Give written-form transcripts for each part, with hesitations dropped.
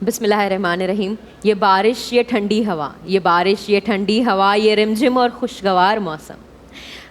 بسم الله الرحمٰن الرحيم ये बारिश ये ठंडी हवा ये बारिश ये ठंडी हवा ये रिमझिम और खुशगवार मौसम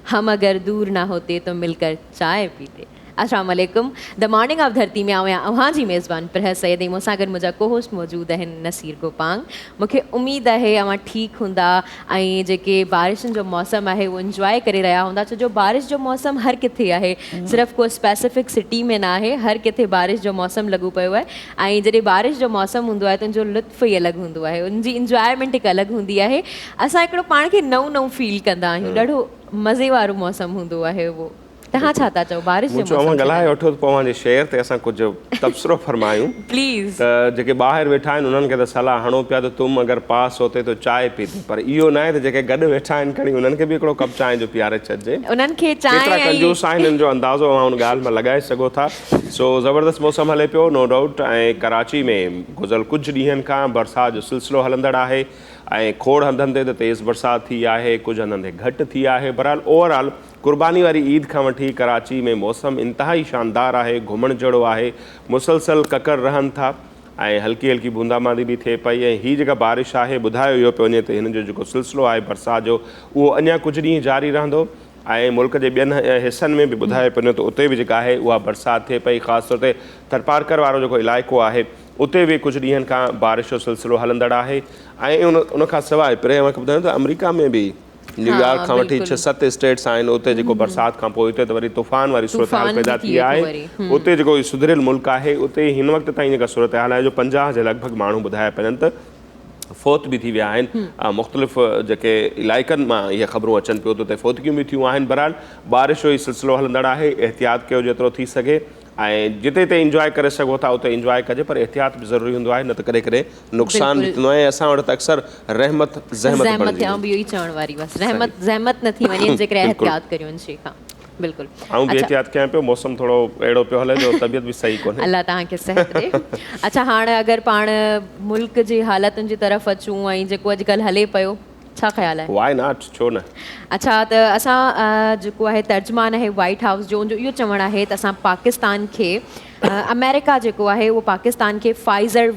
हम अगर दूर ना होते तो मिलकर चाय पीते अस्सलाम वालेकुम the morning of धरती में आऊं आहियां अव्हां जी मेज़बान प्रह सैयद ऐं मूंसां गॾु मुंहिंजा को होस्ट मौजूद आहिनि नसीर गोपांग। मूंखे उमेद आहे अव्हां ठीकु हूंदा ऐं जेके बारिशनि जो मौसम आहे उहो इंजॉय करे रहिया हूंदा, छो जो बारिश जो मौसम हर किथे आहे, सिर्फ़ु को स्पेसिफिक सिटी में न आहे, हर किथे बारिश जो मौसम लॻो पियो आहे ऐं जॾहिं बारिश जो मौसम हूंदो आहे त उनजो लुत्फ़ ई अलॻि हूंदो आहे, उनजी इंजॉयमेंट हिकु अलॻि हूंदी आहे। असां हिकिड़ो पाण खे नऊं नऊं फील कंदा आहियूं, ॾाढो मज़े वारो मौसम हूंदो आहे उहो। तव्हां छा था चओ बारिश जो मूं चयो मौसम अव्हां ॻाल्हाए वठो त पोइ अव्हां जे शेअर ते असां कुझु तबसिरो फरमायूं। प्लीज़। त जेके ॿाहिरि वेठा आहिनि उन्हनि खे त सलाह हणो पिया त तुम अगर पास होते तो चाय पीते, पर इहो न आहे त जेके गॾु वेठा आहिनि खणी उन्हनि खे बि हिकिड़ो कप चांहि जो पीआरे छॾिजे। उन्हनि खे चांहि केतिरा ऐं कंजूस आहिनि उन जो अंदाज़ो अव्हां उन ॻाल्हि मां लॻाए सघो था। सो ज़बरदस्त मौसम हले पियो नो डाउट ऐं कराची में गुज़िरियल कुझु ॾींहंनि खां बरसाति जो सिलसिलो हलंदड़ आहे ऐं खोड़ हंधनि ते त तेज़ बरसाति थी आहे, कुझु हंधनि ते घटि थी आहे। बहरहाल ओवरऑल कुर्बानी वारी ईद खां वठी कराची में मौसम इंतिहाई शानदार आहे, घुमण जहिड़ो आहे, मुसलसल ककर रहनि था ऐं हल्की हल्की बूंदाबांदी बि थिए पई ऐं हीअ जेका बारिश आहे ॿुधायो इहो पियो वञे त हिन जो जेको सिलसिलो आहे बरसाति जो उहो अञा कुझु ॾींहं जारी रहंदो ऐं मुल्क जे ॿियनि हिसनि में बि ॿुधायो पियो वञे त उते बि जेका आहे उहा बरसाति थिए पई। ख़ासि तौर ते थरपारकर वारो जेको इलाइक़ो आहे उते बि कुझु ॾींहंनि खां बारिश जो सिलसिलो हलंदड़ आहे ऐं उन खां सवाइ पहिरियों अव्हांखे ॿुधायो त अमेरिका में बि न्यूयॉर्क खां वठी 6-7 स्टेट्स आहिनि उते जेको बरसाति खां पोइ उते त वरी तूफ़ान वारी सूरत हाल पैदा थी आहे। उते जेको सुधरियल मुल्क आहे उते हिन वक़्त ताईं जेका सूरत हाल आहे जो 50 जे लॻभॻि माण्हू ॿुधाया पिया वञनि त फौत बि थी विया आहिनि। मुख़्तलिफ़ जेके इलाइक़नि मां इहे ख़बरूं अचनि पियो त उते फौतगियूं बि थियूं आहिनि। बहरहाल बारिश जो ई सिलसिलो हलंदड़ आहे, एहतियात कयो जेतिरो थी सघे ऐं जिते जिते इंजॉय करे सघो था उते इंजॉय कजे, पर एहतियात बि ज़रूरी हूंदो आहे, न त कॾहिं कॾहिं नुक़सानु बि थींदो आहे। ऐं असां वटि त अक्सर रहमत ज़हमत बणिजी वञे। इहो ई चवण वारी हुअसि, रहमत ज़हमत न थी वञे जेकॾहिं एहतियात करियूं इन शइ खां। बिल्कुलु आउं बि एहतियात कयां पियो, मौसम थोरो अहिड़ो पियो हले जो तबियत बि सही कोन्हे। अलाह तव्हांखे सिहत ॾे। अच्छा हाणे अगरि पाण मुल्क जी हालतुनि जी तरफ़ अचूं ऐं जेको अॼुकल्ह हले पियो, छा ख़्यालु आहे? Why not, छो न? अच्छा त असां जेको आहे तर्जुमान आहे वाइट हाउस जो, उनजो इहो चवणु आहे त असां पाकिस्तान खे अमेरिका जेको आहे उहो पाकिस्तान खे फाइज़र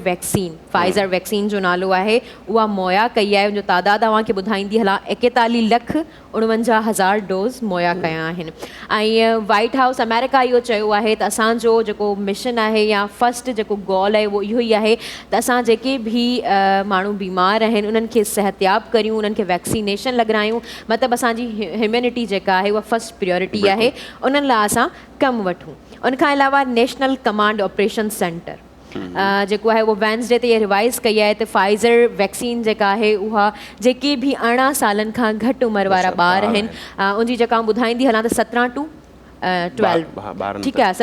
वैक्सीन जो नालो आहे उहा मुहैया कई आहे। उनजो तादाद तव्हांखे ॿुधाईंदी हलां, 41,49,000 डोज़ मुहैया कया आहिनि। ऐं वाइट हाउस अमेरिका इहो चयो आहे त असांजो जेको मिशन आहे या फर्स्ट जेको गोल आहे उहो इहो ई आहे त असां जेके बि माण्हू बीमार आहिनि उन्हनि खे सिहतयाब करियूं, उन्हनि खे वैक्सीनेशन लॻारायूं, मतिलबु असांजी ह्यूमनिटी जेका आहे उहा फर्स्ट प्रायोरिटी आहे, उन्हनि लाइ असां कमु वठूं। उनखां अलावा नेशनल कमांड ऑपरेशन सेंटर जेको आहे उहो वेनसडे ते इहा रिवाइज़ कई आहे त फाइज़र वैक्सीन जेका आहे उहा जेके बि 18 सालनि खां घटि उमिरि वारा ॿार आहिनि उनजी जेका आउं ॿुधाईंदी हलां त 17 टू 12, ठीकु आहे,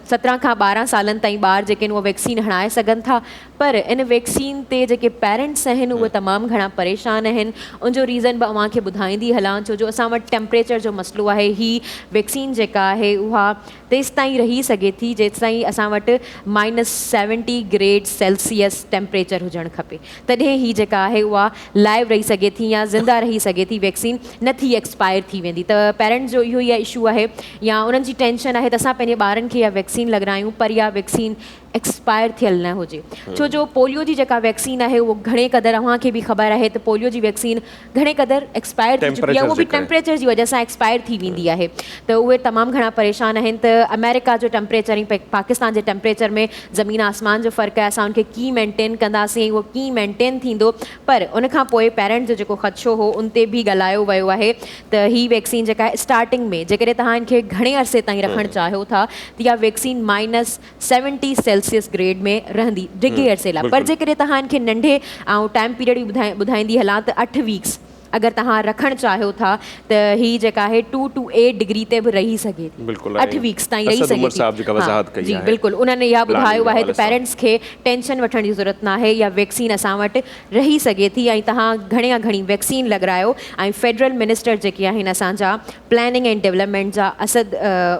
17 खां 12 सालनि ताईं ॿार जेके आहिनि उहा वैक्सीन हणाए सघनि था। पर इन वैक्सीन ते जेके पेरेंट्स आहिनि उहे तमामु घणा परेशान आहिनि। उनजो रीज़न बि अव्हांखे ॿुधाईंदी हलां, छो जो असां वटि टेम्परेचर जो मसइलो आहे। ही वैक्सीन जेका आहे उहा तेसि ताईं रही सघे थी जेसि ताईं असां वटि -70 ग्रेड सेल्सियस टेम्परेचर हुजणु खपे, तॾहिं ही जेका आहे उहा लाइव रही सघे थी या ज़िंदा रही सघे थी, वैक्सीन नथी एक्सपायर थी वेंदी। त पेरेंट्स जो इहो ई इशू आहे या उन्हनि जी टेंशन आहे त असां पंहिंजे ॿारनि खे इहा वैक्सीन लॻारायूं पर इहा वैक्सीन एक्सपायर थियल न हुजे, छो जो पोलियो जी जेका वैक्सीन आहे उहो घणे क़दुरु अव्हांखे बि ख़बर आहे त पोलियो जी वैक्सीन घणे क़दुरु एक्सपायर थी चुकी आहे, उहो बि टेम्परेचर जी वजह सां एक्सपायर थी वेंदी आहे। त उहे तमामु घणा परेशान आहिनि त अमेरिका जो टेम्परेचर ऐं पाकिस्तान जे टेम्परेचर में ज़मीन आसमान जो फ़र्क़ु आहे, असां उनखे कीअं मेंटेन कंदासीं, उहो कीअं मेंटेन थींदो। पर उन खां पोइ पेरेंट्स जो जेको ख़दशो हो उन ते बि ॻाल्हायो वियो आहे त ही वैक्सीन जेका आहे स्टार्टिंग में जेकॾहिं तव्हां इनखे घणे अरसे ताईं रखणु चाहियो था त इहा वैक्सीन -70 सेल्सियस ग्रेड में रहंदी डिघे अरसे लाइ। पर जेकॾहिं तव्हां इनखे नंढे ऐं टाइम पीरियड बि ॿुधाईंदी हलां त 8 वीक्स अगरि तव्हां रखणु चाहियो था त ही जेका आहे 2 टू 8 डिग्री ते बि रही सघे थी, 8 वीक्स ताईं रही सघे थी। जी बिल्कुलु, उन्हनि इहा ॿुधायो आहे त पेरेंट्स खे टेंशन वठण जी ज़रूरत न आहे, इहा वैक्सीन असां वटि रही सघे थी ऐं तव्हां घणे खां घणी वैक्सीन लॻारायो। ऐं फेडरल मिनिस्टर जेके आहिनि असांजा प्लानिंग एंड डेवलपमेंट जा असद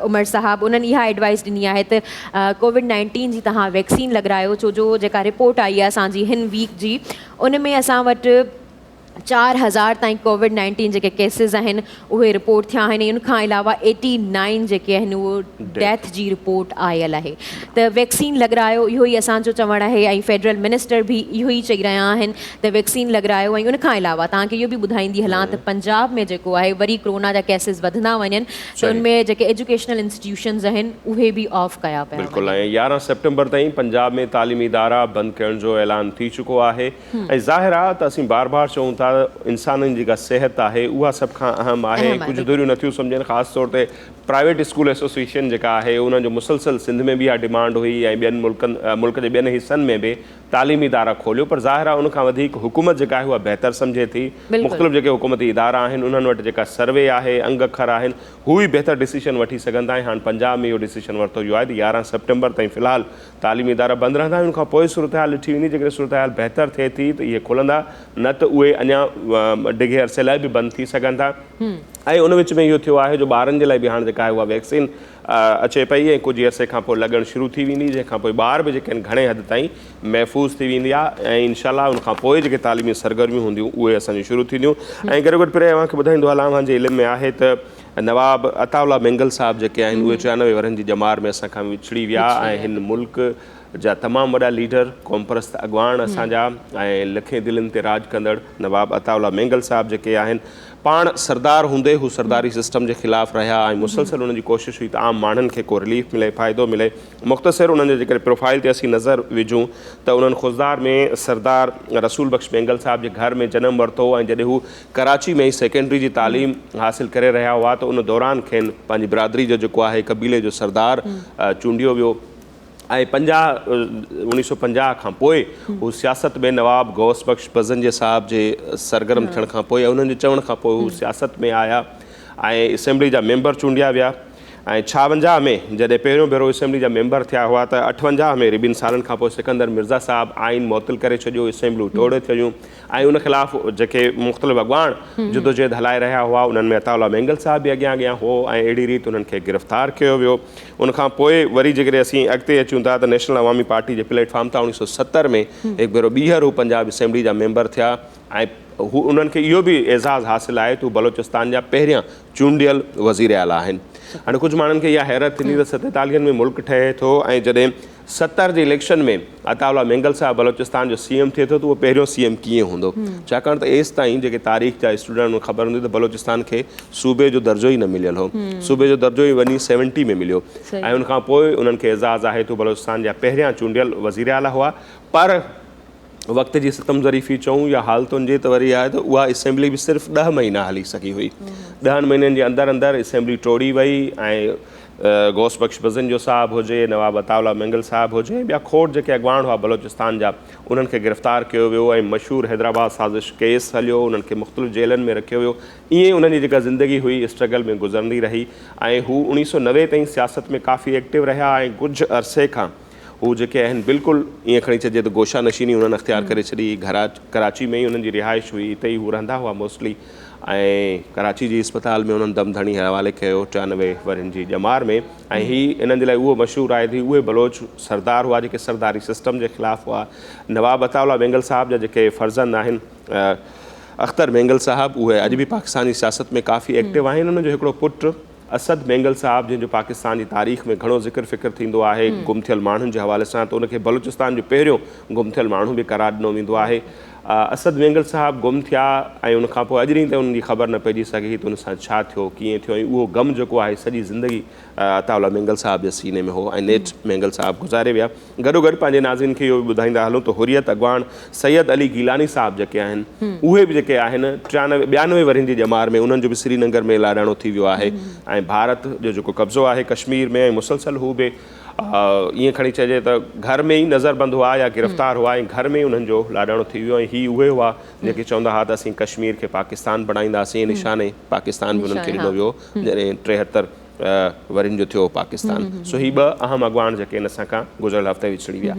उमर साहब, उन्हनि इहा एडवाइस ॾिनी आहे त कोविड-19 जी तव्हां वैक्सीन लॻारायो, छो जो जेका रिपोर्ट आई आहे असांजी हिन वीक जी उन में असां वटि 4000 تائين ڪووڊ نائنٽين جيڪي ڪيسز آهن اهي رپورٽ ٿيا آهن ۽ ان کان علاوه ايٽي نائن جيڪي آهن اهو ڊيٿ جي رپورٽ آيل آهي ته ويڪسين لڳرايو اهو ئي اسان جو چوڻ آهي ۽ فيڊرل منسٽر به اهو ئي چئي رهيا آهن ته ويڪسين لڳرايو ۽ ان کان علاوه توهان کي اهو به ٻڌائيندي هلان ته پنجاب ۾ جيڪو آهي وري ڪرونا جا ڪيسز وڌندا وڃن ته ان ۾ جيڪي ايجوڪيشنل انسٽيٽيوشنز آهن اهي به آف ڪيا پيا بلڪل ۽ 11 سيپٽمبر تائين پنجاب ۾ تعليمي ادارا بند ڪرڻ جو اعلان ٿي چڪو آهي ۽ ظاهر آ ته اسين بار بار چئون ٿا انسانن جي جيڪا صحت آهي اها سڀ کان اهم آهي ۽ ڪجهه ڌريون نٿيون سمجهن خاص طور تي پرائيويٽ اسڪول ايسوسيئيشن جيڪا آهي انهن جو مسلسل سنڌ ۾ به اها ڊمانڊ هئي ۽ ٻين ملڪن ملڪ جي ٻين حصن ۾ به تعليمي ادارا کوليو پر ظاهر آ ان کان وڌيڪ حڪومت جيڪا آهي اها بهتر سمجهي ٿي مختلف جيڪي حڪومتي ادارا آهن انهن وٽ جيڪا سروي آهي انگ اکر آهن هو ئي بهتر ڊسيشن وٺي سگهن ٿا ۽ هاڻ پنجاب ۾ اهو ڊسيشن ورتو ويو آهي ته 11 سيپٽمبر تائين في الحال تعليمي ادارا بند رهندا ۽ ان کان پوء صورتحال ڏٺي ويندي، جيڪڏهن صورتحال بهتر ٿئي ٿي ته اهي کلندا نه ته اهي اڃا ڊگهي عرصي لاء به بند ٿي سگهن ٿا ۽ ان وچ ۾ اهو ٿيو آهي جو ٻارن جي لاء به هاڻ جيڪا آهي اها ويڪسين اچي پئي ۽ ڪجهه عرصي کان پوء لڳڻ شروع ٿي ويندي جنهن کان پوء ٻار به جيڪي آهن گهڻي حد تائين محفوظ ٿي ويندا ۽ انشاء الله ان کان پوء جيڪي تعليمي سرگرميون هونديون اهي اسان جون شروع ٿينديون ۽ گڏوگڏ پري اوهان کي ٻڌائيندو هلان اوهان جي علم ۾ آهي ته نواب عطاء الله مينگل صاحب جيڪي آهن اهي 93 ورهين جي ڄمار ۾ اسان کان وڇڙي ويا ۽ هن ملڪ جا تمام وڏا ليڊر، قومپرست اڳواڻ اسان جا ۽ لکين دلين تي راڄ ڪندڙ نواب عطاء الله مينگل صاحب جيڪي آهن پاڻ سردار هوندي هو سرداري سسٽم جي خلاف رهيا ۽ مسلسل انهن جي ڪوشش هئي ته عام ماڻهن کي ڪو رليف ملي فائدو ملي مختصر انهن جي جيڪڏهن پروفائيل تي اسين نظر وجهون ته انهن خضدار ۾ سردار رسول بخش مينگل صاحب جي گهر ۾ جنم ورتو ۽ جڏهن هو ڪراچي ۾ ئي سيڪنڊري جي تعليم حاصل ڪري رهيا هئا ته ان دوران کين پنهنجي برادري جو جيڪو آهي قبيلي جو سردار چونڊيو ويو ۽ 50 1950 کان پوء هو سياست ۾ نواب غوث بخش بزنجي صاحب جي سرگرم ٿيڻ کان پوء ۽ انهن جي چوڻ کان پوء هو سياست ۾ آيا ۽ اسيمبلي جا ميمبر چونڊيا ويا ۽ 56 ۾ جڏهن پهريون ڀيرو اسيمبلي جا ميمبر ٿيا هئا ته 58 ۾ ٻن سالن کان پوء سڪندر مرزا صاحب آئين معطل ڪري ڇڏيو اسيمبليون ٽوڙي ڇڏيون ۽ ان خلاف جيڪي مختلف اڳواڻ جدوجهد هلائي رهيا هئا انهن ۾ عطاء الله مينگل صاحب به اڳيان اڳيان هو ۽ اهڙي ريت انهن کي گرفتار ڪيو ويو ان کان پوء وري جيڪڏهن اسين اڳتي اچون ٿا ته نيشنل عوامي پارٽي جي پليٽ فارم تان 1970 ۾ هڪ ڀيرو ٻيهر هو پنجاب اسيمبلي جا ميمبر ٿيا ۽ هو انهن کي اهو به اعزاز حاصل آهي ته هو بلوچستان جا پهريان چونڊيل وزير اعليٰ آهن. هاڻي ڪجهه ماڻهن کي اها حيرت ٿيندي ته ستيتاليهن ۾ ملڪ ٺهي ٿو ۽ جڏهن 70 جي اليڪشن ۾ عطاء الله مينگل صاحب بلوچستان جو سي ايم ٿئي ٿو ته اهو پهريون سي ايم ڪيئن هوندو؟ ڇاڪاڻ ته ايستائين جيڪي تاريخ جا اسٽوڊنٽ انهن کي خبر هوندي ته بلوچستان کي صوبي جو درجو ئي نه مليل هو. صوبي جو درجو ئي وڃي سيونٽي ۾ مليو ۽ ان کان پوء انهن کي اعزاز آهي ته هو بلوچستان جا پهريان چونڊيل وزيراعليٰ هئا پر وقت جي ستم ظريفي چئون يا حالتن جي ته وري آهي ته اها اسيمبلي به صرف ڏهه مهينا هلي سگهي هئي. ڏهن مهينن جي اندر اندر اسيمبلي ٽوڙي وئي ۽ غوث بخش بزنجو صاحب هجي، نواب عطاء الله مينگل صاحب هجي ۽ ٻيا کوڙ جيڪي اڳواڻ هئا بلوچستان جا انهن کي گرفتار ڪيو ويو ۽ مشهور حيدرآباد سازش ڪيس هليو انهن کي مختلف جيلن ۾ رکيو ويو ائين انهن جي جيڪا زندگي هئي اسٽرگل ۾ گذرندي رهي ۽ هو 1990 تائين سياست ۾ ڪافي ايڪٽو رهيا ۽ ڪجهه عرصي کان هو جيڪي آهن بلڪل ائين کڻي چئجي ته گوشه نشيني انهن اختيار ڪري ڇڏي هئي. گهرا ڪراچي ۾ ئي انهن جي رهائش هئي، اتي ئي هو رهندا هئا موسٽلي ۽ ڪراچي جي اسپتال ۾ انهن دم ڌڻي حوالي ڪيو 93 ورهين جي ڄمار ۾ ۽ هي انهن جي لاء اهو مشهور آهي ته هي اهي بلوچ سردار هئا جيڪي سرداري سسٽم جي خلاف هئا. نواب عطاء الله مينگل صاحب جا جيڪي فرزند آهن اختر مينگل صاحب اهي اڄ به پاڪستان جي سياست ۾ ڪافي ايڪٽو آهن انهن جو هڪڙو پٽ اسد مينگل صاحب جنهن جو پاڪستان جي تاريخ ۾ گهڻو ذڪر فڪر ٿيندو آهي گم ٿيل ماڻهن جي حوالي سان ته ان کي بلوچستان جو پهريون گم ٿيل ماڻهو به قرار ڏنو ويندو آهي. اسد مينگل صاحب گم ٿيا ۽ ان کان پوء اڄ ڏينهن تائين انهن جي خبر نه پئجي سگهي ته ان سان ڇا ٿيو ڪيئن ٿيو ۽ اهو غم جيڪو آهي سڄي زندگي عطاء الله مينگل صاحب جي سيني ۾ هو ۽ نيٺ مينگل صاحب گذاري ويا. گڏوگڏ پنهنجي ناظرين کي اهو به ٻڌائيندا هلون ته حريت اڳواڻ سيد علي گيلاني صاحب جيڪي آهن اهي به جيڪي آهن 93 92 ورهين جي ڄمار ۾ انهن جو به سرينگر ۾ لاڏاڻو ٿي ويو آهي ۽ ڀارت جو جيڪو قبضو آهي ڪشمير ۾ ۽ مسلسل هو به ائين کڻي چئجي ته گهر ۾ ئي نظربند هئا يا گرفتار هئا ۽ گهر ۾ ئي انهن جو لاڏاڻو ٿي ويو ۽ هي اهي هئا جيڪي چوندا هئا ته اسين ڪشمير کي پاڪستان بڻائينداسين نشان پاڪستان به انهن کي ڏنو ويو جڏهن 73 ورهين جو ٿيو پاڪستان سو هي ٻه اهم اڳواڻ جيڪي ان اسان کان گذريل هفتي وڇڙي ويا.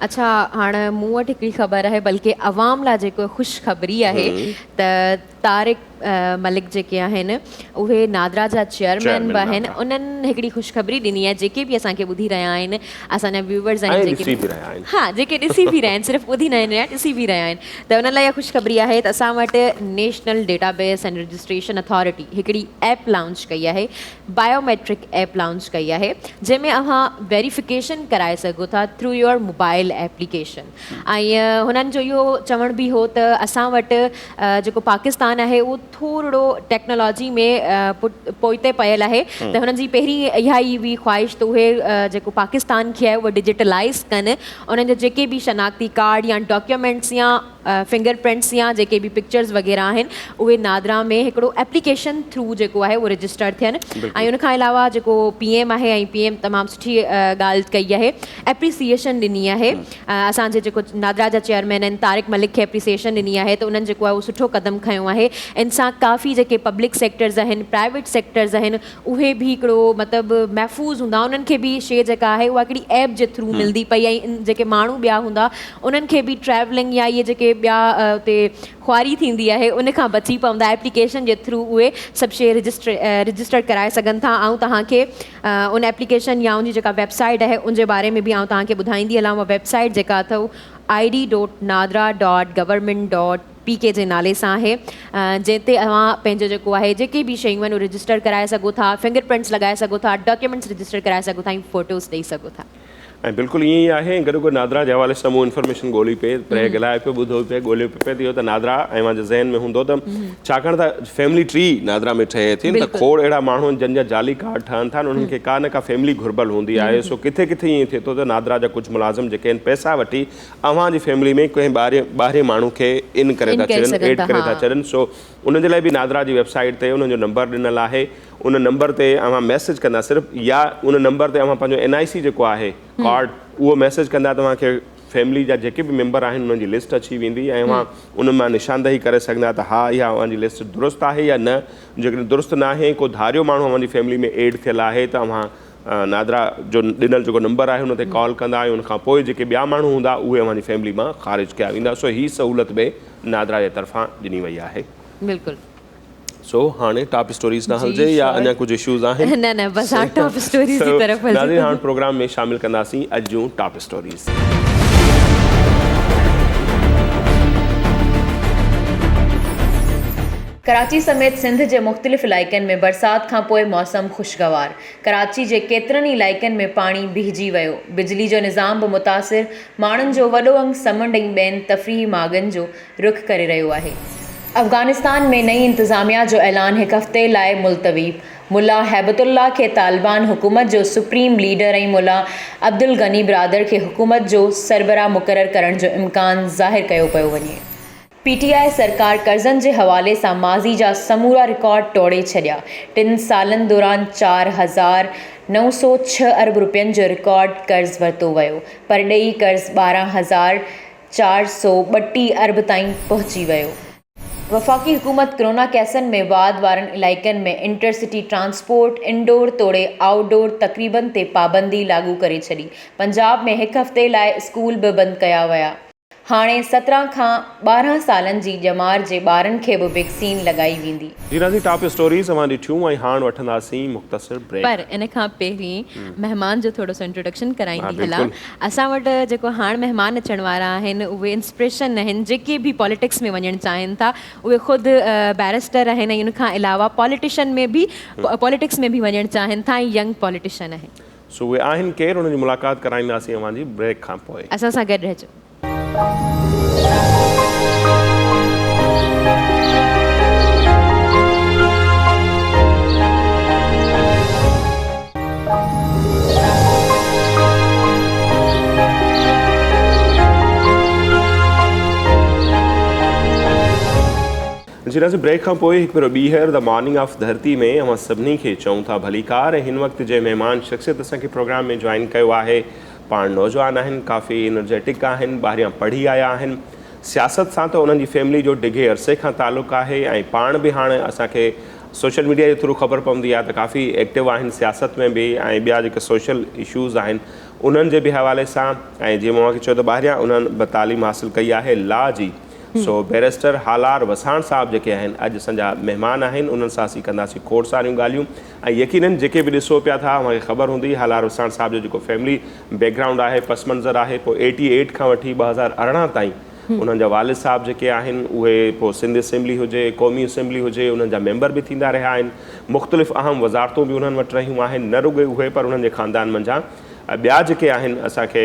اڇا هاڻ مون وٽ هڪڙي خبر آهي بلڪه عوام لاء جيڪو خوش خبري آهي ته. طارق ملڪ جيڪي آهن اهي نادرا جا چيئرمين به آهن انهن هڪڙي خوشخبري ڏني آهي جيڪي به اسان کي ٻڌي رهيا آهن اسان جا ويوورز آهن جيڪي ها جيڪي ڏسي به رهيا آهن صرف ٻڌي نه رهيا ڏسي به رهيا آهن ته انهن لاء اها خوشخبري آهي ته اسان وٽ national database and registration authority هڪڙي ايپ لانچ ڪئي آهي بايوميٽرڪ ايپ لانچ ڪئي آهي جنهن ۾ اوهان ويريفڪيشن ڪرائي سگهو ٿا ٿرو your mobile application ۽ هنن جو اهو چوڻ به هو ته اسان وٽ جيڪو پاڪستان آهي اهو ٿورڙو ٽيڪنالاجي ۾ پوئتي پيل آهي ته هنن جي پهرين اها ئي هئي خواهش ته اهي جيڪو پاڪستان کي آهي اهو ڊجيٽلائز ڪن انهن جا جيڪي به شناختي ڪارڊ يا ڊاڪيومينٽس يا فنگر پرنٽس يا جيڪي به پڪچرز وغيره آهن اهي نادرا ۾ هڪڙو ايپليڪيشن ٿرو جيڪو آهي اهو رجسٽر ٿين ۽ ان کان علاوه جيڪو پي ايم آهي ۽ پي ايم تمام سٺي ڳالهه ڪئي آهي ايپريسيئيشن ڏني آهي اسان جي جيڪو نادرا جا چيئرمين آهن طارق ملڪ کي ايپريسيئيشن ڏني آهي ته انهن جيڪو آهي اهو سٺو قدم کنيو آهي ان سان ڪافي جيڪي پبلڪ سيڪٽرز آهن پرائيويٽ سيڪٽرز آهن اهي به هڪڙو مطلب محفوظ هوندا انهن کي به شي جيڪا آهي اها هڪڙي ايپ جي ٿرو ملندي پئي ۽ جيڪي ماڻهو ٻيا هوندا انهن کي به ٽريولنگ يا اهي جيڪي ٻيا اتي خواري ٿيندي آهي ان کان بچي پوندا ايپليڪيشن جي ٿرو اهي سڀ شي رجسٽر ڪرائي سگهن ٿا آئون توهان کي ان ايپليڪيشن يا ان جي جيڪا ويب سائيٽ آهي ان جي باري ۾ به آئون توهان کي ٻڌائيندي هلان اها ويب سائيٽ جيڪا اٿو I D dot NADRA dot government dot P K جي نالي سان آهي جنهن تي اوهان پنهنجو جيڪو آهي جيڪي به شيون آهن اهي رجسٽر ڪرائي سگهو ٿا فنگر پرنٽس لڳائي سگهو ٿا ڊاڪيومينٽس رجسٽر ڪرائي سگهو ٿا ۽ فوٽوز ڏئي سگهو ٿا. ۽ بلڪل ائين ئي آهي ۽ گڏوگڏ نادرا جي حوالي سان مون انفارميشن ڳولي پئي پرهه ڳالهايو پيو ٻڌو پئي ڳوليو پئي ته اهو ته نادرا ۽ اوهان جي ذهن ۾ هوندو ته ڇاڪاڻ ته فيملي ٽري نادرا ۾ ٺهي ٿي ته کوڙ اهڙا ماڻهو آهن جن جا جعلي ڪارڊ ٺهن ٿا انهن کي ڪا نه ڪا فيملي گهربل هوندي آهي سو ڪٿي ڪٿي ائين ٿئي ٿو ته نادرا جا ڪجهه ملازم جيڪي آهن پئسا وٺي اوهان جي فيملي ۾ ڪنهن ٻاهرين ماڻهو کي ان ڪري ٿا ڇڏن ايڊ ڪري ٿا ڇڏن سو ان جي لاء به نادرا جي ويب سائيٽ تي انهن جو نمبر ڏنل آهي ان نمبر تي اوهان ميسيج ڪندا صرف يا ان نمبر تي اوهان پنهنجو اين آء سي جيڪو آهي ڪارڊ اهو ميسيج ڪندا ته اوهان کي فيملي جا جيڪي به ميمبر آهن انهن جي لسٽ اچي ويندي ۽ اوهان ان مان نشاندهي ڪري سگهندا ته ها اها اوهان جي لسٽ درست آهي يا نه جيڪڏهن درست ناهي ڪو ڌاريو ماڻهو اوهان جي فيملي ۾ ايڊ ٿيل آهي ته اوهان نادرا جو ڏنل جيڪو نمبر آهي ان تي ڪال ڪندا ۽ ان کان پوء جيڪي ٻيا ماڻهو هوندا اهي اوهان جي فيملي مان خارج ڪيا ويندا سو هي سهولت به نادرا جي طرفان ڏني وئي آهي. بلڪل. سو هاڻي ٽاپ اسٽوريز ڏانهن هلجي يا اڃا ڪجهه اشوز آهن؟ نه نه بس هاڻ ٽاپ اسٽوريز جي طرف هلجي. ناظرين هاڻ پروگرام ۾ شامل ڪنداسين اڄ جون ٽاپ اسٽوريز. ڪراچي سميت سنڌ جي مختلف علائقن ۾ برسات کانپوء موسم خوشگوار، ڪراچي جي ڪيترن ئي علائقن ۾ پاڻي بيهجي ويو، بجلي جو نظام به متاثر، ماڻهن جو وڏو انگ سمنڊ ۽ ٻين تفريحي ماڳن جو رخ ڪري رهيو آهي. افغانستان ۾ نئين انتظاميا جو اعلان هڪ هفتي لاء ملتوي، ملا هيبت الله کي طالبان حڪومت جو سپريم ليڊر ۽ ملا عبدالغني برادر کي حڪومت جو سربراهه مقرر ڪرڻ جو امڪان ظاهر ڪيو پيو وڃي. پي ٽي آء سرڪار قرضن جي حوالي سان ماضي جا سمورا رڪارڊ ٽوڙي ڇڏيا، ٽن سالن دوران 4906 ارب رپين جو رڪارڊ قرض ورتو ويو، پرڏيهي قرض 12432 ارب تائين پهچي ويو. وفاقي حڪومت ڪرونا ڪيسن ۾ واڌ وارن علائقن ۾ انٽر سٽي ٽرانسپورٽ، انڊور توڙي آئوٽ ڊور تقريبن تي پابندي لاڳو ڪري ڇڏي، پنجاب ۾ هڪ هفتي لاء اسڪول به بند ڪيا ويا. هاڻي 17 کان 12 سالن جي ڄمار جي ٻارن کي به ويڪسين لڳائي ويندي. جي ناظرين ٽاپ اسٽوريز اوهان ڏٺيون ۽ هاڻ وٺنداسين مختصر بريڪ. پر ان کان پهرين مهمان جو ٿورو سو انٽروڊڪشن ڪرائيندي هلان. اسان وٽ جيڪو هاڻ مهمان اچڻ وارا آهن اهي انسپريشن آهن جيڪي به پاليٽڪس ۾ وڃڻ چاهين ٿا اهي خود بيرسٽر آهن ۽ ان کان علاوه پاليٽيشن ۾ به پاليٽڪس ۾ به وڃڻ چاهين ٿا ۽ ينگ پاليٽيشن آهن. سو اهي آهن ڪير انهن جي ملاقات ڪرائينداسين اوهان جي بريڪ کان پوء. اسان سان گڏ رهجو. جي ناظرين بريڪ کان پوء هڪ ڀيرو ٻيهر the morning of ڌرتي ۾ اوهان سڀني کي چئون ٿا ڀليڪار ۽ هن وقت جنهن مهمان شخصيت اسان کي پروگرام ۾ جوائن ڪيو آهي پاڻ نوجوان آهن ڪافي انرجيٽڪ آهن ٻاهريان پڙهي آيا آهن سياست سان ته انهن جي فيملي جو ڊگهي عرصي کان تعلق آهي ۽ پاڻ به هاڻ اسان کي سوشل ميڊيا جي ٿرو خبر پوندي آهي ته ڪافي ايڪٽو آهن سياست ۾ به ۽ ٻيا جيڪي سوشل اشوز آهن انهن جي به حوالي سان ۽ جيئن مون اوهان کي چيو ته ٻاهريان انهن به تعليم حاصل ڪئي آهي لا جي سو بئريسٽر هالار وساڻ صاحب جيڪي آهن اڄ اسان جا مهمان آهن انهن سان اسين ڪنداسين کوڙ ساريون ڳالهيون ۽ يقينن جيڪي به ڏسو پيا ٿا اوهان کي خبر هوندي هالار وساڻ صاحب جو جيڪو فيملي بيڪ گرائونڊ آهي پس منظر آهي پوء ايٽي ايٽ کان وٺي 2018 تائين انهن جا والد صاحب جيڪي آهن اهي پوء سنڌ اسيمبلي هجي قومي اسيمبلي هجي انهن جا ميمبر به ٿيندا رهيا آهن مختلف اهم وزارتون به انهن وٽ رهيون آهن نه رڳو اهي پر انهن جي خاندان منجهان ٻيا جيڪي آهن اسان کي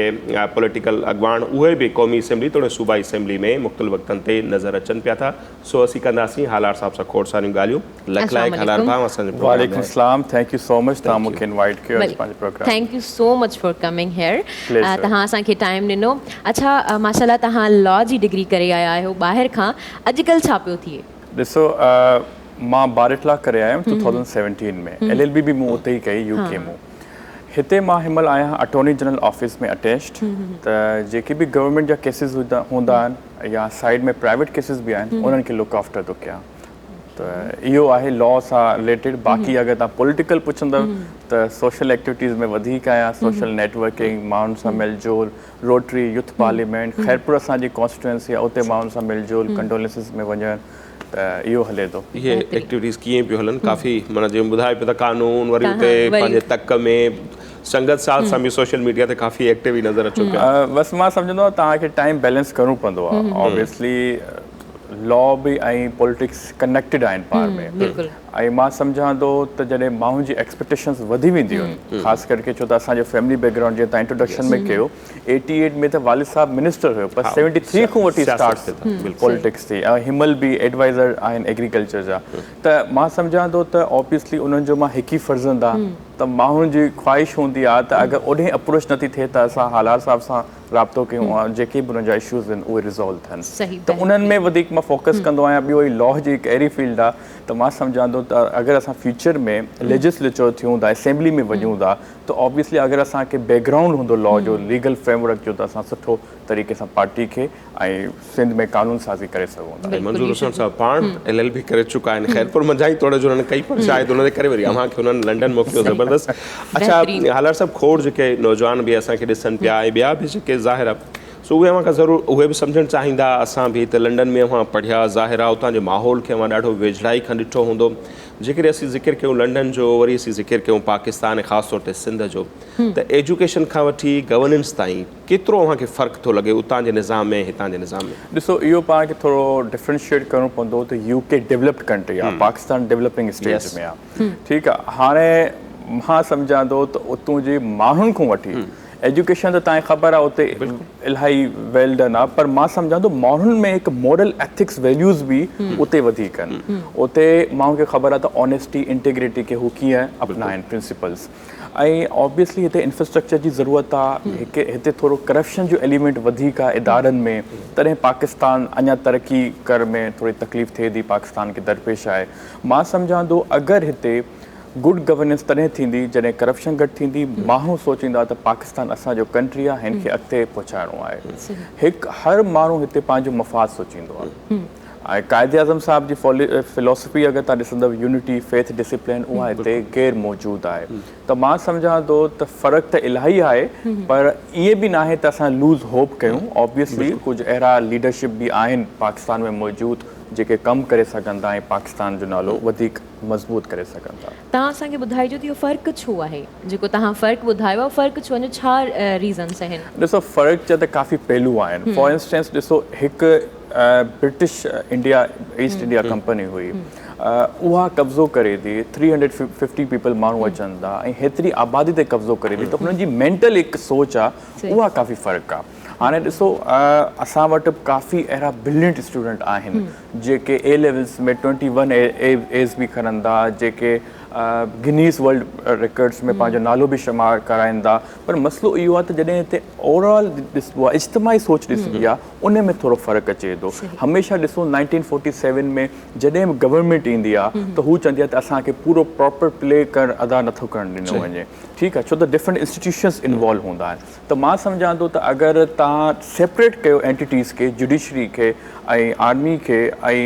پوليٽيڪل اڳواڻ اهي به قومي اسيمبلي توڙي صوبائي اسيمبلي ۾ مختلف وقتن تي نظر اچن پيا ٿا سو اسين ڪنداسين هالار صاحب سان کوڙ ساريون ڳالهيون لک لائق هالار ڀاء اسان جي پروگرام وعليڪم السلام thank you سو مچ توهان مون کي انوائيٽ ڪيو اڄ پنهنجي programme ۾ thank you so much for coming here توهان اسان کي ٽائيم ڏنو اڇا ماشاءالله توهان لا جي ڊگري ڪري آيا آهيو ٻاهر کان اڄڪلهه ڇا پيو ٿئي؟ ڏسو مان بارٽ لا ڪري آيم 2017 ۾ ايل ايل بي به مون اتي ئي ڪئي يو ڪي مون هتي مان هن مهل آهيان اٽارني جنرل آفيس ۾ اٽيچڊ ته جيڪي به گورنمينٽ جا ڪيسز هوندا آهن يا سائيڊ ۾ پرائيويٽ ڪيسز به آهن انهن کي لڪ آفٽر ٿو ڪيان ته اهو آهي لا سان رليٽيڊ باقي اگر توهان پوليٽيڪل پڇندؤ ته سوشل ايڪٽيوٽيز ۾ وڌيڪ آهيان سوشل نيٽورڪنگ ماڻهن سان ميل جول روٽري يوٿ پارليامينٽ خيرپور اسان جي ڪانسٽيٽوئنسي آهي اتي ماڻهن سان ميل جول ڪنڊولنسز ۾ وڃڻ ته اهو هلي ٿو. اهي ايڪٽيوٽيز ڪيئن پيون هلن ڪافي معنيٰ جيئن ٻڌائي پيو ته قانون وري اتي پنهنجي تڪ ۾ سنگت ساٿ سان به سوشل ميڊيا تي ڪافي ايڪٽو ئي نظر اچو پيا. بس مان سمجهندو آهيان توهان کي ٽائيم بيلنس ڪرڻو پوندو آهي آبويسلي لا به ۽ پوليٽڪس ڪنيڪٽيڊ آهن پاڻ ۾ ۽ مان سمجهان ٿو ته جڏهن ماڻهن جي ايڪسپيڪٽيشنز وڌي وينديون آهن خاص ڪرڪي ڇو ته اسان جو فيملي بيڪ گرائونڊ جيئن توهان انٽروڊڪشن ۾ ڪيو ايٽي ايٽ ۾ ته والد صاحب منسٽر هيو پر سيونٽي ٿري کان وٺي اسٽارٽ پوليٽڪس ٿي ۽ هنمهل به ايڊوائزر آهن ايگريڪلچر جا ته مان سمجهان ٿو ته آبويسلي انهن جو مان هڪ ئي فرزند آهيان ته ماڻهن جي خواهش هوندي آهي ته اگر اوڏهين اپروچ نٿي ٿئي ته اسان هالار صاحب سان رابطو ڪيون ۽ جيڪي به انهن جا اشوز آهن اهي ريزالو ٿين ته انهن ۾ وڌيڪ مان فوڪس ڪندو آهيان ٻيو هي لا جي هڪ اهڙي فيلڊ آهي ته مان سمجهان ٿو ته اگر اسان فيوچر ۾ ليجسليچر ٿيون ٿا اسيمبلي ۾ وڃون ٿا ته آبويسلي اگر اسان کي بيڪ گرائونڊ هوندو لا جو ليگل فريم ورڪ جو ته اسان سٺو طريقي سان پارٽي کي ۽ سنڌ ۾ قانون سازي ڪري سگهون ٿا. منظور حسين صاحب پاڻ ايل ايل بي ڪري چڪا آهن خيرپور منجهان ئي توڙي جو انهن ڪئي پر شايد ان جي ڪري وري اوهان کي انهن لنڊن موڪليو زبردست اڇا هالار صاحب کوڙ جيڪي نوجوان به اسان کي ڏسن پيا ۽ ٻيا به جيڪي ظاهر آهي سو اهي اوهان کان ضرور اهي به سمجهڻ چاهيندا اسان به هتي لنڊن ۾ اوهان پڙهيا ظاهر آهي اتان جي ماحول کي اوهان ڏاڍو ويجهڙائي کان ڏٺو هوندو جيڪڏهن اسين ذڪر ڪيون لنڊن جو وري اسين ذڪر ڪيون پاڪستان ۽ خاص طور تي سنڌ جو ته ايجوڪيشن کان وٺي گورننس تائين ڪيترو اوهان کي فرق ٿو لڳي اتان جي نظام ۾ هتان جي نظام ۾؟ ڏسو اهو پاڻ کي ٿورو ڊفرنشيئيٽ ڪرڻو پوندو ته يو ڪي ڊولپڊ ڪنٽري آهي پاڪستان ڊولپنگ اسٽيج ۾ آهي ٺيڪ آهي هاڻي مان سمجهان ٿو ته اتون جي ماڻهن کان وٺي ايجوڪيشن ته تانکي خبر آ اتي الاهي ويل ڊن آ پر مان سمجهان ٿو ماڻهن ۾ هڪ مورل ايٿڪس ويليوز به اتي وڌيڪ آهن اتي ماڻهن کي خبر آ ته آنيسٽي انٽيگريٽي کي هو ڪيئن اپنائن پرنسپلز ۽ آبويسلي هتي انفراسٽرڪچر جي ضرورت آ هڪ هتي ٿورو ڪرپشن جو ايليمينٽ وڌيڪ آ ادارن ۾ تڏهن پاڪستان اڃا ترقي ڪر ۾ ٿوري تڪليف ٿئي ٿي پاڪستان کي درپيش آهي مان سمجهان ٿو اگر هتي گڊ گورننس تڏهن ٿيندي جڏهن ڪرپشن گهٽ ٿيندي، ماڻهو سوچيندا ته پاڪستان اسان جو ڪنٽري آهي هن کي اڳتي پهچائڻو آهي. هڪ هر ماڻهو هتي پنهنجو مفاد سوچيندو آهي ۽ قائد اعظم صاحب جي فلاسفي اگر توهان ڏسندؤ يونٽي فيٿ ڊسيپلين اها هتي غير موجود آهي ته مان سمجهان ٿو ته فرق ته الاهي آهي پر ائين به ناهي ته اسان لوز هوپ ڪيون آبويسلي ڪجهه اهڙا ليڊرشپ به آهن پاڪستان ۾ موجود جيڪي ڪم ڪري سگهن ٿا ۽ پاڪستان جو نالو وڌيڪ مضبوط ڪري سگهن ٿا. توهان اسان کي ٻڌائجو ته اهو فرق ڇو آهي؟ جيڪو توهان فرق ٻڌايو آهي فرق ڇو ان جو ڇا ريزنس آهن؟ ڏسو فرق جا ته ڪافي پهلو آهن فار انسٽنس ڏسو هڪ British India East India company هئي اها قبضو ڪري ٿي ٿري هنڊريڊ ففٽي پيپل ماڻهو اچن ٿا ۽ هيتري آبادي تي قبضو ڪري ٿي ته هنن جي مينٽل هڪ سوچ آهي اها ڪافي فرق آهي هاڻي ڏسو اسان وٽ ڪافي اهڙا برلينٽ اسٽوڊنٽ آهن جيڪي اي ليولز ۾ ٽوئنٽي ون ايز به کڻن ٿا، جيڪي گنيز ورلڊ رڪارڊز ۾ پنهنجو نالو به شمار ڪرائين ٿا پر مسئلو اهو آهي ته جڏهن هتي اوور آل ڏسبو آهي اجتماعي سوچ ڏسبي آهي ان ۾ ٿورو فرق اچي ٿو هميشه ڏسو نائنٽين فورٽي سيون ۾ جڏهن به گورنمينٽ ايندي آهي ته هو چوندي آهي ته اسان کي پورو پراپر پلي ڪرڻ ادا نٿو ڪرڻ ڏنو وڃي ٺيڪ آهي ڇو ته ڊفرنٽ انسٽيٽيوشنز انوالو هوندا آهن ته مان سمجهان ٿو ته اگر توهان سيپريٽ ڪيو اينٽيٽيز کي جڊيشري کي ۽ آرمي کي ۽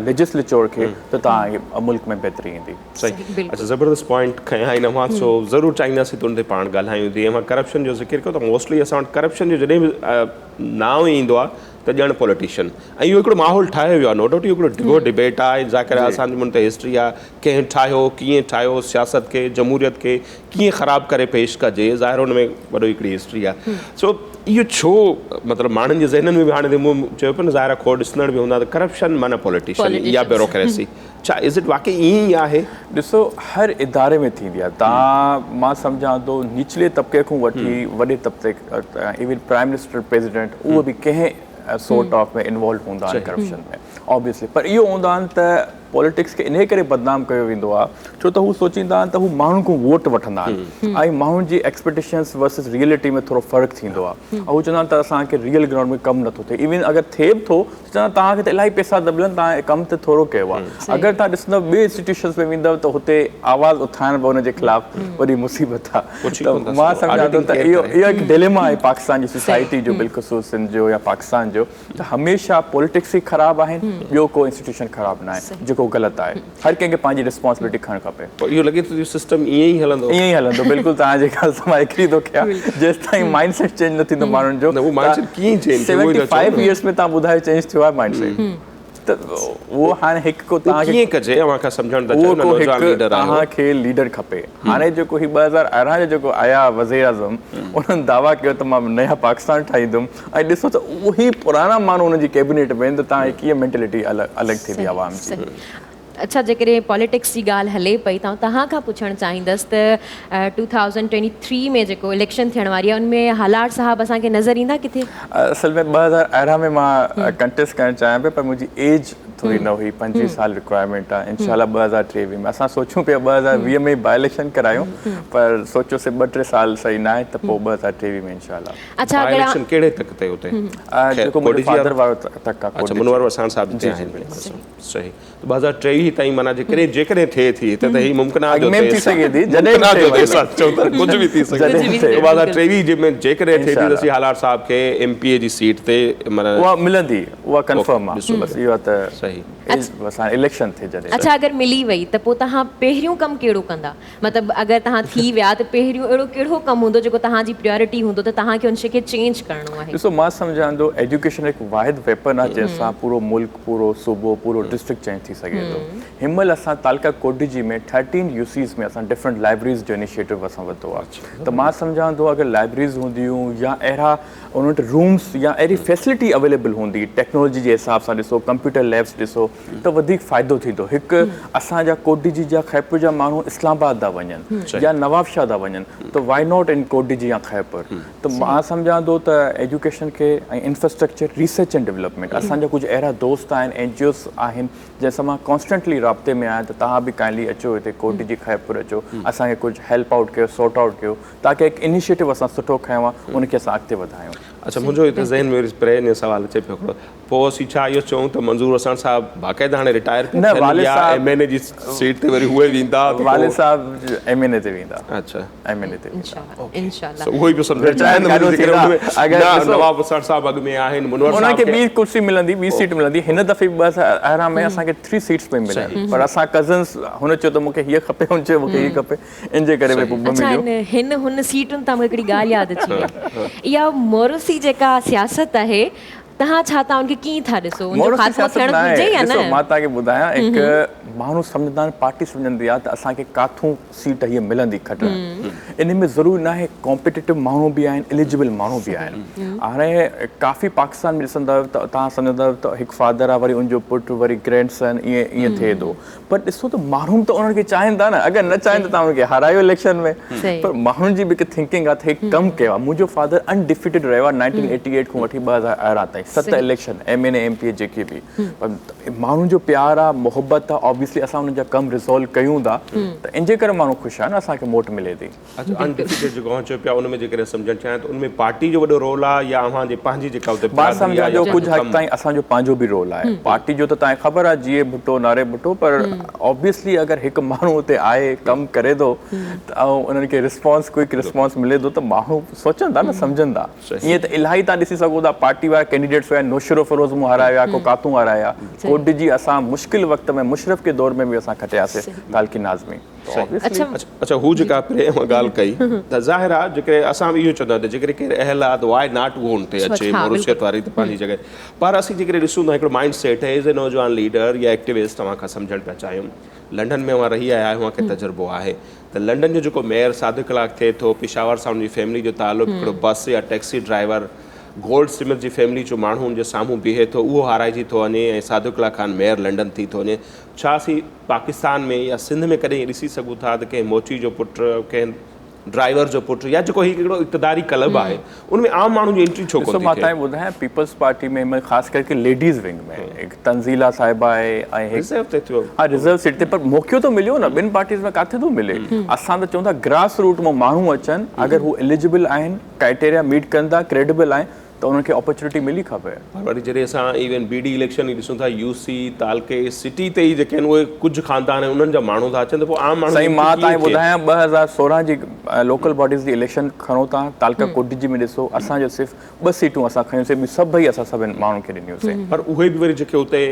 ليجسليچور کي ته توهان کي ملڪ ۾ بهتري ايندي. صحيح اڇا زبردست پوائنٽ کنيا آهن اوهان سو ضرور چاهينداسين ته ان تي پاڻ ڳالهايون جيئن اوهان ڪرپشن جو ذڪر ڪيو ته موسٽلي اسان وٽ ڪرپشن جو جڏهن به نانء ايندو آهي ته ڄڻ پوليٽيشن ۽ اهو هڪڙو ماحول ٺاهيو ويو آهي نو ڊائوٽ اهو هڪڙو ڊگهو ڊبيٽ آهي ذاڪر اسان جي منهن تي هسٽري آهي ڪنهن ٺاهيو ڪيئن ٺاهيو سياست کي جمهوريت کي ڪيئن خراب ڪري پيش ڪجي ظاهر ان ۾ وڏو هڪڙي هسٽري آهي سو اهو ڇو مطلب ماڻهن جي ذهنن ۾ به هاڻي مون چيو پيو نه ظاهر آهي کوڙ ڏسندڙ به هوندا ته ڪرپشن معنيٰ پوليٽيشن يا بيوروڪريسي ڇا از it واقعي ائين ئي آهي؟ ڏسو هر اداري ۾ ٿيندي آهي تان مان سمجهان ٿو نچلي طبقي کان وٺي وڏي طبقي ايون پرائم منسٽر پريزيڊنٽ اهو به ڪنهن سورٽ آف ۾ انوالو هوندا آهن ڪرپشن ۾ آبويسلي پر اهو هوندا آهن ته پوليٽڪس کي انهي ڪري بدنام ڪيو ويندو آهي ڇو ته هو سوچيندا آهن ته هو ماڻهن کان ووٽ وٺندا آهن ۽ ماڻهن جي ايڪسپيڪٽيشنس ورسز ريئلٽي ۾ ٿورو فرق ٿيندو آهي ۽ هو چوندا آهن ته اسان کي ريئل گرائونڊ ۾ ڪم نٿو ٿئي ايون اگر ٿئي به ٿو ته چوندا آهن توهان کي ته الاهي پئسا ٿا ملن توهان ڪم ته ٿورو ڪيو آهي اگر توهان ڏسندؤ ٻي انسٽيٽيوشنس ۾ ويندؤ ته هتي آواز اٿارڻ به ان جي خلاف وڏي مصيبت آهي ته مان سمجهان ٿو ته اهو هڪ ڊليما آهي پاڪستان جي سوسائٽي جو بالخصوص سنڌ جو يا پاڪستان جو ته هميشه پوليٽڪس ئي خراب آهن ٻيو ڪو انسٽيٽيوشن خراب ناهي جيڪو غلط آهي هر ڪنهن کي پنهنجي ريسپانسبلٽي کڻڻ کپي. پوء اهو لڳي ٿو ته اهو سسٽم ائين ئي هلندو. ائين ئي هلندو بلڪل توهان جي ڳالهه سان مان ايگري ٿو ڪيان جيستائين مائنڊ سيٽ چينج نه ٿيندو ماڻهن جو نه اهو مائنڊ سيٽ ڪيئن چينج ٿيندو اهو ئي ٿا چئو 75 يئرس ۾ توهان ٻڌايو چينج ٿيو آهي مائنڊ سيٽ ته اهو هاڻي هڪ ڪو توهان کي ڪيئن ڪجي اوهان کان سمجهڻ ٿا چاهيون نه نوجوان ليڊر آهيو توهان کي ليڊر کپي هاڻي جيڪو هي 2018 جو جيڪو آيا وزير اعظم انهن دعويٰ ڪيو ته مان نيا پاڪستان ٺاهيندم ۽ ڏسو ته اهي پراڻا ماڻهو انهن جي ڪيبنيٽ ۾ آهن ته توهان جي ڪيئن مينٽلٽي الڳ ٿيندي عوام جي. اڇا جيڪڏهن پاليٽڪس جي ڳالهه هلي پئي ته آئون توهان کان پڇڻ چاهيندس ته ٽو ٿائوزنڊ ٽوئنٽي ٿري ۾ جيڪو اليڪشن ٿيڻ واري آهي ان ۾ هالار صاحب اسان کي نظر ايندا ڪٿي؟ اصل ۾ 2018 ۾ مان ڪنٽيسٽ ڪرڻ چاهيان پيو پر منهنجي ايج ٿوري نه هئي 25 سال رڪوائرمينٽ آهي انشاء الله 2023 ۾ اسان سوچيون پيا 2020 ۾ ئي باء اليڪشن ڪرايون پر سوچيوسي ٻه ٽي سال صحيح نه آهي ته پوء 2023 ۾ انشاء الله. اڇا باء اليڪشن ڪهڙي تڪ تي اتي؟ جيڪو منهنجي فادر وارو تڪ آهي اڇا منور وساڻ صاحب جتي آهن صحيح ته 2023 تائين معنيٰ جيڪڏهن جيڪڏهن ٿئي ٿي هتي ته هي ممڪنات جو اڳ ۾ به ٿي سگهي ٿي جڏهن به ٿئي ممڪنات جو چئون ٿا ڪجهه به ٿي سگهي ٿو 2023 جي ۾ جيڪڏهن ٿئي ٿي ته اسين هالار صاحب کي ايم پي اي جي سيٽ تي معنيٰ اها ملندي اها ڪنفرم آهي بس اهو ته صحيح بس هاڻي اليڪشن ٿئي جڏهن. اڇا اگر ملي وئي ته پوء توهان پهريون ڪم ڪهڙو ڪندا؟ مطلب اگر توهان ٿي ويا ته پهريون اهڙو ڪهڙو ڪم هوندو جيڪو توهان جي پريارٽي هوندو ته توهان کي ان شي کي چينج ڪرڻو آهي؟ ڏسو مان سمجهان ٿو ايجوڪيشن هڪ واحد ويپن آهي جنهن سان پورو ملڪ پورو صوبو پورو ڊسٽرڪٽ چينج ٿي سگهي ٿو. هن مهل اسان تعلقه ڪوٽڏيجي ۾ ٿرٽين يو سيز ۾ اسان ڊفرنٽ لائبريز جو انيشيٽو اسان ورتو آهي ته مان سمجهان ٿو اگر لائبريز هونديون يا اهڙا ان وٽ رومس يا اهڙي فيسلٽي اويليبل هوندي ٽيڪنالاجي جي حساب سان ڏسو ڪمپيوٽر ليبس ڏسو ته وڌيڪ فائدو ٿيندو هڪ اسان جا ڪوٽ ڊيجي جا خيرپور جا ماڻهو اسلام آباد ٿا وڃن يا نواب شاهه ٿا وڃن ته وائي not ان ڪوٽ ڊيجي يا خيرپور ته مان سمجهان ٿو ته ايجوڪيشن کي ۽ انفراسٽرڪچر ريسرچ اينڊ ڊولپمينٽ اسان جا ڪجهه اهڙا دوست آهن اين جي اوز آهن جنهن سان مان ڪانسٽنٽلي رابطي ۾ آهيان ته توهان به ڪائنڊلي اچو هتي ڪوٽ ڊيجي خيرپور اچو اسان کي ڪجهه هيلپ آئوٽ ڪيو سورٽ آئوٽ ڪيو تاڪه هڪ انيشيٽو اسان سٺو کنيو آهي ان کي اسان اڳتي وڌايون. اڇا منهنجو هتي ذهن ۾ وري پري ۾ سوال اچي پيو هڪڙو پوء اسين ڇا اهو چئون ته منظور وساڻ صاحب باقاعده هاڻي رٽائر پيا ٿين يا ايم اين اي جي سيٽ تي وري اهي ويندا ته والد صاحب ايم اين اي تي ويندا. اڇا ايم اين اي تي ويندا. انشاء الله سو اهو ئي پيو سمجهڻ چاهيان ته منهنجي ذڪر ان ۾ نه نواب وساڻ صاحب اڳ ۾ آهن منور صاحب انهن کي ٻي ڪرسي ملندي ٻي سيٽ ملندي هن دفعي 2018 ۾ اسان کي 3 سيٽس پئي ملن پر اسان ڪزنس هن چيو ته مون کي هيء کپي هن چيو مون کي هيء کپي ان جي ڪري پوء ٻه اڇا هن هن سيٽن تان مونکي هڪڙي ڳالهه ياد اچي وئي اها موروثي جيڪا سياست آهي تهان ڇا تهان ان کي ڪيئن ٿا ڏسو ان جو خاتمو ٿيڻ گهرجي يا نه؟ ڏسو مان توهان کي ٻڌايان هڪ ماڻهو سمجهندا آهن پارٽي سمجهندي آهي ته اسان کي ڪاٿون سيٽ هيء ملندي کٽڻ ان ۾ ضروري ناهي ڪامپيٽيٽو ماڻهو به آهن اليجبل ماڻهو به آهن هاڻي ڪافي پاڪستان ۾ ڏسندا آهيو ته توهان سمجهندا آهيو ته هڪ فادر آهي وري ان جو پٽ وري گرينڊ سن ائين ائين ٿئي ٿو پر ڏسو ته ماڻهو به ته انهن کي چاهين ٿا نه اگر نه چاهين ته توهان انهن کي هارايو اليڪشن ۾ پر ماڻهن جي به هڪ ٿنڪنگ آهي ته هي ڪم ڪيو آهي منهنجو فادر ان ڊفيٽيڊ رهيو آهي 1988 کان وٺي 2018 تائين ست election M N A M P A جيڪي به پر ماڻهن جو پيار آهي محبت آهي آبويسلي اسان انهن جا ڪم ريزالو ڪيون ٿا ته ان جي ڪري ماڻهو خوش آهن نه اسان کي موٽ ملي ٿي. اڇا ان ڊفيٽيڊ جيڪو اوهان چئو پيا ان ۾ جيڪڏهن سمجهڻ چاهيان ته ان ۾ پارٽي جو وڏو رول آهي يا اوهان جي پنهنجي جيڪا اتي مان برادري سمجهان آهي يا ٿو ڪجهه پنهنجو حد ڪم تائين اسان جو پنهنجو به رول آهي پارٽي جو ته توهان کي خبر آهي جيئي ڀٽو نعري ڀٽو پر آبويسلي اگر هڪ ماڻهو اتي آهي ڪم ڪري ٿو ته ۽ انهن کي رسپانس ڪوئڪ رسپانس ملي ٿو ته ماڻهو سوچن ٿا نه سمجهن ٿا ائين ته الاهي توهان ڏسي سگهو ٿا پارٽي وارا ڪينڊيڊيٽ ڪينڊيڊيٽس هيا نوشهرو فيروز مون هارايو آهي ڪو ڪاتون هارايا ڪوٽ جي اسان مشڪل وقت ۾ مشرف کي دور ۾ به اسان کٽياسي تعلقي ناظمي. اڇا اڇا هو جيڪا پري اوهان ڳالهه ڪئي ته ظاهر آهي جيڪڏهن اسان به اهو چوندا آهيون ته جيڪڏهن ڪير اهل آهي ته واء not اهو ان تي اچي موروثيت واري ته پنهنجي جڳهه پر اسين جيڪڏهن ڏسون ٿا هڪڙو مائنڊ سيٽ ايز اي نوجوان ليڊر يا ايڪٽيوسٽ اوهان کان سمجهڻ پيا چاهيون لنڊن ۾ اوهان رهي آيا آهيو اوهان کي تجربو آهي ته لنڊن جو جيڪو ميئر صادق الاق ٿئي ٿو پشاور سان ان جي فيملي جو تعلق هڪڙو بس يا ٽيڪسي ڊرائيور گولڊ سمٿ جي فيملي جو ماڻهو ان جي سامهون بيهي ٿو اهو هارائجي ٿو وڃي ۽ صادق الله خان ميئر لنڊن ٿي ٿو وڃي ڇا اسين پاڪستان ۾ يا سنڌ ۾ ڪڏهن ائين ڏسي سگهون ٿا ته ڪنهن موچي جو پٽ، ڪنهن ڊرائيور جو پٽ يا جيڪو هي هڪڙو اقتداري ڪلب آهي ان ۾ عام ماڻهن جي انٽري ڇو ڏسو ڪونه مان ٿي ٿئي؟ توهان کي ٻڌايان پيپلز پارٽي ۾ هن خاص ڪرڪي ليڊيز ونگ ۾ هڪ تنزيلا صاحبه آهي ۽ هڪ رزرو تي ٿيو. ها رزرو سيٽ تي پر موقعو ته مليو نه ٻن پارٽيز ۾ ڪاٿي ٿو ملي اسان ته چئون ٿا گراس روٽ مان ماڻهو اچن اگر هو اليجبل آهن ڪرائيٽيريا ميٽ ڪن ٿا ڪريڊبل آهن ته انهن کي اپرچونٽي ملي کپي. پر وري جڏهن اسان ايون بي ڊي اليڪشن ئي ڏسون ٿا يو سي تعلقي سٽي تي ئي جيڪي آهن اهي ڪجهه خاندان آهن انهن جا ماڻهو ٿا اچن ته پوء عام ماڻهو جي سائين انٽري مان ڪيئن توهان کي ٿئي؟ ٻڌايان 2016 جي لوڪل باڊيز جي اليڪشن کڻو توهان تعلقه ڪوٽ ۾ ڏسو اسان جو صرف ٻه سيٽون اسان کنيون سين ٻيون سڀئي اسان سڀن ماڻهن کي ڏنيون سين. پر اهي به وري جيڪي اتي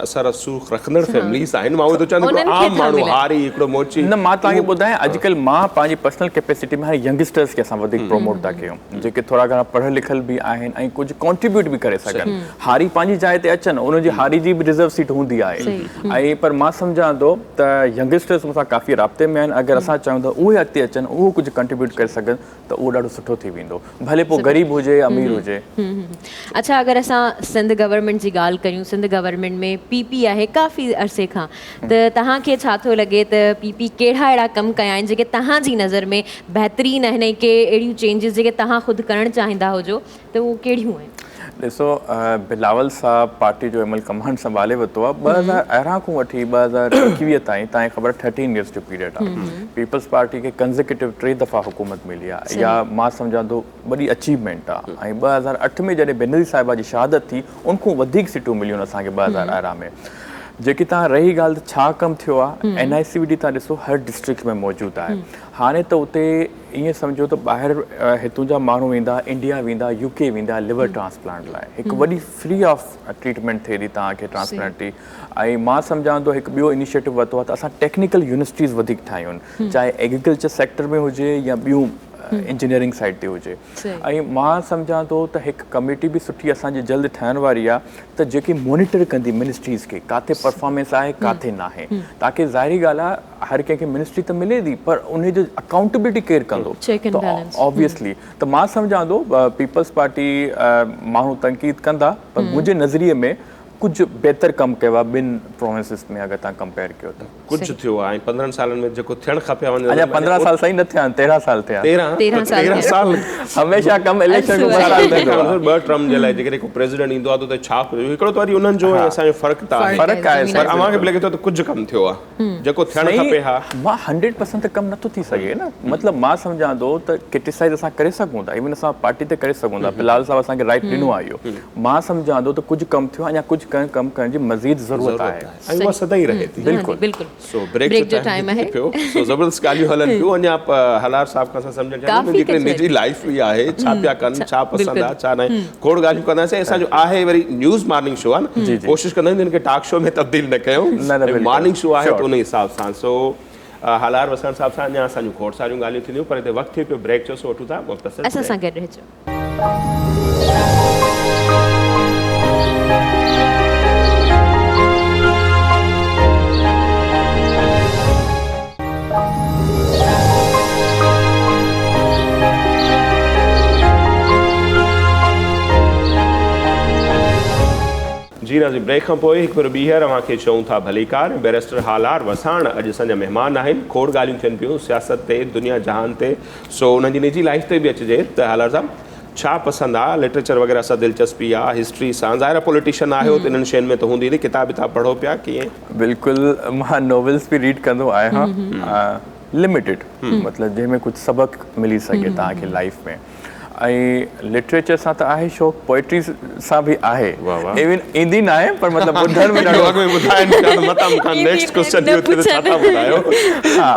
اثر رسوخ رکندڙ فيمليز آهن مان اهو ٿو چوان ته هڪڙو عام ماڻهو هاري هڪڙو موچي نه مان توهان کي ٻڌايان اڄڪلهه مان پنهنجي پرسنل ڪيپيسٽي ۾ هاڻي ينگسٽرز کي اسان وڌيڪ پروموٽ ٿا ڪيون. جيڪي ٿورا گهڻا پڙهيل لکيل به آهن ۽ ڪجهه ڪنٽريبيوٽ به ڪري سگهن هاري پنهنجي جاء تي اچن انهن جي هاري جي به رزرو سيٽ هوندي آهي ۽ پر مان سمجهان ٿو ته ينگسٽرز مون سان ڪافي رابطي ۾ آهن اگر اسان چاهيون ته اهي اڳتي اچن اهو ڪجهه ڪنٽريبيوٽ ڪري سگهن ته اهو ڏاڍو سٺو ٿي ويندو ڀلي پوء غريب هجي يا امير هجي. اڇا اگر اسان سنڌ گورنمينٽ جي ڳالهه ڪريون سنڌ گورنمينٽ ۾ پي پي آهي ڪافي عرصي کان ته توهان کي ڇا ٿو لڳي ته پي پي ڪهڙا اهڙا ڪم ڪيا آهن جيڪي توهان جي نظر ۾ بهترين آهن ۽ ڪي اهڙيون چينجز جيڪي توهان خود ڪرڻ چاهيندا هجو ته اهو ڪهڙيون آهن؟ ڏسو بلاول صاحب پارٽي جو عمل ڪمانڊ سنڀالي ورتو آهي 2018 کان وٺي 2021 تائين توهان کي خبر آهي ٿرٽين يرز جو پيريڊ آهي پيپلز پارٽي کي ڪنزيڪيوٽو ٽي دفعا حڪومت ملي آهي اها مان سمجهان ٿو وڏي اچيومينٽ آهي ۽ 2008 ۾ جڏهن بينظير صاحبه جي شهادت ٿي ان کان وڌيڪ سيٽون مليون اسان کي 2018 ۾ جيڪي تان رهي ڳالهه ته ڇا ڪم ٿيو آهي اين آء سي وي ڊي تان ڏسو هر ڊسٽرڪٽ ۾ موجود آهي هاڻي ته اتي ائين سمجهو ته ٻاهر هتون جا ماڻهو ويندا انڊيا ويندا يو ڪي ويندا ليور ٽرانسپلانٽ لاء هڪ وڏي فري آف ٽريٽمينٽ ٿئي ٿي توهان کي ٽرانسپلانٽ ٿي ۽ مان سمجهان ٿو هڪ ٻيو انيشيٽو ورتو آهي ته اسان ٽيڪنيڪل يونيورسٽيز وڌيڪ ٺاهيون چاهي ايگريڪلچر سيڪٽر ۾ هجي يا ٻيون انجنيئرنگ سائيڊ تي هجي ۽ مان سمجهان ٿو ته هڪ ڪميٽي به سٺي اسان جي جلد ٺهڻ واري آهي ته جيڪي مانيٽر ڪندي منسٽريز کي ڪاٿي پرفارمنس آهي ڪاٿي ناهي تاڪي ظاهري ڳالهه آهي هر ڪنهن کي منسٽري ته ملي ٿي پر انهي جو اڪائونٽبلٽي ڪير ڪندو ته آبويسلي ته مان سمجهان ٿو پيپلز پارٽي ماڻهو تنقيد ڪندا پر منهنجي نظريي ۾ ڪجهه بهتر ڪم ڪيو آهي ٻن پروونسز ۾ اگر توهان ڪمپيئر ڪيو ته. ڪجهه ٿيو آهي ۽ 15 سالن ۾ جيڪو ٿيڻ کپي ها اڃا 15 سال سائين نه ٿيا آهن 13 سال ٿيا آهن. 13 سال هميشه ڪم اليڪشن کان ٻه سال ٿيندو آهي. ٻه ٽرم جي لاء جيڪڏهن ڪو پريزيڊنٽ ايندو آهي ته اتي ڇا هڪڙو ته وري انهن جو ۽ اسان جو فرق ته آهي. فرق آهي پر اوهان کي به لڳي ٿو ته ڪجهه ڪم ٿيو آهي جيڪو ٿيڻ کپي ها. سائين مان 100% ته ڪم نٿو ٿي سگهي نه مطلب مان سمجهان ٿو ته ڪرٽيسائز اسان ڪري سگهون ٿا ايون اسان پارٽي تي ڪري سگهون ٿا بلال صاحب اسان کي رائيٽ ڏنو آهي اهو مان سمجهان ٿو ته ڪجهه ڪم ٿيو آهي اڃا ڪجهه ڪم ڪرڻ جي مزيد ضرورت آهي. ۽ اها سدائين رهي ٿي. بلڪل. بلڪل سو بريڪ جو ٽائيم آهي پيو سو زبردست ڳالهيون هلن پيون اڃا هالار صاحب کان اسان سمجهڻ چاهيون ٿا جيڪڏهن نجي لائيف به آهي ڇا پيا ڪن ڇا پسند آهي ڇا ناهي کوڙ ڳالهيون ڪنداسين اسان جو آهي وري نيوز مارننگ شو آهي نه ڪوشش ڪندا آهيون ته ان کي ٽاڪ شو ۾ تبديل نه ڪيون مارننگ شو آهي ته ان حساب سان سو هالار وساڻ صاحب سان اڃا اسان جون کوڙ ساريون ڳالهيون ٿينديون پر هتي وقت ٿي پيو بريڪ جو سو وٺون ٿا مختصر اسان سان گڏ رهجو. جي ناظرين بريڪ کان پوء هڪ ڀيرو ٻيهر اوهان کي چئون ٿا ڀليڪار ۽ بئريسٽر هالار وساڻ اڄ اسان جا مهمان آهن کوڙ ڳالهيون ٿين پيون سياست تي دنيا جهان تي سو انهن جي نجي لائيف تي به اچجي ته هالار صاحب ڇا پسند آ لٽريچر وغيره سان دلچسپي آ هسٽري سان ظاهر آ پوليٽيشن آهيو ته انهن شين ۾ ته هوندي نه ڪتاب وتاب پڙهو پيا ڪيئن؟ بلڪل مان ناولز به ريڊ ڪندو آهيان لميٽيڊ مطلب جنهن ۾ ڪجهه سبق ملي سگهي توهان کي لائيف ۾ ۽ لٽريچر سان ته آهي شوق پوئٽري سان به آهي ايون ايندي ناهي پر مطلب ٻڌڻ ۾ ڏاڍو اڳ ۾ ٻڌائين پيا ته متان مون کان نيڪسٽ ڪوسچن اهو ٿئي ته ڇا ٿا ٻڌايو. ها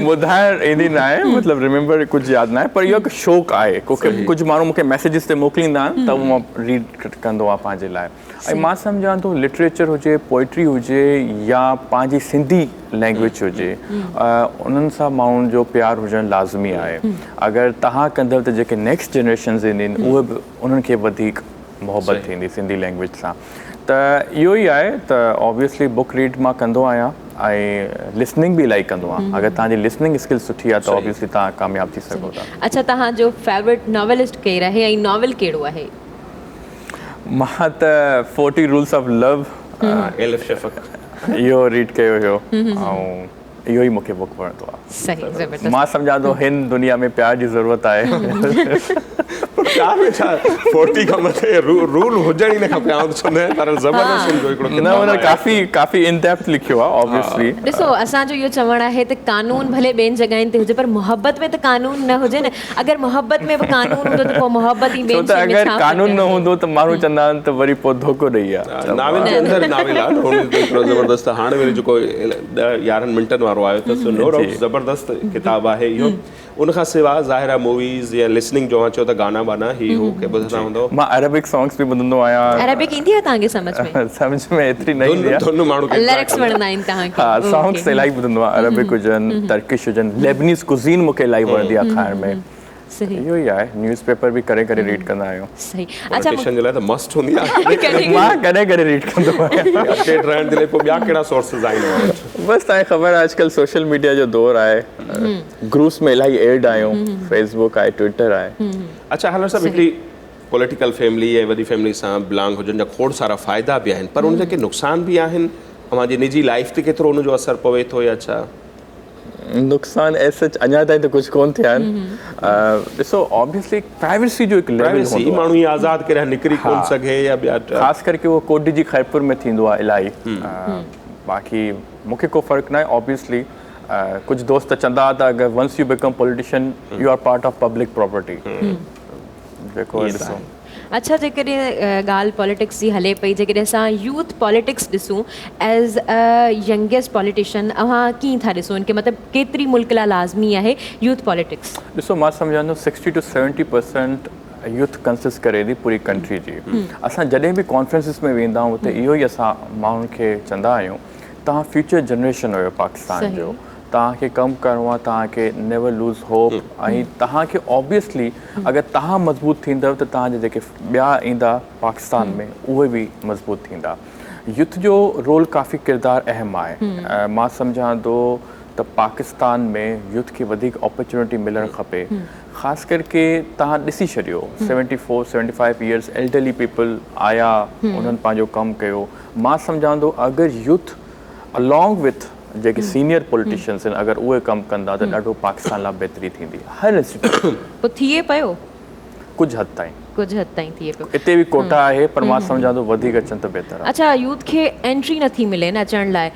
ٻڌائڻ ايندي ناهي مطلب ريميمبر ڪجهه ياد ناهي پر اهو هڪ شوق آهي ڪجهه ماڻهو مون کي ميسيجز تي موڪليندا آهن ته اهو مان ريڊ ڪندو آهيان پنهنجي لاء ۽ مان سمجهان ٿو لٽريچر هجي پوئٽري هجي يا پنهنجي سنڌي لينگويج هجي انهن سان ماڻهن جو پيار هجڻ لازمي آهي اگر توهان ڪندؤ ته جيڪي نيڪسٽ جنريشنز ايندين اهي به انهن کي وڌيڪ محبت ٿيندي سنڌي لينگويج سان ته اهو ئي آهي ته آبويسلي بڪ ريڊ مان ڪندو آهيان ۽ لسننگ به الاهي ڪندو آهيان اگر توهان جي لسننگ اسڪل سٺي آهي ته آبويسلي توهان ڪامياب ٿي سگهو ٿا. اڇا توهان جو فيورٽ ناولسٽ ڪير آهي ۽ ناول ڪهڙو آهي؟ مان ته forty rules of love Elif Shafak اهو ريڊ ڪيو هيو ۽ اهو ئي مونکي بڪ وڻندو آهي. صحيح زبردست. مان سمجهان ٿو هن دنيا ۾ پيار جي ضرورت آهي. پيار ۾ ڇا فورٽي کان مٿي رول هجڻ ئي نه کپي آئون ته چوندو آهيان پر زبردست ان جو هڪڙو ڪتاب آهي. نه هن ڪافي ڪافي ان ڊيپٿ لکيو آهي آبويسلي. ڏسو اسان جو اهو چوڻ آهي ته قانون ڀلي ٻين جڳهين تي هجي پر محبت ۾ ته قانون نه هجي نه اگر محبت ۾ به قانون هوندو ته پوء محبت ۽ ڇو ٻين ته شين ۾ اگر ڇا فرق قانون نه آهي؟ هوندو ته ماڻهو چوندا آهن ته وري پوء ڌوڪو ڏئي ها. ناول جي اندر ناول آهي نه هن جو هڪڙو زبردست هاڻي وري جيڪو 10 11 منٽن وارو آيو اٿس نو ڊائوٽ زبردست ڪتاب آهي اهو ان کان سوا ظاهر آهي موويز يا لسننگ جو اوهان چيو ته گانا وانا هي هو ڪي ٻڌندا هوندؤ. مان عربڪ سانگس به ٻڌندو آهيان. عربڪ ايندي آهي توهان کي سمجهه ۾؟ سمجهه ۾ ايتري نه ايندي آهي. ڌن ماڻهو کي لرڪس وڻندا آهن توهان کي. ها سانگس الاهي ٻڌندو آهيان عربڪ هجن ترڪش هجن ليبنيز ڪوزين مون کي الاهي وڻندي آهي کائڻ ۾ اهو ئي آهي نيوز پيپر به ڪڏهن ڪڏهن ريڊ ڪندا آهيون. صحيح اڇا پوليٽيشن جي لاء ته مسٽ هوندي آهي. مان ڪڏهن ڪڏهن ريڊ ڪندو آهيان. اپڊيٽ رهڻ جي لاء پوء ٻيا ڪهڙا سورسز آهن اوهان وٽ؟ بس توهان کي خبر آهي اڄڪلهه سوشل ميڊيا جو دور آهي گروپس ۾ الاهي ايڊ آهيون فيس بڪ آهي ٽوئٽر آهي. اڇا هالر صاحب هڪڙي پوليٽيڪل فيملي ۽ وڏي فيملي سان بلانگ هجڻ جا کوڙ سارا فائدا به آهن پر ان جا ڪي نقصان به آهن اوهان جي نجي لائيف تي ڪيترو ان جو اثر پوي ٿو يا ڇا؟ نقصان ايز سچ اڃا تائين ته ڪجهه ڪون ٿيا آهن ڏسو آبويسلي پرائيويسي جو هڪ ليول پرائيويسي هوندو آهي ماڻهو ائين آزاد ڪري نڪري ڪون سگهي يا ٻيا خاص ڪرڪي اهو ڪوٽ جي خيرپور ۾ ٿيندو آهي الاهي باقي مون کي ڪو فرق ناهي آبويسلي ڪجهه دوست چوندا ها ته اگر once you become politician you are part of public property جيڪو ڏسو. اڇا جيڪڏهن ڳالهه پاليٽڪس جي هلي پئي جيڪڏهن اسان يوٿ پاليٽڪس ڏسون ايز ا ينگيسٽ پاليٽيشن اوهان ڪيئن ٿا ڏسو ان کي مطلب ڪيتري ملڪ لاء لازمي آهي يوٿ پاليٽڪس. ڏسو مان سمجهان ٿو sixty to seventy percent youth consist ڪري ٿي پوري ڪنٽري جي اسان جڏهن به ڪانفرنسز ۾ ويندا آهيون اتي اهو ئي اسان ماڻهن کي چوندا آهيون توهان فيوچر جنريشن آهيو پاڪستان جو توهان کي ڪم ڪرڻو آهي توهان کي نيور لوز هوپ ۽ توهان کي آبويسلي اگر توهان مضبوط ٿيندؤ ته توهان جا جيڪي ٻيا ايندا پاڪستان ۾ اهي به مضبوط ٿيندا يوٿ جو رول ڪافي ڪردار اهم آهي مان سمجهان ٿو ته پاڪستان ۾ يوٿ کي وڌيڪ اپرچونٽي ملڻ کپي خاص ڪرڪي توهان ڏسي ڇڏيو seventy four seventy five years elderly people آيا انهن پنهنجو ڪم ڪيو مان سمجهان ٿو اگر يوٿ الانگ وٿ جيڪي سينيئر پوليٽيشنس آهن اگر اهي ڪم ڪندا ته ڏاڍو پاڪستان لاء بهتري ٿيندي هر انسٽيٽيوشن. پوء ٿئي پيو؟ ڪجهه حد تائين. ڪجهه حد تائين ٿئي پيو. اتي به ڪوٽا آهي پر مان سمجهان ٿو وڌيڪ اچن ته بهتر آهي. اڇا يوٿ کي انٽري نٿي ملي نه اچڻ لاء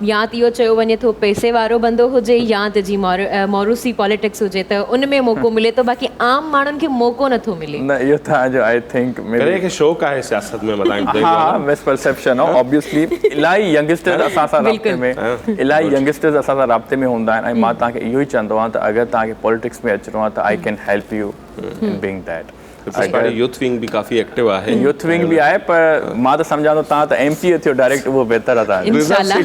يا ته اهو چيو وڃي ٿو پئسي وارو بندو هجي يا ته جي موروثي پاليٽڪس هجي ته ان ۾ موقعو ملي ٿو باقي عام ماڻهن کي موقعو نٿو ملي. نه اهو توهان جو I think مي بي. ڪنهن کي شوق آهي سياست ۾ متان ٻڌائيندو ها مس پرسيپشن آهي آبويسلي الاهي ينگسٽرز اسان سان رابطي ۾ الاهي ينگسٽرز اسان سان رابطي ۾ هوندا آهن ۽ مان توهان کي اهو ئي چوندو آهيان ته اگر توهان کي پاليٽڪس ۾ اچڻو آهي ته I can help you in being that. Peoples party youth wing به ڪافي ايڪٽو آهي. يوٿ ونگ به آهي پر مان ته سمجهان ٿو توهان ته ايم پي اي ٿيو ڊائريڪٽ اهو بهتر آهي توهان جو. انشاء الله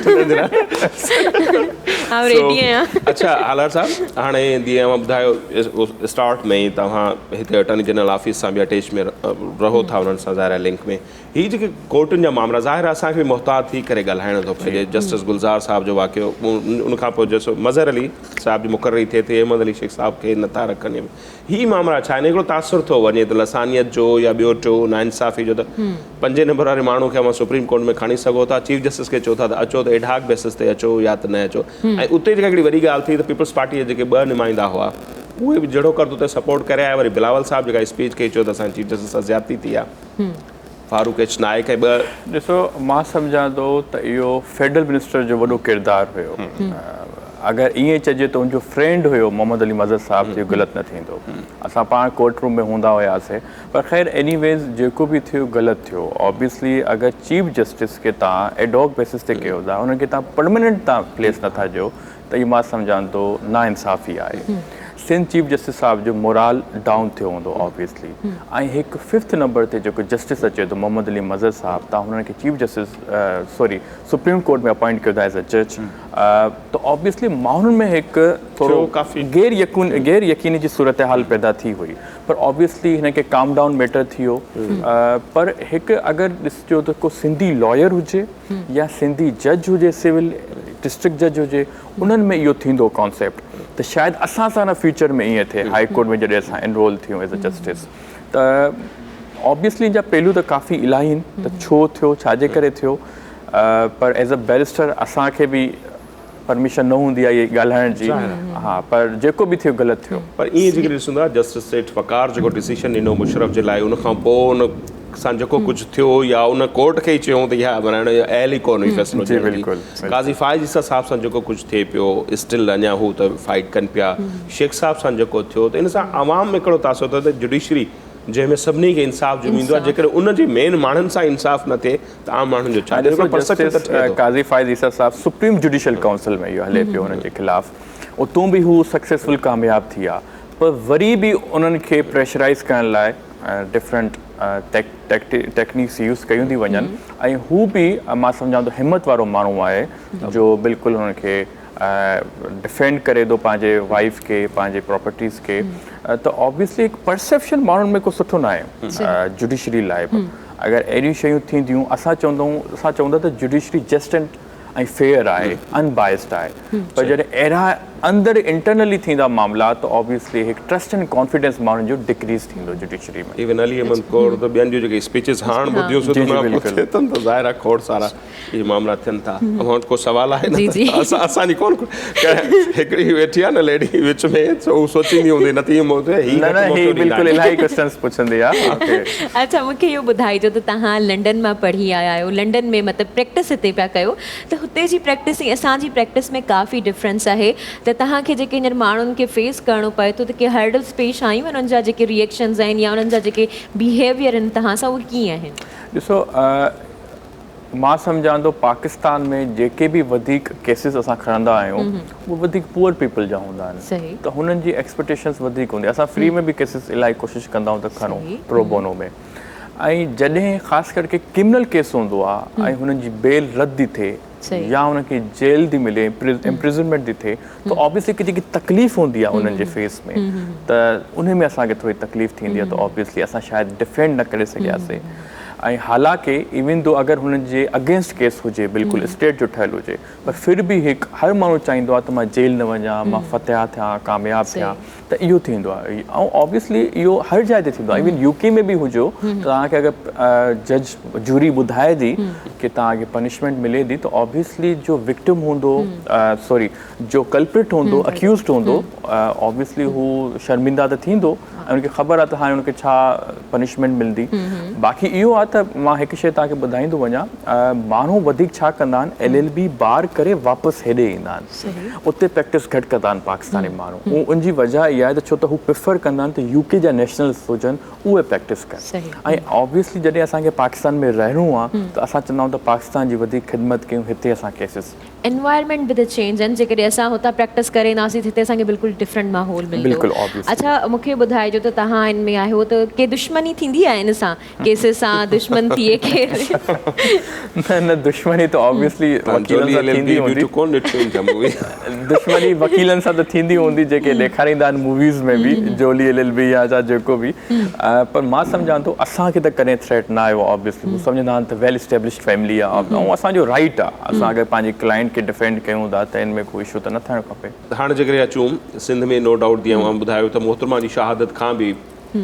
آئون ريڊي آهيان. اڇا هالار صاحب هاڻي جيئن اوهان ٻڌايو اسٽارٽ ۾ ئي توهان هتي اٽارني جنرل آفيس سان به اٽيچ ۾ رهو ٿا انهن سان ظاهر آهي لنڪ ۾ هي جيڪي ڪورٽن جا مامرا ظاهر آهي اسان کي به محتاط ٿي ڪري ڳالهائڻو ٿو پئجي جسٽس گلزار صاحب جو واقعو ان کان پوء جسٽس مظهر علي صاحب جي مقرري ٿئي ٿي احمد علي شيخ صاحب کي نٿا رکن هي مامرا ڇا آهن؟ هڪڙو تاثر ٿو وڃي ته لسانيت جو يا ٻيو ٽيو ناانصافي جو ته پنجين نمبر واري ماڻهو کي اوهان سپريم ڪورٽ ۾ کڻي سگهو ٿا، چيف جسٽس کي چئو ٿا ته اچو ته ايڊهاڪ بيسس تي اچو يا ته نه اچو ۽ اتي جيڪا هڪڙي وڏي ڳالهه ٿي ته پيپلز پارٽي جا جيڪي ٻه نمائندا هئا اهي به جهڙوڪر ته اتي سپورٽ ڪري آيا وري بلاول صاحب جيڪا اسپيچ ڪئي چيو ته اسان جي چيف جسٽس سان زيادتي ٿي آهي فاروق ايڇ نائڪ ۽ ٻه. ڏسو مان سمجهان ٿو ته اهو فيڊرل منسٽر جو وڏو ڪردار هيو. اگر ائين چئجي ته ان جو فرينڊ هيو محمد علي مظهر صاحب ته اهو غلط نه ٿيندو. اسان پاڻ ڪورٽ روم ۾ هوندا هياسي پر خير ايني ويز جيڪو به ٿيو غلط ٿيو. آبويسلي اگر چيف جسٽس کي تان ايڊهاڪ بيسس تي ڪيو ٿا انهن کي تان پرماننٽ تان پليس نٿا ڏيو ته اهو مان سمجهان ٿو ناانصافي آهي. سنڌ چيف جسٽس صاحب جو مورال ڊائون ٿيو هوندو آبويسلي ۽ هڪ ففٿ نمبر تي جيڪو جسٽس اچي ٿو محمد علي مظهر صاحب تان هنن کي chief justice sorry supreme court ۾ appoint ڪيو ٿا ايز اي جج ته آبويسلي ماڻهن ۾ هڪ ٿورو غير يقين غير يقيني جي صورتحال پيدا ٿي هئي پر آبويسلي هن کي ڪام ڊائون ميٽر ٿي ويو پر هڪ اگر ڏسجو ته ڪو سنڌي لائر هجي يا سنڌي جج هجي سول ڊسٽرڪٽ جج هجي انهن ۾ اهو ٿيندو ڪانسيپٽ ته شايد اسان سان نه فيوچر ۾ ائين ٿئي هائي ڪورٽ ۾ جڏهن اسان انرول ٿيون ايز اي جسٽس ته آبويسلي ان جا پهلو ته ڪافي الاهي آهن ته ڇو ٿيو ڇا جي ڪري ٿيو پر ايز اي بيرسٽر اسان کي به پرميشن نه هوندي آهي ڳالهائڻ جي ها پر جيڪو به ٿيو غلط ٿيو. پر ائين جيڪڏهن ڏسون ٿا جسٽس سيٺ وقار جيڪو ڊسيشن ڏنو مشرف جي لاء ان کان پوء ان سان جيڪو ڪجهه ٿيو يا ان ڪورٽ کي ئي چيو ته اها بنائڻ اهل ئي ڪونه هئي فيصلو ڏيڻ جي قاضي فائز عيسيٰ صاحب سان جيڪو ڪجهه ٿئي پيو اسٽل اڃا هو ته فائٽ ڪن پيا شيخ صاحب سان جيڪو ٿيو ته ان سان عوام ۾ ڪهڙو تاثر ٿو ته جڊيشري جنهن ۾ سڀني کي انصاف جو ملندو آهي جيڪڏهن ان جي مين ماڻهن سان انصاف نه ٿئي ته عام ماڻهن جو ڇا ٿيندو؟ پرسيپشن ته ٺهي ٿو. قاضي فائز عيسيٰ صاحب سپريم جڊيشل ڪائونسل ۾ اهو هلي پيو انهن جي خلاف اتون به هو سڪسيسفل ڪامياب ٿي ويا پر وري به انهن کي پريشرائيز ڪرڻ لاء ڊفرنٽ ٽيڪنيڪس يوز ڪيون ٿي وڃن ۽ هو به مان سمجهان ٿو همت وارو ماڻهو آهي جو بلڪل انهن کي ڊفينڊ ڪري ٿو پنهنجي وائيف کي پنهنجي پراپرٽيز کي ته آبويسلي هڪ پرسيپشن ماڻهن ۾ ڪو سٺو نه آهي جڊيشري لاء به اگر اهڙيون شيون ٿينديون اسان چوندو اسان چوندا ته جڊيشري جسٽ اينڊ ۽ فيئر آهي ان بائسڊ آهي پر جڏهن اهڙا اندر انٽرنلي ٿيندا معاملا ته آبويسلي هڪ ٽرسٽ اينڊ ڪانفيڊنس ماڻهن جو ڊڪريز ٿيندو جڊيشري ۾. ايون علي احمد کوڙ ته ٻين جون جيڪي اسپيچز هاڻ ٻڌيون سي ته ان کان پوء ٿي ته ظاهر آهي کوڙ سارا اهي معاملا ٿين ٿا. اوهان وٽ ڪو سوال آهي نه ته اسان اسان جي ڪون هڪڙي ويٺي آهي نه ليڊي وچ ۾ سو هو سوچيندي هوندي نه ته ائين مون هي نه نه هي بلڪل الاهي ڪويسچنز پڇندي آهي اوڪي. اڇا مون کي اهو ٻڌائجو ته توهان لنڊن مان پڙهي آيا آهيو لنڊن ۾ مطلب پريڪٽس هتي پيا ڪيو ته هتي جي پريڪٽس ۽ اسان جي پريڪٽس ۾ ڪافي ڊفرنس آهي ته توهان کي جيڪي هينئر ماڻهن کي فيس ڪرڻو پئي ٿو ته ڪي هرڊلز پيش آيون آهن انهن جا جيڪي ريئڪشنز آهن يا انهن جا جيڪي بيهيويئر آهن توهان سان اهي ڪيئن آهن؟ ڏسو مان سمجهان ٿو پاڪستان ۾ جيڪي به وڌيڪ ڪيسز اسان کڻندا آهيون اهي وڌيڪ پوئر پيپل جا هوندا آهن ته هنن جي ايڪسپيڪٽيشنس وڌيڪ هوندي اسان فري ۾ به ڪيسز الاهي ڪوشش ڪندا آهيون ته کڻون پرو بونو ۾ ۽ جڏهن خاص ڪرڪي ڪرمنل ڪيس هوندو آهي ۽ هنن جي بيل رد ٿي ٿئي يا هنن کي جيل ٿي ملي امپرزنمينٽ ٿي ٿئي ته آبويسلي هڪ جيڪي تڪليف هوندي آهي انهن جي فيس ۾ ته انهي ۾ اسان کي ٿوري تڪليف ٿيندي آهي ته آبويسلي اسان شايد ڊفينڊ نه ڪري سگهياسي ۽ حالانڪه ايون دو اگر هنن جي اگينسٽ ڪيس هجي بلڪل اسٽيٽ جو ٺهيل هجي پر ڦر به هڪ هر ماڻهو چاهيندو آهي ته مان جيل نه وڃان مان فتح ٿيان ڪامياب ٿيان ته اهو ٿيندو آهي ۽ آبويسلي اهو هر جاء تي ٿيندو آهي ايون يو ڪي ۾ به هجو توهان کي اگر جج جوري ٻڌائي ٿي ڪي توهان کي پنشمينٽ ملي ٿي ته آبويسلي جو وڪٽم هوندو سوري جو ڪلپرٽ هوندو اڪيوزڊ هوندو آبويسلي هو شرمنده ته ٿيندو ۽ ان کي خبر آهي ته هاڻي ان کي ڇا پنشمينٽ ملندي باقي اهو آهي ته مان هڪ شيء توهان کي ٻڌائيندو وڃان ماڻهو وڌيڪ ڇا ڪندا آهن ايل ايل بي بار ڪري واپس هيڏي ايندا آهن اتي پريڪٽس گهٽ ڪندا آهن پاڪستاني ماڻهو ان جي وجه اها آهي ته ڇو ته هو پريفر ڪندا آهن ته يو ڪي جا نيشنلز هجن اهي پريڪٽس ڪن ۽ آبويسلي جڏهن اسان کي پاڪستان ۾ رهڻو آهي ته اسان چوندا آهيون ته پاڪستان جي وڌيڪ خدمت ڪيون هتي اسان ڪيسز انوائرمينٽ به ته چينج آهن جيڪڏهن اسان هتان پريڪٽس ڪري اينداسين ته هتي اسان کي بلڪل ڊفرنٽ ماحول ملندو. بلڪل obviously. اڇا مون کي ٻڌائجو ته توهان ان ۾ آهيو ته ڪي دشمني ٿيندي آهي ان سان ڪيسز سان دشمن ٿئي ڪير. نه نه دشمني ته obviously وڪيلن سان ٿيندي هوندي. ڪون ڏٺي آهن مووي. دشمني وڪيلن سان ته ٿيندي هوندي جيڪي ڏيکاريندا آهن موويز ۾ به جولي ايل ايل بي يا ڇا جيڪو به پر مان سمجهان ٿو اسان کي ته ڪڏهن ٿريٽ نه آيو آهي آبويسلي هو سمجهندا آهن ته ويل اسٽيبلشڊ فيملي آهي ۽ اسان جو رائيٽ آهي اسان اگر پنهنجي ڪلائنٽ کي ڊفينڊ ڪيون ٿا ته ان ۾ ڪو اشو ته نه ٿيڻ کپي. هاڻ جيڪڏهن اچون سنڌ ۾ نو ڊائوٽ جيئن اوهان ٻڌايو ته محترمه جي شهادت کان به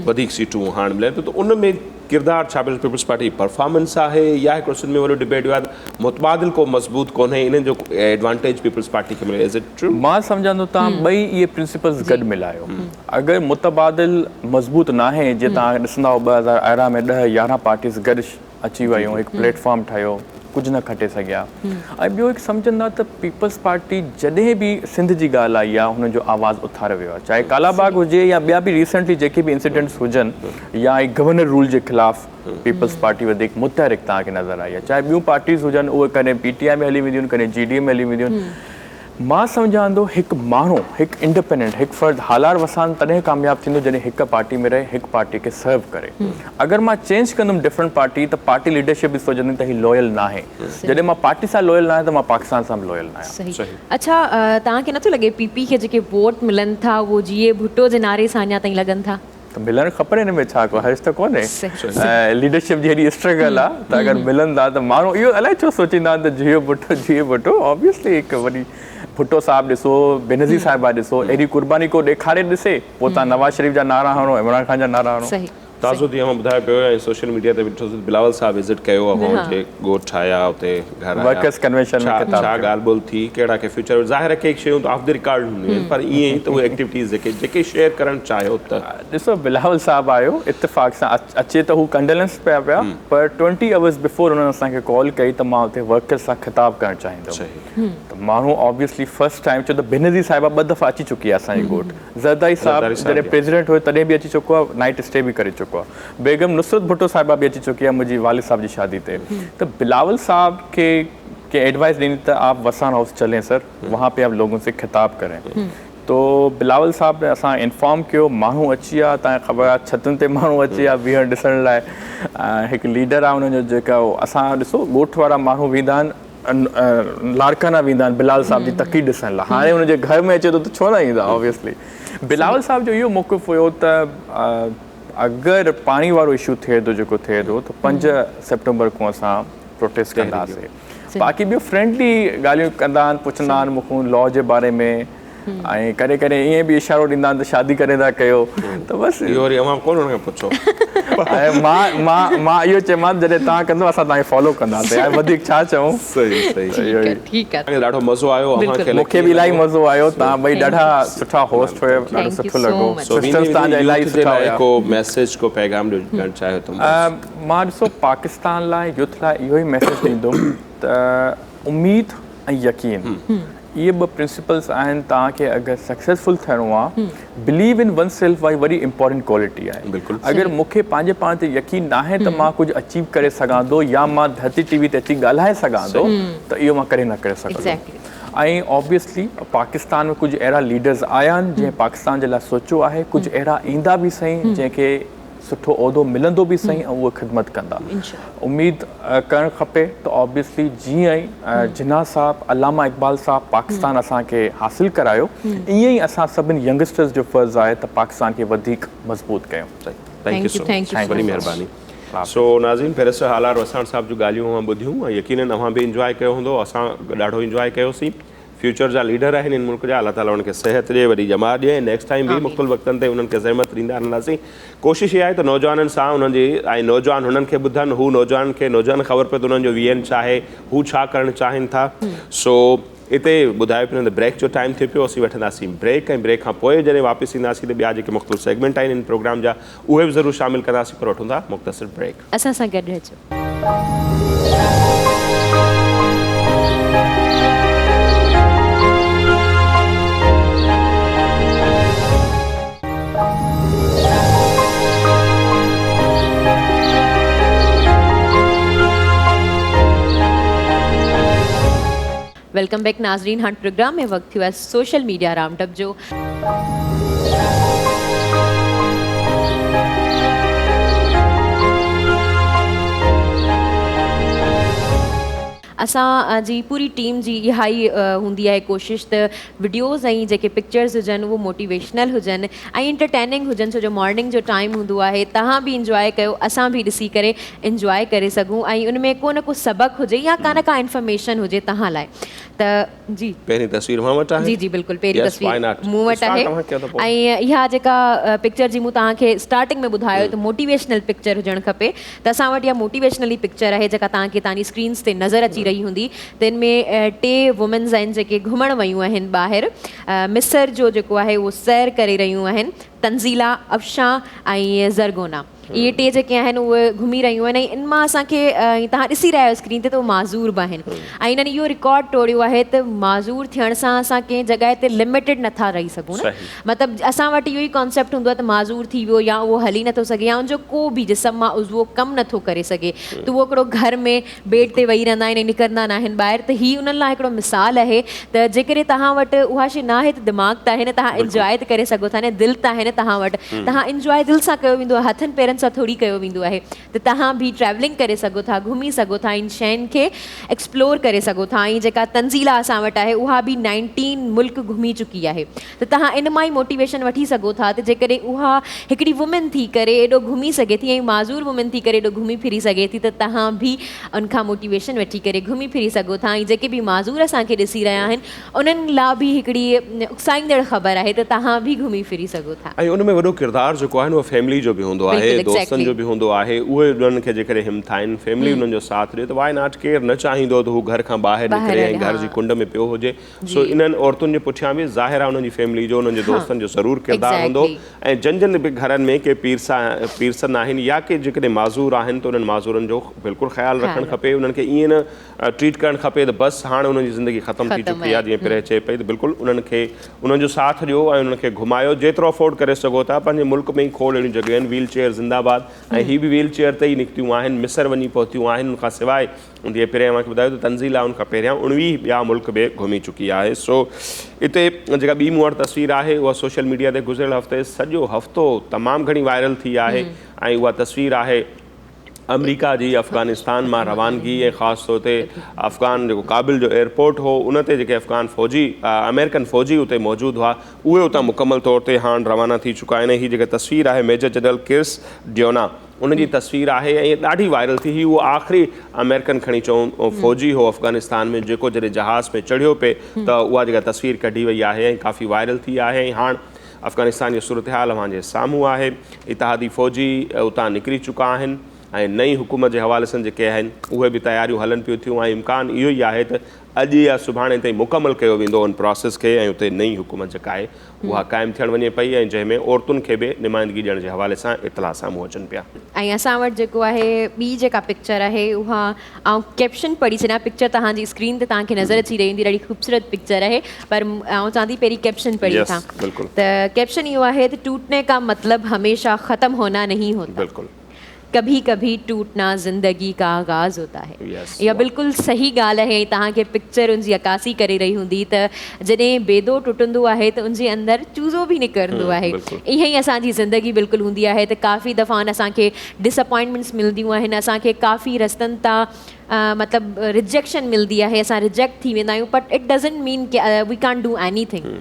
وڌيڪ سيٽون هاڻ ملن ٿيون ته ان ۾ ڪردار ڇا پيپلز پارٽي جي پرفارمنس آهي يا هڪڙو سنڌ ۾ وڏو ڊبيٽ اهو آهي ته متبادل ڪو مضبوط ڪونهي انهن جو ايڊوانٽيج پيپلز پارٽي کي مليو از it true? مان سمجهان ٿو توهان ٻئي اهي پرنسپلز گڏ ملايو اگر متبادل مضبوط ناهي جيئن توهان ڏسندا هئو 2018 ۾ ڏهه 11 پارٽيز گڏ اچي ويون هڪ پليٽ فارم ٺهيو ڪجهه نه کٽي سگهيا ۽ ٻيو هڪ سمجهندا ته پيپلز پارٽي جڏهن به سنڌ جي ڳالهه آئي آهي هنن جو آواز اٿاريو ويو آهي چاهي ڪالا باغ هجي يا ٻيا به ريسنٽلي جيڪي به انسيڊنٽس هجن يا هي گورنر رول جي خلاف پيپلز پارٽي وڌيڪ متحرڪ توهان کي نظر آئي آهي چاهي ٻيون پارٽيز هجن اهي ڪڏهن پي ٽي آء ۾ هلي وينديون آهن ڪڏهن جي ڊي اي ۾ هلي وينديون آهن مان سمجهان ٿو هڪ ماڻهو، هڪ انڊپينڊنٽ، هڪ فرد هالار وسان تڏهن ڪامياب ٿيندو جڏهن هڪ پارٽي ۾ رهي هڪ پارٽي کي سرو ڪري. اگر مان چينج ڪندم ڊفرنٽ پارٽي ته پارٽي ليڊرشپ به سوچندي ته هي لوئل ناهي. جڏهن مان پارٽي سان لوئل ناهيان ته مان پاڪستان سان به لوئل ناهيان. صحيح. اڇا توهان کي نٿو لڳي پي پي کي جيڪي ووٽ ملن ٿا اهو جيئي ڀٽو جي نعري سان اڃا تائين لڳن ٿا؟ ته ملڻ کپن ان ۾ ڇا ڪو حرج ته ڪونهي ليڊرشپ جي هيڏي اسٽرگل آ ته اگر ملن ٿا ته ماڻهو اهو الائي ڇو سوچيندا آهن ته جيئي ڀٽو جيئي ڀٽو آبويسلي هڪ وڏي ڀٽو صاحب ڏسو بينظير صاحبه ڏسو اهڙي قرباني ڪو ڏيکاري ڏسي پوء تان نواز شريف جا نعرا هڻو عمران خان جا نعرا هڻو. تازو جيئن اوهان ٻڌايو پيو ۽ سوشل ميڊيا تي به ڏٺوسين ته بلاول صاحب وزٽ ڪيو اوهان جي ڳوٺ آيا اتي گهر آيا ورڪرز ڪنوينشن ۾ خطاب ڇا ڳالهه ٻولهه ٿي ڪهڙا ڪي فيوچر ظاهر آهي ڪي شيون ته آف the record هونديون آهن پر ائين ئي ته اهي ايڪٽيوٽيز جيڪي جيڪي شيئر ڪرڻ چاهيو ته. ڏسو بلاول صاحب آيو اتفاق سان اچي ته هو ڪنڊولنس پيا پيا پر ٽوئنٽي اورز بفور انهن اسان کي ڪال ڪئي ته مان اتي ورڪرز سان خطاب ڪرڻ چاهيندم ته ماڻهو آبويسلي فرسٽ ٽائيم ڇو ته بينظير صاحبه ٻه دفعا اچي چڪي آهي اسان جي ڳوٺ زرداري صاحب جڏهن پريزيڊنٽ هيو تڏهن به اچي چڪو آهي نائيٽ اسٽي به ڪري چڪو آهي بيگم نصرت ڀٽو صاحبه به اچي چڪي آهي منهنجي والد صاحب جي شادي تي ته بلاول صاحب کي ڪنهن ايڊوائس ڏني ته آپ وساڻ هائوس چلين سر وهان پي آپ لوگون سي خطاب ڪرين تو بلاول صاحب نے اسان انفارم ڪيو ماڻهو اچي ويا تان خبر آهي ڇتن تي ماڻهو اچي ويا بيهڻ ڏسڻ لاء هڪ ليڊر آهي انهن جو جيڪا اسان ڏسو ڳوٺ وارا ماڻهو ويندا آهن لاڙڪاڻا ويندا آهن بلال صاحب جي تقرير ڏسڻ لاء هاڻي هن جي گهر ۾ اچي ٿو ته ڇو نه ايندا آبويسلي بلاول صاحب جو اهو موقف هيو ته اگر پاڻي وارو اشو ٿئي ٿو جيڪو ٿئي ٿو ته 5 سيپٽمبر کان اسان پروٽيسٽ ڪنداسين باقي ٻيو فرينڊلي ڳالهيون ڪندا آهن پڇندا آهن مون کان لا جي باري ۾ ۽ ڪڏهن ڪڏهن ائين به اشارو ڏيندا آهن ته شادي ڪڏهن ٿا ڪيو ته بس. اهو وري اوهان ڪونه انهن کان پڇو. ۽ مان مان مان اهو چيومانس جڏهن توهان ڪندو اسان توهان کي فالو ڪنداسين هاڻي وڌيڪ ڇا چئون. صحيح صحيح. ٺيڪ آهي ٺيڪ آهي. ڏاڍو مزو آيو اوهان کي مون کي به الاهي مزو آيو توهان ٻئي ڏاڍا سٺا هوسٽ هيو ڏاڍو سٺو لڳو سسٽرز توهان جا الاهي سٺا هيا. ڪو ميسيج ڪو پيغام ڏيڻ چاهيو ته. مان ڏسو پاڪستان لاء يوٿ لاء اهو ئي ميسيج ڏيندم ته اميد ۽ يقين اهي ٻه پرنسپلز آهن توهان کي اگر سڪسيسفل ٿيڻو آهي بليو ان ون سيلف واري وڏي امپورٽنٽ ڪوالٽي آهي اگر مون کي پنهنجي پاڻ تي يقين ناهي ته مان ڪجهه اچيو ڪري سگهان ٿو يا مان ڌرتي ٽي وي تي اچي ڳالهائي سگهان ٿو ته اهو مان ڪڏهن نه ڪري سگهندم ۽ آبويسلي پاڪستان ۾ ڪجهه اهڙا ليڊرز آيا آهن جنهن پاڪستان جي لاء سوچيو آهي ڪجهه اهڙا ايندا به سهي جنهن کي سٺو عهدو ملندو به سهي ۽ اهي خدمت ڪندا. اميد ڪرڻ کپي ته آبويسلي جيئن ئي جناح صاحب، علامه اقبال صاحب پاڪستان اسان کي حاصل ڪرايو ائين ئي اسان سڀني ينگسٽرز جو فرض آهي ته پاڪستان کي وڌيڪ مضبوط ڪيون. Thank you so much وڏي مهرباني. سو ناظرين بئريسٽر هالار وساڻ صاحب جون ڳالهيون اوهان ٻڌيون ۽ يقينن اوهان به انجواء ڪيو هوندو اسان ڏاڍو انجواء ڪيوسين. فيوچر جا ليڊر آهن هن ملڪ جا الله تعالي انهن کي صحت ڏي وڏي ڄمار ڏي ۽ نيڪسٽ ٽائيم به مختلف وقتن تي انهن کي زحمت ڏيندا رهنداسين ڪوشش اها آهي ته نوجوانن سان انهن جي ۽ نوجوان هنن کي ٻڌن هو نوجوانن کي نوجوانن کي خبر پئي ته انهن جو ويئن ڇا آهي هو ڇا ڪرڻ چاهين ٿا سو اتي ٻڌايو پيو ته بريڪ جو ٽائيم ٿيو پيو اسين وٺنداسين بريڪ ۽ بريڪ کان پوء جڏهن واپس اينداسين ته ٻيا جيڪي مختلف سيگمينٽ آهن ان پروگرام جا اهي به ضرور شامل ڪنداسين پر وٺون ٿا مختصر بريڪ. اسان سان گڏ رهجو. Welcome back ناظرين هاڻ پروگرام ۾ وقت ٿيو آهي سوشل ميڊيا رائونڊ اپ جو. اسان جي پوري ٽيم جي اها ئي هوندي آهي ڪوشش ته وڊيوز ۽ جيڪي پڪچرز هجن اهو موٽيويشنل هجن ۽ انٽرٽيننگ هجن ڇو جو مارننگ جو ٽائيم هوندو آهي توهان به انجواء ڪيو اسان به ڏسي ڪري انجواء ڪري سگهون ۽ ان ۾ ڪو نه ڪو سبق هجي يا ڪا نه ڪا انفارميشن هجي توهان لاء ته جي. پهرين تصوير اوهان وٽ آهي؟ جي جي بلڪل پهرين Yes, why تصوير not? مون وٽ Start آهي اوهان ڪيو ته پوء. ۽ اها جيڪا پڪچر جي مون توهان کي اسٽارٽنگ ۾ ٻڌايو ته موٽيويشنل پڪچر هجڻ کپي ته اسان وٽ اها موٽيويشنل ئي پڪچر آهي جيڪا توهان کي توهان جي اسڪرينس تي نظر اچي رهي هوندي ته ان ۾ ٽي وومينز آهن جيڪي گهمڻ ويون آهن ٻاهر مصر جو جيڪو آهي اهو سير ڪري رهيون آهن تنزيلا، افشان ۽ زرغونا. اهي ٽي جيڪي آهن اهي گهمي رهيون آهن ۽ ان مان اسان کي توهان ڏسي رهيا آهيو اسڪرين تي ته اهي معذور به آهن ۽ انهن اهو رڪارڊ ٽوڙيو آهي ته معذور ٿيڻ سان اسان ڪنهن جڳهه تي لميٽيڊ نٿا رهي سگهون نه مطلب اسان وٽ اهو ئي ڪانسيپٽ هوندو آهي ته معذور ٿي ويو يا اهو هلي نٿو سگهي يا ان جو ڪو به جسم مان عضوو ڪم نٿو ڪري سگهي ته اهو هڪڙو گهر ۾ بيڊ تي ويهي رهندا آهن ۽ نڪرندا ناهن ٻاهر ته هي انهن لاء هڪڙو مثال آهي ته جيڪڏهن توهان وٽ اها شيء ناهي ته دماغ ته آهي نه توهان انجواء ته ڪري سگهو ٿا نه دل ته آهي نه توهان وٽ توهان انجواء دل سان ڪيو ويندو آهي هٿن پيرن سان ٿوري ڪيو ويندو آهي ته توهان به ٽريولنگ ڪري سگهو ٿا گهمي سگهو ٿا ان شين کي ايڪسپلور ڪري سگهو ٿا ۽ جيڪا تنزيلا اسان وٽ آهي اها به نائنٽين ملڪ گهمي چڪي آهي ته توهان ان مان ئي موٽيويشن وٺي سگهو ٿا ته جيڪڏهن اها هڪڙي وومين ٿي ڪري ايڏو گهمي سگهي ٿي ۽ معذور وومين ٿي ڪري ايڏو گهمي ڦري سگهي ٿي ته توهان به ان کان موٽيويشن وٺي ڪري گهمي ڦري سگهو ٿا ۽ جيڪي به معذور اسان کي ڏسي رهيا آهن انهن لا به هڪڙي اڪسائيندڙ خبر آهي ته توهان به گهمي ڦري سگهو ٿا. ۽ ان ۾ وڏو ڪردار جيڪو آهي نه اهو فيملي جو به هوندو آهي دوستن جو به هوندو آهي اهي انهن کي جيڪڏهن همٿائين فيملي انهن جو ساٿ ڏي ته وائي not ڪير نه چاهيندو ته هو گهر کان ٻاهر نڪري ۽ گهر جي ڪنڊ ۾ پيو هجي سو انهن عورتن جي پٺيان به ظاهر آهي انهن جي فيملي جو انهن جي دوستن جو ضرور ڪردار هوندو ۽ جن جن به گهرن ۾ ڪي پيرسن آهن يا ڪي جيڪڏهن معذور آهن ته انهن معذورن جو بلڪل خيال رکڻ کپي انهن کي ائين نه ٽريٽ ڪرڻ کپي ته بس هاڻ انهن جي زندگي ختم ٿي چڪي آهي جيئن پرهه چئي پئي ته بلڪل انهن کي انهن جو ساٿ ڏيو ۽ انهن کي گهمايو جيترو افورڊ ڪري سگهو ٿا پنهنجي ملڪ ۾ ئي کوڙ اهڙيون جڳهيون آهن ويل چيئر زنده آباد ۽ هي به ويل چيئر تي ئي نڪتيون آهن مصر وڃي پهتيون آهن ان کان سواء جيئن پهريان اوهان کي ٻڌايو ته تنزيلا ان کان پهريان 19 ٻيا ملڪ به گهمي چڪي آهي سو اتي جيڪا ٻي مون وٽ تصوير آهي اها سوشل ميڊيا تي گذريل هفتي سڄو هفتو تمام گهڻي وائرل ٿي آهي ۽ اها تصوير آهي آمريڪا جي افغانستان مان روانگي ۽ خاص طور تي افغان جيڪو ڪابل جو ايئرپورٽ هو ان تي جيڪي افغان فوجي آمريڪن فوجي اتي موجود هئا اهي اتان مڪمل طور تي هاڻ روانا ٿي چڪا آهن ۽ هي جيڪا تصوير آهي ميجر جنرل ڪرس ڊيونا ان جي تصوير آهي ۽ ڏاڍي وائرل ٿي هي اهو آخري آمريڪن کڻي چئون فوجي هو افغانستان ۾ جيڪو جڏهن جهاز ۾ چڙهيو پئي ته اها جيڪا تصوير ڪڍي وئي آهي ۽ ڪافي وائرل ٿي آهي ۽ هاڻ افغانستان جي صورتحال اوهان جي سامهون آهي اتحادي فوجي اتان نڪري چڪا آهن ۽ نئين حڪومت جي حوالي سان جيڪي آهن اهي به تياريون هلن پيون ٿيون ۽ امڪان اهو ئي آهي ته اڄ يا سڀاڻي تائين مڪمل ڪيو ويندو ان پراسيس کي ۽ اتي نئين حڪومت جيڪا آهي اها قائم ٿيڻ وڃي پئي ۽ جنهن ۾ عورتن کي به نمائندگي ڏيڻ جي حوالي سان اطلاع سامهون اچن پيا. ۽ اسان وٽ جيڪو آهي ٻي جيڪا پڪچر آهي اها آئون ڪيپشن پڙهي ڇڏيان پڪچر توهان جي اسڪرين تي توهان کي نظر اچي رهي هوندي ڏاڍي خوبصورت پڪچر آهي پر آئون چوان ٿي پهرين ڪيپشن پڙهي وٺان ته ڪيپشن اهو آهي ته ٽوٽني ڪا مطلب هميشه ختم هونا نهين هوتا. بلڪل. ڪڀي ڪڀي ٽوٽنا زندگي ڪا آغاز هوتا هي اها بلڪل صحيح ڳالهه آهي ۽ توهان کي پڪچر ان جي عڪاسي ڪري رهي هوندي ته جڏهن بيدو ٽٽندو آهي ته ان جي اندر چوزو به نڪرندو آهي ائين ئي اسان جي زندگي بلڪل هوندي آهي ته ڪافي دفعا اسان کي ڊس اپائنٽمينٽس ملنديون آهن اسان کي ڪافي رستن تان مطلب رجيڪشن ملندي آهي اسان رجيڪٽ ٿي ويندا آهيون بٽ it doesn't مين ڪي we can't do anything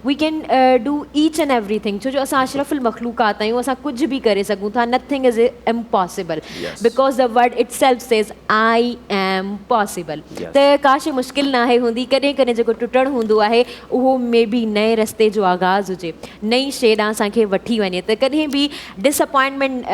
we can do each and everything ڇو جو اسان اشرف المخلوقات آهيون اسان ڪجهه به ڪري سگهون ٿا nothing is impossible because the word itself says I am possible ته ڪا شي مشڪل ناهي هوندي ڪڏهن ڪڏهن جيڪو ٽٽڻ هوندو آهي اهو مي بي نئين رستي جو آغاز هجي نئين شي ڏانهن اسان کي وٺي وڃي ته ڪڏهن به ڊس اپائنٽمينٽ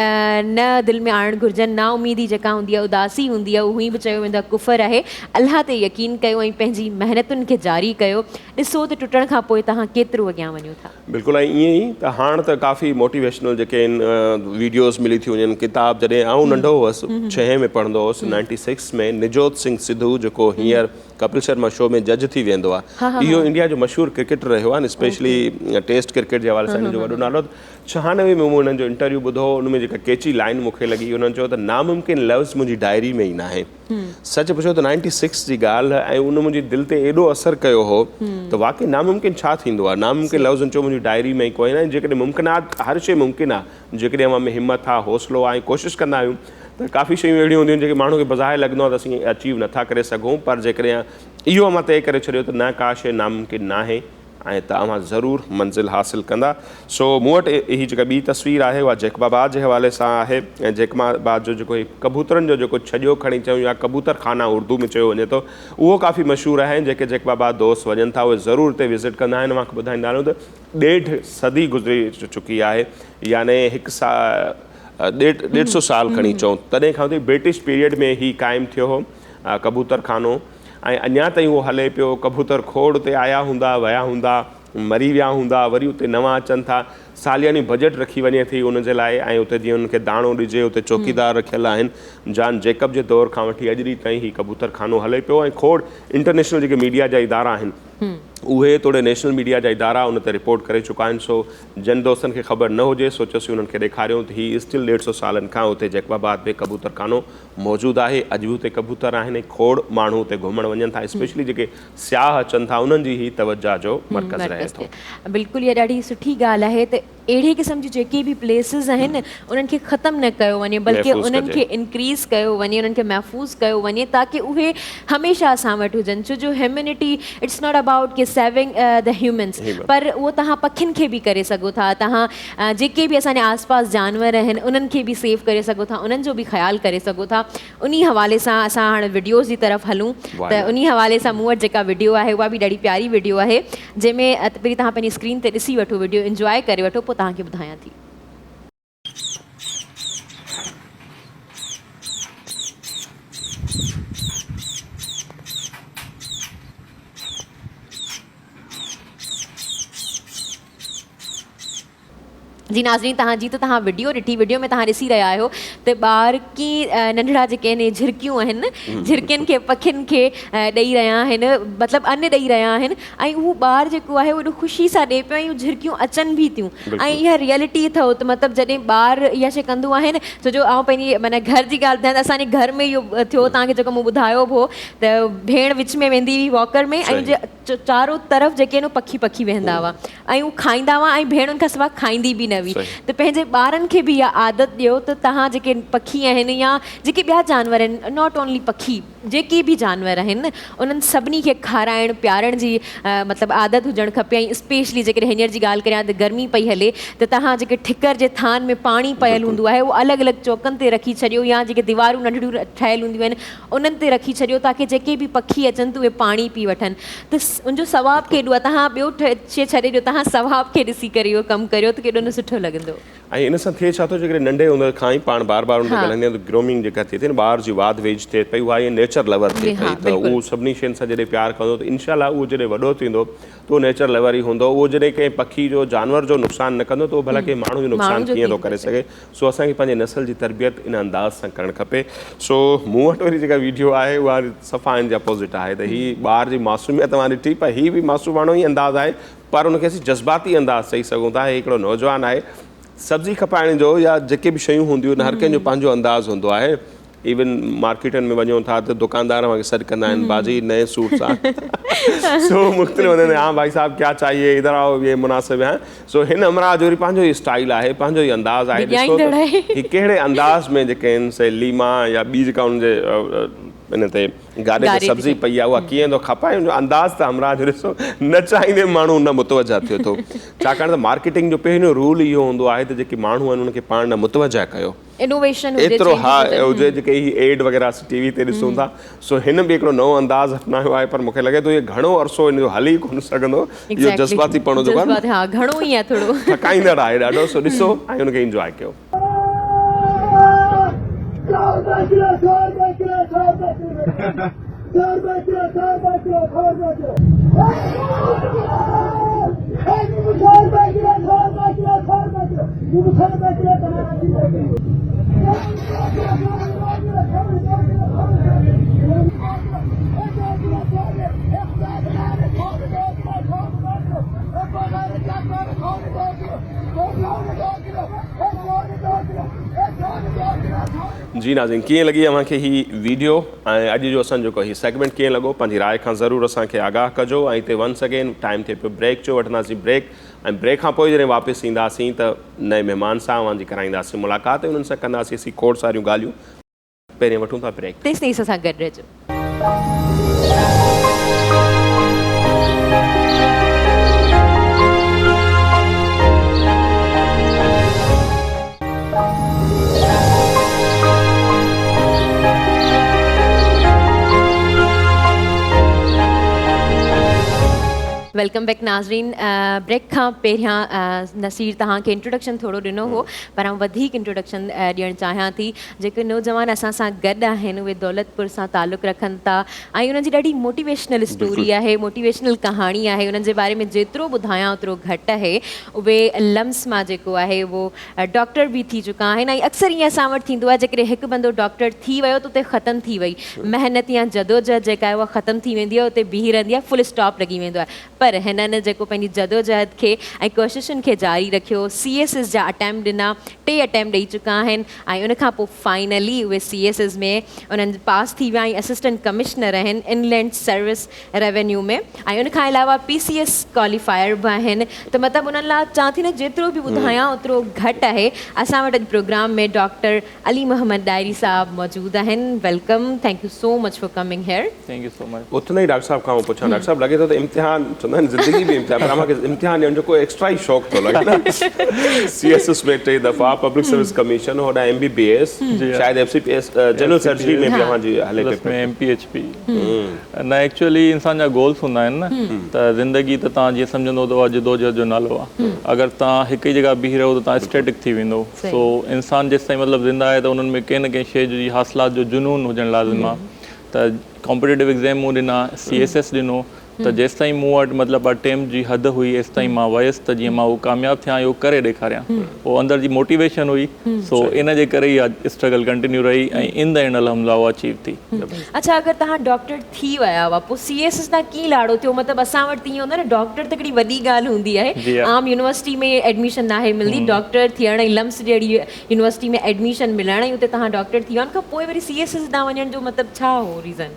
نه دل ۾ آڻڻ گهرجن نا اميدي جيڪا هوندي آهي اداسي هوندي آهي اهو به چيو ويندو آهي ڪفر آهي الله تي يقين ڪيو ۽ پنهنجي محنتن کي جاري ڪيو ڏسو ته ٽٽڻ کان پوء توهان ڪيترو اڳيان وڃو ٿا. بلڪل ۽ ائين ئي ته هاڻ ته ڪافي موٽيويشنل جيڪي آهن ويڊيوز ملي ٿيون وڃن ڪتاب جڏهن آئون ننڍو هئس ڇهين ۾ پڙهندو هئس نائنٽي سڪس ۾ نجوت سنگهه سڌو جيڪو هينئر ڪپل شرما شو ۾ جج ٿي ويندو آهي اهو انڊيا جو مشهور ڪرڪيٽر رهيو آهي اسپيشلي ٽيسٽ ڪرڪيٽ جي حوالي سان هن جو وڏو نالو 96 ۾ مون انهن جو انٽرويو ٻڌو هو ان ۾ جيڪا ڪيچي لائن مون کي لڳي انهن چيو ته ناممڪن لفظ منهنجي ڊائري ۾ ئي ناهي. سچ پڇو ته نائنٽي سڪس جي ڳالهه ۽ ان منهنجي دل تي ايڏو اثر ڪيو هو ته واقعي ناممڪن ڇا ٿيندو آهي ناممڪن لفظ هن چيو منهنجي ڊائري ۾ ئي ڪونهي ۽ جيڪڏهن ممڪنات هر شيء ممڪن آهي جيڪڏهن اوهان ۾ همت آهي حوصلو آهي ۽ ڪوشش ڪندا آهيون ته ڪافي شيون اهڙيون هونديون آهن جيڪي ماڻهو کي بظاهر لڳندو آهي ته اسين اچيو نٿا ڪري سگهون پر جيڪڏهن اهو اوهان طئي ڪري ڇڏيو ته نه ڪا شيء ناممڪن ناهي ۽ ته اوهان ضرور منزل حاصل ڪندا. سو مون وٽ هي جيڪا ٻي تصوير آهي اها جيڪب آباد جي حوالي سان آهي ۽ جيڪب آباد جو جيڪو هي ڪبوترن جو جيڪو ڇڄو کڻي چئون يا ڪبوتر خانه اردو ۾ چيو وڃي ٿو اهو ڪافي مشهور آهي ۽ جيڪي جيڪب آباد دوست وڃن ٿا اهي ضرور اتي وزٽ ڪندا آهن. اوهان کي ٻڌائيندا هلون ته ڏيڍ صدي گذري چڪي آهي يعني هڪ سا ڏيڍ سو سال کڻي چئون تڏهن کان وٺي برٽش پيريڊ ۾ هي قائم ٿيو هو ڪبوتر خانو. ۽ اڃا تائين اهو هلي پيو، ڪبوتر کوڙ اتي آيا هوندا، ويا هوندا، مري ويا هوندا وري اتي نوان اچن ٿا سالياني بجيٽ رکي وڃي ٿي ان جي لاء ۽ اتي جيئن انهن کي داڻو ڏجي اتي چوڪيدار رکيل آهن جان جيڪب جي دور کان وٺي اڄ ڏينهن تائين هي ڪبوتر خانو هلي پيو ۽ کوڙ انٽرنيشنل جيڪي ميڊيا جا ادارا آهن اهي توڙي نيشنل ميڊيا جا ادارا ان تي رپورٽ ڪري چڪا آهن سو جن دوستن کي خبر نه هجي سو چيوسين انهن کي ڏيکاريون ته هي اسٽل ڏيڍ سو سالن کان اتي جيڪب آباد ۾ ڪبوتر خانو موجود آهي اڄ به اتي ڪبوتر آهن ۽ کوڙ ماڻهو اتي گهمڻ وڃن ٿا اسپيشلي جيڪي سياح اچن ٿا انهن جي هي توجه جو مرڪز رهي ٿو. بلڪل اها ڏاڍي سٺي ڳالهه آهي ته اهڙي قسم جون جيڪي به پليسز آهن انهن کي ختم نه ڪيو وڃي بلڪه انهن کي انڪريز ڪيو وڃي انهن کي محفوظ ڪيو وڃي تاڪه اهي هميشه اسان وٽ هجن ڇو جو humanity it's not about K saving the humans پر اهو توهان پکين کي به ڪري سگهو ٿا توهان جيڪي به اسان جي آس پاس جانور آهن انهن کي به سيو ڪري سگهو ٿا انهن جو به خيال ڪري سگهو ٿا انهي حوالي سان اسان هاڻ وڊيوز جي طرف هلون ته انهي حوالي سان مون وٽ جيڪا وڊيو آهي اها به ڏاڍي پياري وڊيو آهي جنهن ۾ پهرين توهان پنهنجي اسڪرين تي ڏسي وٺو وڊيو انجواء ڪري وٺو پوء توهان کي ٻڌايان ٿي. جي ناظرين توهان جي ته توهان وڊيو ڏٺي وڊيو ۾ توهان ڏسي رهيا آهيو ته ٻار ڪي ننڍڙا جيڪي آهن جهرڪيون آهن جهرڪين کي پکين کي ڏئي رهيا آهن مطلب ان ڏئي رهيا آهن ۽ اهو ٻار جيڪو آهي اهو خوشي سان ڏئي پيو ۽ جهرڪيون اچن به ٿيون ۽ اها ريئلٽي اٿو ته مطلب جڏهن ٻار اها شي ڪندو آهي نه ڇو جو آئون پنهنجي معنيٰ گهر جي ڳالهه ٻڌايان ته اسان جي گهر ۾ اهو ٿيو توهان کي جيڪو مون ٻڌايو به هو ته ڀيڻ وچ ۾ ويندي هئي واڪر ۾ ۽ چارو طرف جيڪي آهن پکي پکي ويهندا هئا ۽ هو کائيندا هئا ۽ ڀيڻ ان کان سواء کائيندي به نه هئي ته پنهنجي ٻارن کي به اها عادت ڏيو ته توهان جيڪي پکي آهن يا جيڪي ٻيا جانور آهن not only پکي جيڪي به جانور آهن انهن سڀني کي کارائڻ پيارڻ جي مطلب عادت هجڻ کپي ۽ اسپيشلي جيڪڏهن هينئر جي ڳالهه ڪريان ته گرمي پئي هلي ته توهان جيڪي ٺڪر جي ٿان ۾ پاڻي پيل هوندو آهي اهو الڳ الڳ چوڪن تي رکي ڇڏيو يا جيڪي ديوارون ننڍڙيون ٺهيل هونديون آهن انهن تي رکي ڇڏيو تاڪه جيڪي به پکي اچن ته اهي پاڻي پي وٺن ته ان جو ثواب ڪيڏو آهي توهان ٻيو شيء ڇڏي ڏيو توهان ثواب کي ڏسي ڪري اهو ڪم ڪريو ته ڪيڏو نه سٺو لڳندو. ۽ ان سان ٿئي ڇا ٿو جيڪڏهن ننڍي هوندي کان ئي پاڻ بار بار ان تي ڳالهائيندا آهيون ته گرومنگ جيڪا ٿئي ٿي نه ٻار جي واڌ ويجهه ٿئي پئي اها ائين نيچر لور ٿئي پئي ته اهو سڀني شين سان جڏهن پيار ڪندو ته انشاء الله اهو جڏهن وڏو ٿيندو ته اهو نيچر لور ئي هوندو اهو جڏهن ڪنهن پکي جو جانور جو نقصان نه ڪندو ته اهو ڀلا ڪنهن ماڻهو جو نقصان ڪيئن ٿو ڪري سگهي سو اسان کي پنهنجي نسل جي تربيت ان انداز سان ڪرڻ کپي. سو مون وٽ وري جيڪا ويڊيو آهي اها صفا ان جي اپوزٽ آهي ته هي ٻار جي معصوميت اوهان ڏٺي پر هي به معصوماڻو ئي انداز آهي پر ان کي اسين جذباتي انداز چئي سگهون ٿا. هي هڪڙو نوجوان آهي سبزي کپائڻ جو يا جيڪي به شيون هونديون آهن هر ڪنهن جو پنهنجو انداز هوندو آهي. ايون مارڪيٽن ۾ وڃو ٿا ته دڪاندار اوهان کي سڏ ڪندا آهن باجي نئين سوٽ سان سو مختلف هنڌن تي ها ڀائي صاحب ڪيا چاهيي ادھر آئو يي مناسب هي سو هن همراهه جو وري پنهنجو ئي اسٽائيل آهي پنهنجو ئي انداز آهي ڏسو ته هي ڪهڙي انداز ۾ جيڪي آهن سي ليما يا ٻي جيڪا ان جي ان تي گاڏي تي سبزي پئي آهي اها ڪيئن ٿو کپائي ان جو انداز ته همراهه جو ڏسو نه چاهيندي ماڻهو نه متوجه ٿئي ٿو ڇاڪاڻ ته مارڪيٽنگ جو پهريون رول اهو هوندو آهي ته جيڪي ماڻهو آهن انهن کي پاڻ نه متوجه ڪيو انوويشن هجي ايترو چينجز ها هجن. هجي جيڪي هي ايڊ وغيره اسين ٽي وي تي ڏسون ٿا سو هن به هڪڙو نئون انداز اپنايو آهي پر مونکي لڳي ٿو هي گهڻو عرصو هن جو هلي ڪونه سگهندو اهو Exactly. جذباتي پڻو جيڪو آهي نه جذبات ها گهڻو ئي آهي ٿورو. ٿڪائيندڙ آهي ڏاڍو سو ڏسو ۽ ان کي انجواء ڪيو. جي ناظرين ڪيئن لڳي اوهان کي هي ويڊيو ۽ اڄ جو اسان جو جيڪو هي سيگمينٽ ڪيئن لڳو پنهنجي راء کان ضرور اسان کي آگاهه ڪجو ۽ هتي ونس اگين ٽائيم ٿئي پيو بريڪ جو وٺنداسين بريڪ ۽ بريڪ کان پوء جڏهن واپس اينداسين ته نئين مهمان سان اوهان جي ڪرائينداسين ملاقات ۽ انهن سان ڪنداسين اسين کوڙ ساريون ڳالهيون پهرين وٺون ٿا بريڪ. تيستائين اسان سان گڏ رهجو. Welcome Welcome back ناظرين بريڪ کان پهريان نصير توهان کي انٽروڊڪشن ٿورو ڏنو هو پر آئون وڌيڪ انٽروڊڪشن ڏيڻ چاهيان ٿي جيڪي نوجوان اسان سان گڏ آهن اهي دولتپور سان تعلق رکن ٿا ۽ انهن جي ڏاڍي موٽيويشنل اسٽوري آهي موٽيويشنل ڪهاڻي آهي انهن جي باري ۾ جيترو ٻڌايان اوترو گهٽ آهي اهي لمس مان جيڪو آهي اهو ڊاڪٽر به ٿي چڪا آهن ۽ اڪثر ائين اسان وٽ ٿيندو آهي جيڪڏهن هڪ بندو ڊاڪٽر ٿي ويو ته اتي ختم ٿي وئي محنت يا جدوجهد جيڪا آهي اها ختم ٿي ويندي آهي اتي بيهي رهندي آهي فل اسٽاپ لڳي ويندو آهي پر هنن جيڪو پنهنجي جدوجهد کي ۽ ڪوششن کي جاري رکيو سي ايس ايس جا اٽيمپٽ ڏنا ٽي اٽيمپٽ ڏئي چڪا آهن ۽ ان کان پوء فائنلي اهي سي ايس ايس ۾ انهن پاس ٿي ويا ۽ اسسٽنٽ ڪمشنر آهن انلينڊ سروس ريونيو ۾ ۽ ان کان علاوه پي سي ايس ڪواليفائر به آهن ته مطلب انهن لاء چوان ٿي نه جيترو به ٻڌايان اوترو گهٽ آهي اسان وٽ اڄ پروگرام ۾ ڊاڪٽر علي محمد ڏاهري صاحب موجود آهن welcome thank you so much for coming here. Thank you so much. اٿندي ئي ڊاڪٽر صاحب کان آئون پڇان ڊاڪٽر صاحب لڳي ٿو ته امتحان چوندا آهن زندگي به امتحان پر اوهان کي امتحان ڏيڻ جو ڪو ايڪسٽرا ئي شوق ٿو لڳي نه سي ايس ايس ۾ ٽي دفعا پبلڪ سروس ڪميشن هوڏانهن ايم بي بي ايس شايد F C P S general surgery ۾ به اوهان جي هلي پئي ۾ ايم پي ايڇ پي نه ايڪچوئلي انسان جا گولس هوندا آهن نه ته زندگي ته توهان جيئن سمجهندو ته اها جدوجهد جو نالو آهي اگر توهان هڪ ئي جڳهه بيهي رهو ته توهان اسٽيٽڪ ٿي ويندو سو انسان جيستائين مطلب زنده آهي ته انهن ۾ ڪنهن نه ڪنهن شيء جي حاصلات جو جنون هجڻ لازم آهي ته ڪامپيٽيٽو ايگزام مون ڏنا سي ايس ايس ڏنو ته جيستائين مون وٽ مطلب اٽيمپٽ جي حد هئي ايستائين مان ويس ته جيئن مان اهو ڪامياب ٿيان اهو ڪري ڏيکاريان اهو اندر جي موٽيويشن هئي سو ان جي ڪري اها اسٽرگل ڪنٽينيو رهي ۽ ان the and الحمدلله اها اچيو ٿي. اڇا اگر توهان ڊاڪٽر ٿي ويا هئا پوء سي ايس ايس ڏانهن ڪيئن لاڙو ٿيو مطلب اسان وٽ ته ائين هوندو آهي نه ڊاڪٽر ته هڪڙي وڏي ڳالهه هوندي آهي عام يونيورسٽي ۾ ايڊميشن ناهي ملندي ڊاڪٽر ٿيڻ ۽ لمس جهڙي يونيورسٽي ۾ ايڊميشن ملڻ ۽ اتي توهان ڊاڪٽر ٿي ويا ان کان پوء وري سي ايس ايس ڏانهن وڃڻ جو مطلب ڇا هو ريزن؟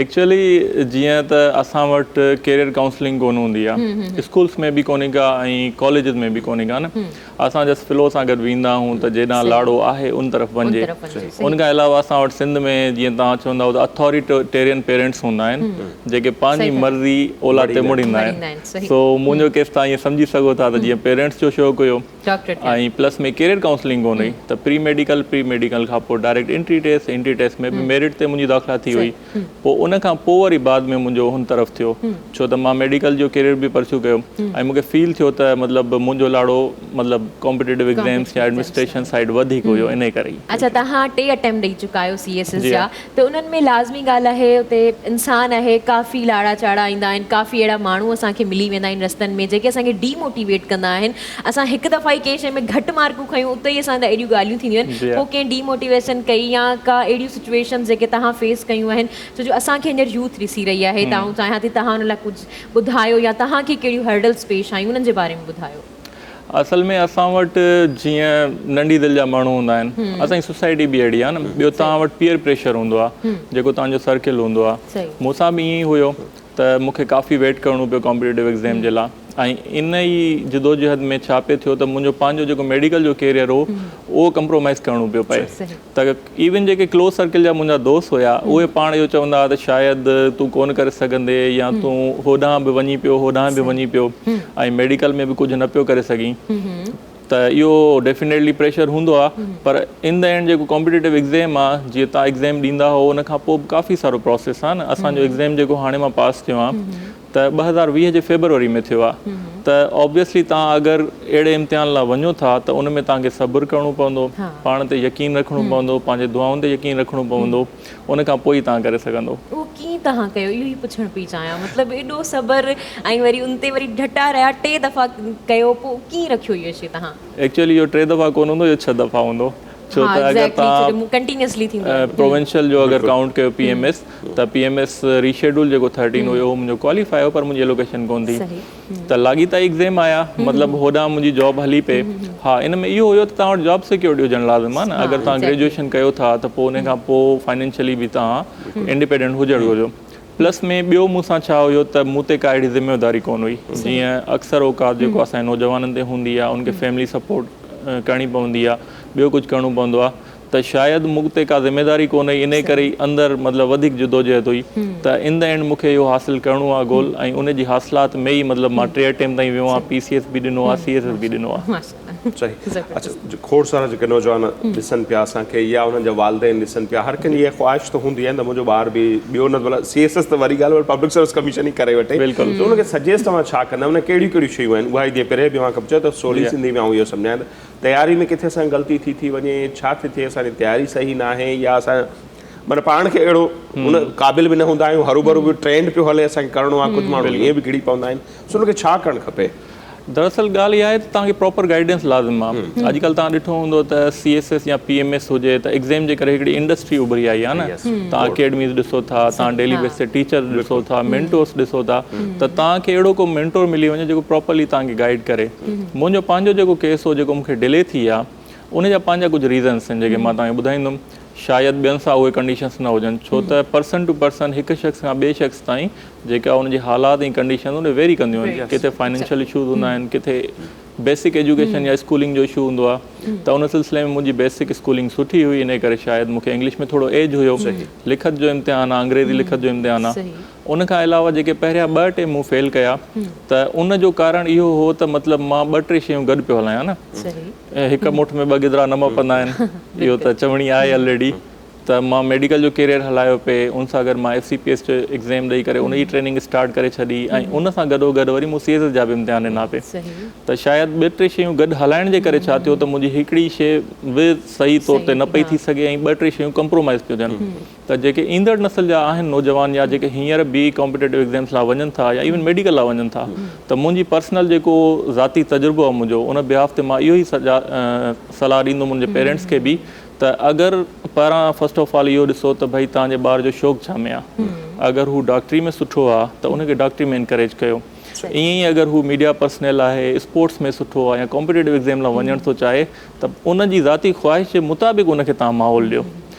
ايڪچوئلي جيئن ته اسان وٽ ڪيريئر ڪائونسلنگ ڪونه هوندي آهي اسڪولس ۾ به ڪونهي ڪا ۽ ڪاليجز ۾ به ڪونهي ڪا نه اسان جسٽ فلو سان گڏ ويندا آهيون ته جيڏانهن لاڙو آهي ان طرف وڃجي. ان کان علاوه اسان وٽ سنڌ ۾ جيئن توهان چوندا هئو ته اٿاريٽيرين پيرنٽس هوندا آهن جيڪي پنهنجي مرضي اولاد تي مڙهيندا آهن سو منهنجو ڪيس توهان ائين سمجهي سگهو ٿا ته جيئن پيرنٽس جو شوق هيو ۽ پلس ۾ ڪيريئر ڪائونسلنگ ڪونه هئي ته پري ميڊيڪل پري ميڊيڪل کان پوء direct entry test entry test ۾ به ميرٽ تي منهنجي داخلا ٿي وئي پوء ان کان پوء وري بعد ۾ منهنجو هن طرف ٿيو ڇو ته مان ميڊيڪل جو ڪيريئر به پرسيو ڪيو ۽ مون کي فيل ٿيو ته مطلب منهنجو لاڙو مطلب ڪامپيٽيٽو ايگزامس يا ايڊمنسٽريشن سائيڊ وڌيڪ هيو انهي ڪري ئي. اڇا توهان ٽي اٽيمپٽ ڏئي چڪا آهيو سي ايس ايس جا ته انهن ۾ لازمي ڳالهه آهي اتي انسان آهي ڪافي لاڙا چاڙها ايندا آهن ڪافي اهڙا ماڻهو اسان کي ملي ويندا آهن رستن ۾ جيڪي اسان کي ڊي موٽيويٽ ڪندا آهن اسان هڪ دفعا ئي ڪنهن شيء ۾ گهٽ مارڪون کنيون اتي ئي اسان سان اهڙيون ڳالهيون ٿينديون آهن پوء ڪنهن ڊي موٽيويشن ڪئي يا ڪا اهڙيون سچويشنز جيڪي توهان فيس ڪيون آهن ڇو جو اسان کي هينئر يوٿ ڏسي رهي آهي ته آئون چاهيان ٿي توهان ان لاء ڪجهه ٻڌايو يا توهان کي ڪهڙيون هرڊلز پيش آيون انهن جي باري ۾ ٻڌايو. اصل ۾ اسان وٽ جيئن ننڍي دل جا ماڻهو هوندا آهن اسان جي سوسائٽي به اهڙي آهي نه ٻيو توهان وٽ پيئر پريشر هوندو آهي جيڪو توهان جو سرڪل هوندو آهي مون سان به ائين ئي هيو ته مون کي ڪافي ويٽ ڪرڻو پيو ڪامپيٽيٽو ايگزام جي لاء ۽ ان ئي جدوجهد ۾ ڇا پئي ٿيو ته منهنجو پنهنجو جيڪو ميڊيڪل جو ڪيريئر هو اهو ڪمپرومائز ڪرڻو پيو پئي ته ايون جيڪي ڪلوز سرڪل جا منهنجا دوست هيا اهي پاڻ اهو چوندا هئا ته شايد تون ڪونه ڪري سگهندي يا تون هوڏانهن به وڃي پيو هوڏانهن به وڃي پيو ۽ ميڊيڪل ۾ به ڪجهه نه پيو ڪري سگهين ته اهو ڊيفينيٽلي پريشر هوندو آهي پر ان the and جيڪو ڪامپيٽيٽو ايگزام آهي جيئن تان ايگزام ڏيندا هو ان کان پوء به ڪافي سارو پروسيس آهي نه اسان جو ايگزام جيڪو هاڻي مان پاس ٿيو آهيان ته 2020 جي فيبروري ۾ ٿيو آهي ته آبويسلي تان اگر اهڙي امتحان لاء وڃو ٿا ته ان ۾ تان کي صبر ڪرڻو پوندو پاڻ تي يقين رکڻو پوندو پنهنجي دعائن تي يقين رکڻو پوندو ان کان پوء ئي توهان ڪري سگهندو. اهو ڪيئن توهان ڪيو اهو ئي پڇڻ پئي چاهيان مطلب ايڏو صبر ۽ وري ان تي وري ڍٽا رهيا ٽي دفعا ڪيو پوء ڪيئن رکيو اهو شي توهان. ايڪچوئلي اهو ٽي دفعا ڪونه هوندو اهو ڇهه دفعا هوندو ڇو ته اگر توهان ڪنٽينيوسلي ٿيندو آهي پروونشل جو اگر ڪائونٽ ڪيو پي ايم ايس ته پي ايم ايس ريشيڊول جيڪو ٿرٽين هيو اهو منهنجو ڪواليفائي هو پر منهنجي الوڪيشن ڪونه ٿي. ته لاڳيتا ايگزيم آيا مطلب هوڏانهن منهنجي جاب هلي پئي ها ان ۾ اهو هيو ته توهان وٽ جاب سيڪيورٽي هجڻ لازم آهي نه اگر توهان گريجوئيشن ڪيو ٿا ته پوء ان کان پوء فائنينشلي به توهان انڊيپينڊنٽ هجڻ گهرجو پلس ۾ ٻيو مون سان ڇا هيو ته مون تي ڪا اهڙي ذميواري ڪونه هئي جيئن اڪثر اوقات جيڪو اسان جي نوجوانن تي هوندي آهي ان کي فيملي سپورٽ ڪرڻي پوندي آهي ٻيو ڪجهه ڪرڻو پوندو آهي ته شايد مون تي ڪا ذميداري ڪونه هئي انهي ڪري ئي اندر مطلب وڌيڪ جدوجهد هئي ته ان the and مون کي اهو حاصل ڪرڻو آهي گول ۽ ان جي حاصلات ۾ ئي مطلب مان ٽي اٽيمپٽ تائين ويو آهيان پي سي ايس به ڏنو آهي سي ايس ايس به ڏنو آهي. ماشاءالله. صحيح اڇا کوڙ سارا جيڪي نوجوان ڏسن پيا اسان کي يا انهن جا والدين ڏسن پيا هر ڪنهن جي اها خواهش ته هوندي آهي ته منهنجو ٻار به ٻيو نه ڀلا سي ايس ايس ته وري ڳالهه پر پبلڪ سروس ڪميشن ئي ڪري وٺي بلڪل ته ان کي سجيسٽ اوهان ڇا ڪندا ان ڪهڙيون ڪهڙيون شيون آهن اها ئي جيئن پهرين به اوهان کان پڇيو ته سولي سنڌي ۾ آئون اهو سمجهايان ته تياري ۾ ڪٿي اسان غلطي ٿي ٿي وڃي ڇا ٿي ٿئي اسان جي تياري صحيح ناهي يا اسان معنيٰ پاڻ کي اهڙو ان قابل به نه هوندا آهيون هروڀرو به ٽرينڊ پيو هلي اسان کي ڪرڻو آهي ڪجهه ماڻهو ائين به گهڙي پوندا آهن سو ان کي ڇا ڪرڻ کپي؟ دراصل ڳالهه اها آهي ته توهان کي پراپر گائيڊنس لازم آهي. اڄڪلهه توهان ڏٺو هوندو ته سي ايس ايس يا پي ايم ايس هجي ته ايگزيم جي ڪري هڪڙي انڊسٽري اڀري آئي آهي نه توهان اڪيڊميز ڏسو ٿا توهان ڊيلي بيس تي ٽيچرز ڏسو ٿا مينٽورس ڏسو ٿا ته توهان کي اهڙو ڪو مينٽور ملي وڃي جيڪو پراپرلي توهان کي گائيڊ ڪري. منهنجو پنهنجو جيڪو ڪيس هو جيڪو مون کي ڊلي ٿي آ ان جا پنهنجا ڪجهه ريزنس آهن جيڪي مان توهان کي ٻڌائيندم شايد ٻين سان اهي ڪنڊيشنس نه هجن ڇو ته پرسن ٽو پرسن هڪ شخص کان ٻئي شخص تائين جيڪا ان جي حالات ۽ ڪنڊيشنز ان ويري ڪنديون آهن ڪٿي فائنينشل اشوز هوندا آهن ڪٿي بيسڪ ايجوڪيشن يا اسڪولنگ جو اشو هوندو آهي ته ان سلسلي ۾ منهنجي بيسڪ اسڪولنگ سٺي هئي ان ڪري شايد مون کي انگلش ۾ ٿورو ايج هيو لکت جو امتحان آهي انگريزي لکت جو امتحان آهي ان کان علاوه جيڪي پهريان ٻه ٽي مون فيل ڪيا ته ان جو ڪارڻ اهو هو ته مطلب مان ٻه ٽي شيون گڏ پيو هلايان نه هڪ مٺ ۾ ٻه گدرا نه ماپندا آهن اهو ته چوڻي آهي الريڊي ته مان ميڊيڪل جو ڪيريئر هلايو پئي ان سان گڏ مان ايف سي پي ايس جو ايگزام ڏئي ڪري ان جي ٽريننگ اسٽارٽ ڪري ڇڏي ۽ ان سان گڏو گڏ وري مون سي ايس ايس جا به امتحان ڏنا پئي ته شايد ٻه ٽي شيون گڏ هلائڻ جي ڪري ڇا ٿيو ته منهنجي هڪڙي شيء به صحيح طور تي نه پئي ٿي سگهي ۽ ٻه ٽي شيون ڪمپرومائز پيون ٿين ته جيڪي ايندڙ نسل جا آهن نوجوان يا جيڪي هينئر به ڪامپيٽيٽو ايگزامس لاء وڃن ٿا يا ايون ميڊيڪل لاء وڃن ٿا ته منهنجي پرسنل جيڪو ذاتي تجربو آهي منهنجو ان بيهاف تي مان اهو ئي صلاح ڏيندم ان جي پيرنٽس کي به ته اگر پهران فرسٽ آف آل اهو ڏسو ته ڀئي توهان جي ٻار جو شوق ڇا ۾ آهي اگر هو ڊاڪٽري ۾ سٺو آهي ته ان کي ڊاڪٽري ۾ انڪريج ڪيو ائين ئي اگر هو ميڊيا پرسنل آهي اسپورٽس ۾ سٺو آهي يا ڪامپيٽيٽو ايگزام لاء وڃڻ ٿو چاهي ته ان جي ذاتي خواهش جي مطابق ان کي توهان ماحول ڏيو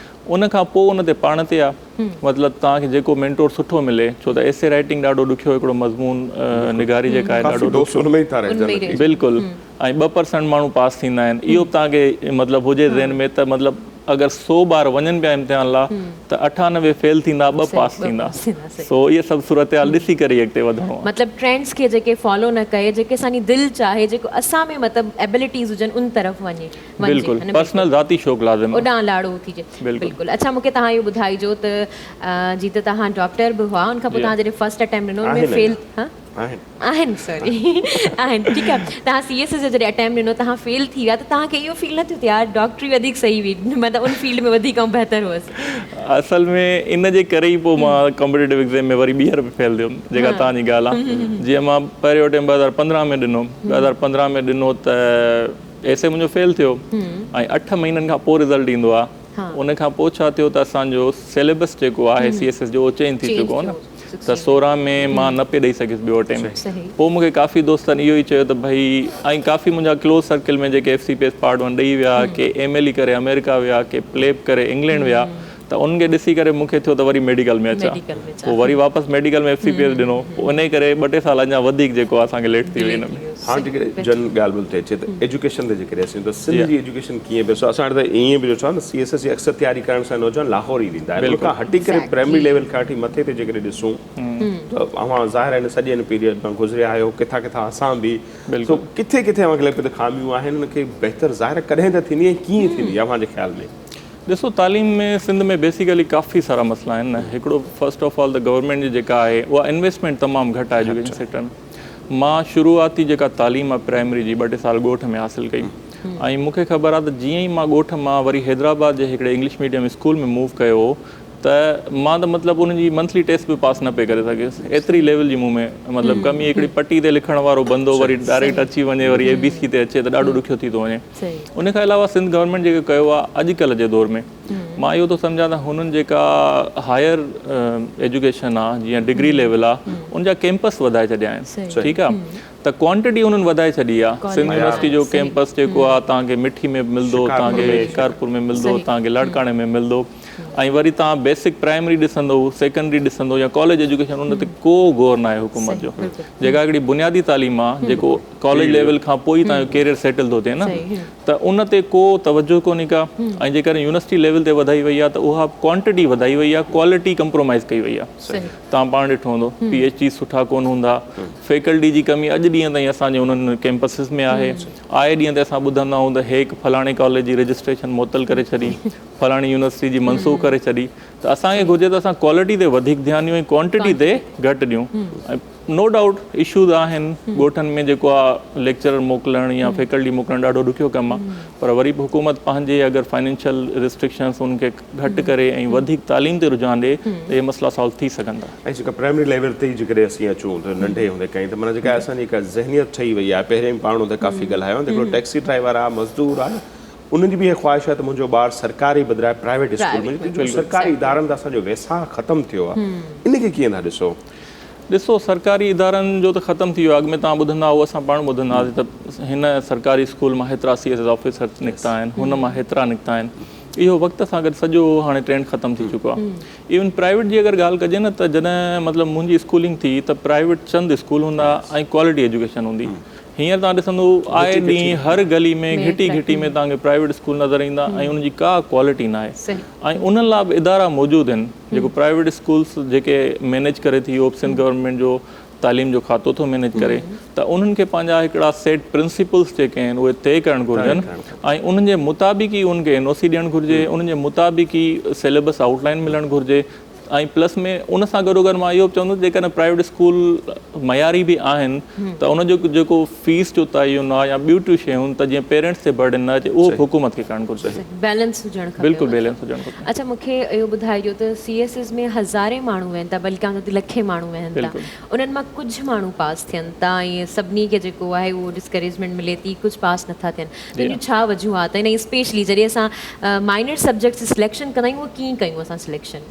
ان کان پوء ان تي پاڻ تي آ مطلب توهان کي جيڪو مينٽور سٺو ملي ڇو ته ايسي رائيٽنگ ڏاڍو ڏکيو هڪڙو مضمون نگاري جيڪا آهي ڏاڍو ڏکيو بلڪل ۽ 2% ماڻهو پاس ٿيندا آهن اهو به توهان کي مطلب هجي ذهن ۾ ته مطلب اگر 100 ٻار وڃن پيا امتحان لا ته 98 فيل ٿيندا 2 پاس ٿيندا سو اهي سڀ صورتحال ڏسي ڪري ئي اڳتي وڌڻو آ. مطلب ٽرينڊس کي جيڪي فالو نه ڪري جيڪي اسان جي دل چاهي جيڪو اسان ۾ مطلب ايبلٽيز هجن ان طرف وڃي. بلڪل پرسنل ذاتي شوق لازم آ. اوڏانهن لاڙو ٿيجي. بلڪل اڇا مونکي توهان اهو ٻڌائجو ته جي ته توهان ڊاڪٽر به هئا ان کان پوء توهان جڏهن فرسٽ اٽيمپٽ ڏنو ان ۾ فيل ها آهن سوري آهن ٺيڪ آ توهان سي ايس ايس جو جڏهن اٽيمپٽ ڏنو توهان فيل ٿي ويا ته توهان کي اهو فيل نه ٿيو ته يار ڊاڪٽري وڌيڪ صحيح هئي مطلب ان فيلڊ ۾ وڌيڪ آئون بهتر هئس. اصل ۾ ان جي ڪري ئي پوء مان ڪمپيٽيٽو ايگزام ۾ وري ٻيهر به فيل ٿيم جيڪا توهان جي ڳالهه آ جيئن مان پهريون اٽيمپٽ 2015 ۾ ڏنو 2015 ۾ ڏنو ته ايس اي منهنجو فيل ٿيو ۽ 8 مهينن کان پوء رزلٽ ايندو آهي ان کان پوء ڇا ٿيو ته اسان جو سيليبس جيڪو آهي سي ايس ايس جو اهو چينج ٿي چڪو هو نه ته 16 ۾ مان نه پئي ڏئي سگهيس ٻيو اٽيمپٽ پوء مونکي ڪافي دوستن اهو ئي چيو ته ڀئي ۽ ڪافي منهنجا ڪلوز سرڪل ۾ جيڪي F C P S part 1 ڏئي ويا ڪي ايم ايل اي ڪري آمريڪا ويا ڪي پليپ ڪري انگلينڊ ويا ته انهن کي ڏسي ڪري مون کي ٿيو ته وري ميڊيڪل ۾ اچان پوء وري واپس medical ۾ F C P S ڏنو پوء انهي ڪري ٻه ٽي سال اڃا وڌيڪ جيڪو آهي اسان کي ليٽ ٿي وئي ان ۾. هاڻ جيڪڏهن جن ڳالهه ٻولهه تي اچي ته ايجوڪيشن تي جيڪڏهن اسين ته سنڌ جي ايجوڪيشن ڪيئن پئي سو اسان وٽ ته ائين به ڏٺو آهي نه سي ايس ايس جي اڪثر تياري ڪرڻ سان نوجوان لاهور ئي ويندا آهن ان کان هٽي ڪري پرائمري ليول کان وٺي مٿي تي جيڪڏهن ڏسون ته اوهان ظاهر آهي هن سڄي هن پيريڊ مان گذريا آهيو ڪٿان ڪٿان اسان به سو ڪٿي ڪٿي اوهان کي لڳي پيو ته خاميون آهن ان کي بهتر ظاهر آهي ڪڏهن ته ٿيندي ۽ ڪيئن ٿيندي اوهان جي خيال ۾. ڏسو تعليم ۾ سنڌ ۾ بيسيڪلي ڪافي سارا مسئلا آهن نه هڪڙو فرسٽ آف آل ته گورنمينٽ جي جيڪا آهي اها انويسٽمينٽ تمام گهٽ آهي ايجوڪيشن سيڪٽر ۾ مان شروعاتي جيڪا تعليم آهي پرائمري جي ٻه ٽي سال ڳوٺ ۾ حاصل ڪئي ۽ مون کي خبر آهي ته جيئن ئي مان ڳوٺ مان وري حيدرآباد جي هڪڙي انگلش ميڊيم اسڪول ۾ موو ڪيو هو ته مان ته مطلب انهن جي منٿلي ٽيسٽ به پاس نه پئي ڪري سگهيس ايتري ليول جي مون ۾ مطلب ڪمي هڪڙي پٽي تي لکڻ وارو بندو وري ڊائريڪٽ اچي وڃي وري اي بي سي تي اچي ته ڏاڍو ڏکيو ٿي ٿو وڃي ان کان علاوه سنڌ گورنمينٽ جيڪو ڪيو آهي اڄڪلهه جي دور ۾ مان اهو ٿو سمجهان ته هنن جيڪا هائر ايجوڪيشن آهي جيئن ڊگري ليول آهي ان جا ڪيمپس وڌائي ڇڏيا آهن ٺيڪ آهي ته ڪوانٽٽي انهن وڌائي ڇڏي آهي سنڌ يونيورسٽي جو ڪيمپس جيڪو آهي توهان کي مٺي ۾ به ملندو توهان کي شڪارپور ۾ ملندو توهان کي لاڙڪاڻي ۾ ملندو. ۽ وري توهان بيسڪ پرائمري ڏسندو سيڪنڊري ڏسندو يا ڪاليج ايجوڪيشن ان تي ڪو غور ناهي حڪومت جو جيڪا هڪڙي بنيادي تعليم آ جيڪو ڪاليج ليول کان پوء ئي توهان جو ڪيريئر سيٽل ٿو ٿئي نه ته ان تي ڪو توجه ڪونهي ڪا ۽ جيڪڏهن يونيورسٽي ليول تي وڌائي وئي آ ته اها ڪوانٽٽي وڌائي وئي آ ڪوالٽي ڪمپرومائز ڪئي وئي آ توهان پاڻ ڏٺو هوندو پي ايڇ ڊي سٺا ڪونه هوندا فيڪلٽي جي ڪمي اڄ ڏينهن تائين اسان جي انهن ڪيمپسز ۾ آهي آئي ڏينهن تي اسان ٻڌندا آهيون ته هيڪ فلاڻي ڪاليج جي رجسٽريشن معطل ڪري ڇڏي فلاڻي يونيورسٽي جي منسوخ ڪري ڇڏي ته اسان کي گهرجي ته اسان ڪوالٽي تي وڌيڪ ڌيان ڏيون ۽ ڪوانٽٽي تي گهٽ ڏيون ۽ نو ڊائوٽ اشوز آهن ڳوٺن ۾ جيڪو آ ليڪچرر موڪلڻ يا فيڪلٽي موڪلڻ ڏاڍو ڏکيو ڪم آ پر وري به حڪومت پنهنجي اگر فائنينشل ريسٽرڪشنس ان کي گهٽ ڪري ۽ وڌيڪ تعليم تي رجحان ڏي ته اهي مسئلا سالو ٿي سگهن ٿا. ۽ جيڪا پرائمري ليول تي ئي جيڪڏهن اسين اچون ته ننڍي هوندي کان ئي ته معنيٰ جيڪا اسان جي هڪ ذهنيت ٺهي وئي آهي پهرين به پاڻ اتي ڪافي ڳالهايو آهي ته هڪڙو ٽيڪسي ڊرائيور آهي مزدور آهي انهن جي به اها خواهش آهي ته منهنجو ٻار سرڪاري بدران پرائيويٽ اسڪول ۾ وڃي ڇو سرڪاري ادارن تان اسان جو ويساهه ختم ٿيو آهي ان کي ڪيئن ٿا ڏسو؟ ڏسو سرڪاري ادارن جو ته ختم ٿي ويو آهي اڳ ۾ توهان ٻڌندا هئو اسان پاڻ ٻڌندا هئاسين ته هن سرڪاري اسڪول مان هيترا سي ايس ايس آفيسر نڪتا آهن هن مان هيترا نڪتا آهن اهو وقت سان گڏ سڄو هاڻي ٽرينڊ ختم ٿي چڪو آهي ايون پرائيويٽ جي اگر ڳالهه ڪجي نه ته جڏهن مطلب منهنجي اسڪولنگ ٿي ته پرائيويٽ چند اسڪول هوندا ۽ ڪوالٽي ايجوڪيشن هوندي هينئر توهان ڏسندو آئي ڏينهن هر گلي ۾ گهٽي گهٽي ۾ توهان کي پرائيويٽ اسڪول نظر ايندا ۽ انهن جي ڪا ڪوالٽي ناهي ۽ انهن لاء به ادارا موجود آهن جيڪو پرائيويٽ اسڪولس جيڪي مينيج ڪري ٿي اهو به سنڌ گورنمينٽ جو تعليم جو کاتو ٿو مينيج ڪري ته انهن کي پنهنجا هڪڙا سيٽ پرنسپلس جيڪي آهن اهي طئي ڪرڻ گهرجن ۽ انهن جي مطابق ئي انهن کي اين او سي ڏيڻ گهرجي انهن جي مطابق ئي سيليبس آئوٽ لائن ملڻ گهرجي ۽ پلس ۾ ان سان گڏو گڏ مان اهو به چوندس جيڪڏهن پرائيويٽ اسڪول معياري به آهن ته ان جو جيڪو فيس جو تعين آهي يا ٻيون ٽيون شيون ته جيئن پيرنٽس تي برڊن نه اچي اهو به حڪومت کي ڪرڻ گهرجي. بيلنس هجڻ کپي بلڪل بيلنس هجڻ کپي. اڇا مون کي اهو ٻڌائجو ته سي ايس ايس ۾ هزارين ماڻهو ويهن ٿا بلڪه آئون چوان ٿي لکين ماڻهو ويهن ٿا انهن مان ڪجهه ماڻهو پاس ٿين ٿا ۽ سڀني کي جيڪو آهي اهو ڊسڪريجمينٽ ملي ٿي ڪجهه پاس نٿا ٿين ته ان جون ڇا وجوهات آهن ۽ اسپيشلي جڏهن اسان مائنر سبجيڪٽس جي سليڪشن ڪندا آهيون اهو ڪيئن ڪيون اسان سليڪشن؟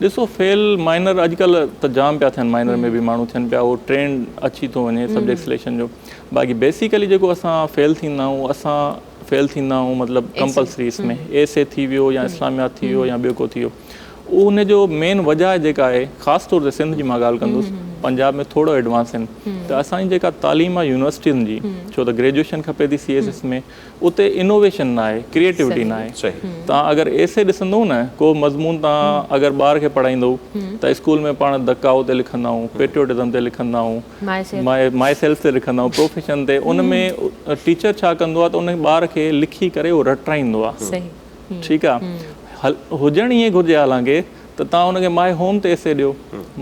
ڏسو فيل مائنر اڄڪلهه ته جام پيا ٿين مائنر ۾ به ماڻهو ٿين پيا اهو ٽرينڊ اچي ٿو وڃي سبجيڪٽ سليڪشن جو باقي بيسيڪلي جيڪو اسان فيل ٿيندا آهيون اسان فيل ٿيندا آهيون مطلب ڪمپلسريز ۾ ايس اي ٿي ويو يا اسلاميات ٿي ويو يا ٻيو ڪو ٿي ويو ان جو مين وجه جيڪا آهي خاص طور تي سنڌ جي مان ڳالهه ڪندس پنجاب ۾ ٿورو ايڊوانس آهن ته اسان جي جيڪا تعليم آهي يونيورسٽين جي ڇو ته گريجوئيشن کپي ٿي سي ايس ايس ۾ اتي انوويشن نه آهي ڪريئيٽوٽي نه آهي توهان اگر ايس اي ڏسندو نه ڪو مضمون توهان اگر ٻار کي پڙهائيندو ته اسڪول ۾ پاڻ دڪائو تي لکندا آهيون پيٽريوٽزم تي لکندا آهيون مائي سيلف تي لکندا آهيون پروفيشن تي ان ۾ ٽيچر ڇا ڪندو آهي ته ان ٻار کي لکي ڪري اهو رٽرائيندو آهي ٺيڪ آ هجڻ ائين گهرجي حالانڪه ته توهان هن کي مائي هوم تي ايسي ڏيو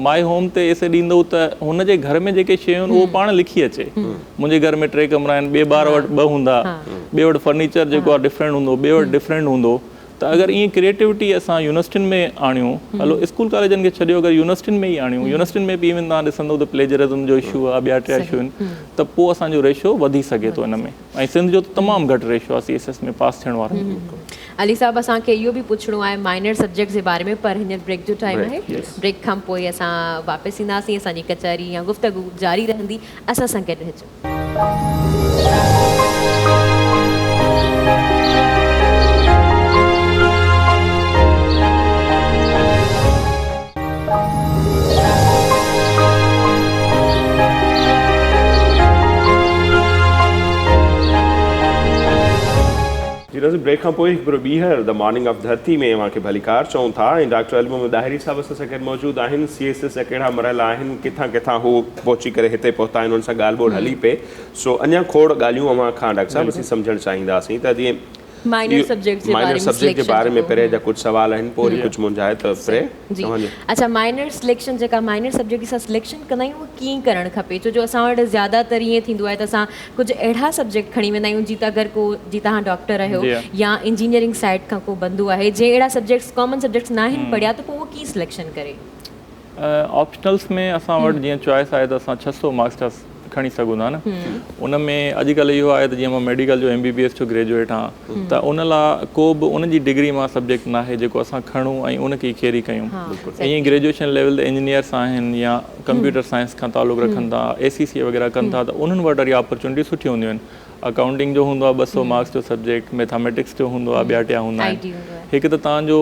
مائي هوم تي ايسي ڏيندو ته هن جي گهر ۾ جيڪي شيون آهن اهو پاڻ لکي اچي منهنجي گهر ۾ ٽي ڪمرا آهن ٻئي ٻار وٽ ٻه هوندا ٻئي وٽ فرنيچر جيڪو آهي ڊفرنٽ هوندو ٻئي وٽ ڊفرنٽ هوندو ته اگر ائين ڪريٽيوٽي اسان يونيورسٽين ۾ آڻيون هلو اسڪول ڪاليجن کي ڇڏيو اگر يونيورسٽين ۾ ئي آڻيون يونيورسٽين ۾ به ايون توهان ڏسندو ته پليجرزم جو اشو آهي ٻيا ٽيا اشو آهن ته پوء اسان جو ريشو وڌي سگهي ٿو ان ۾ ۽ سنڌ جو ته تمام گهٽ ريشو آهي سي ايس ايس ۾ پاس ٿيڻ وارن جو. علي صاحب اسان کي اهو به پڇڻو آهي مائنر سبجيڪٽس جي باري ۾ پر هينئر بريڪ جو ٽائيم آهي بريڪ کان پوء اسان واپس اينداسين اسان جي ڪچهري يا گفتگو جاري رهندي اسان سان گڏ رهجو. جي ناظرين بريڪ کان پوء هڪ ڀيرو ٻيهر the morning of ڌرتي ۾ اوهان کي ڀليڪار چئون ٿا ۽ ڊاڪٽر علي محمد ڏاهري صاحب اسان سان گڏ موجود آهن سي ايس ايس جا ڪهڙا مرحلا آهن ڪٿان ڪٿان هو پهچي ڪري هتي پهتا آهن انهن سان ڳالهه ٻولهه هلي پئي سو اڃا کوڙ ڳالهيون اوهان کان ڊاڪٽر صاحب اسين سمجهڻ چاهينداسين ته جيئن مائنر سبجيڪٽس جي مائنر باري ۾ سبجيڪٽ جي سليڪشن باري ۾ جيڪو پري جا ڪجهه سوال آهن پوء وري ڪجهه منهنجا آهي ته پري جي توهان جو اڇا مائنر سليڪشن جيڪا مائنر سبجيڪٽ جي اسان سليڪشن ڪندا آهيون اهو ڪيئن ڪرڻ کپي ڇو جو اسان وٽ زياده تر ائين ٿيندو آهي ته اسان ڪجهه اهڙا سبجيڪٽ کڻي ويندا آهيون جي ته اگر ڪو جي توهان ڊاڪٽر آهيو يا انجنيئرنگ سائيڊ کان ڪو بندو آهي جنهن اهڙا سبجيڪٽس ڪامن سبجيڪٽس ناهن پڙهيا ته پوء اهو ڪيئن سليڪشن ڪري. آپشنلس ۾ اسان وٽ جيئن چوائس آهي ته اسان 600 مارڪس جا کڻي سگهون ٿا نه ان ۾ اڄڪلهه اهو آهي ته جيئن مان ميڊيڪل جو ايم بي بي ايس جو گريجوئيٽ آهيان ته ان لاء ڪو به ان جي ڊگري مان سبجيڪٽ ناهي جيڪو اسان کڻون ۽ ان کي ئي ڪيري ڪيون ائين ئي گريجوئيشن ليول تي انجنيئرس آهن يا ڪمپيوٽر سائنس کان تعلق رکن ٿا اي سي سي وغيره ڪن ٿا ته انهن وٽ وري آپرچونٽي سٺيون هونديون آهن. اڪائونٽنگ جو هوندو آهي 200 مارڪس جو سبجيڪٽ، ميٿاميٽڪس جو هوندو آهي، ٻيا ٽيا هوندا آهن. هڪ ته توهان جو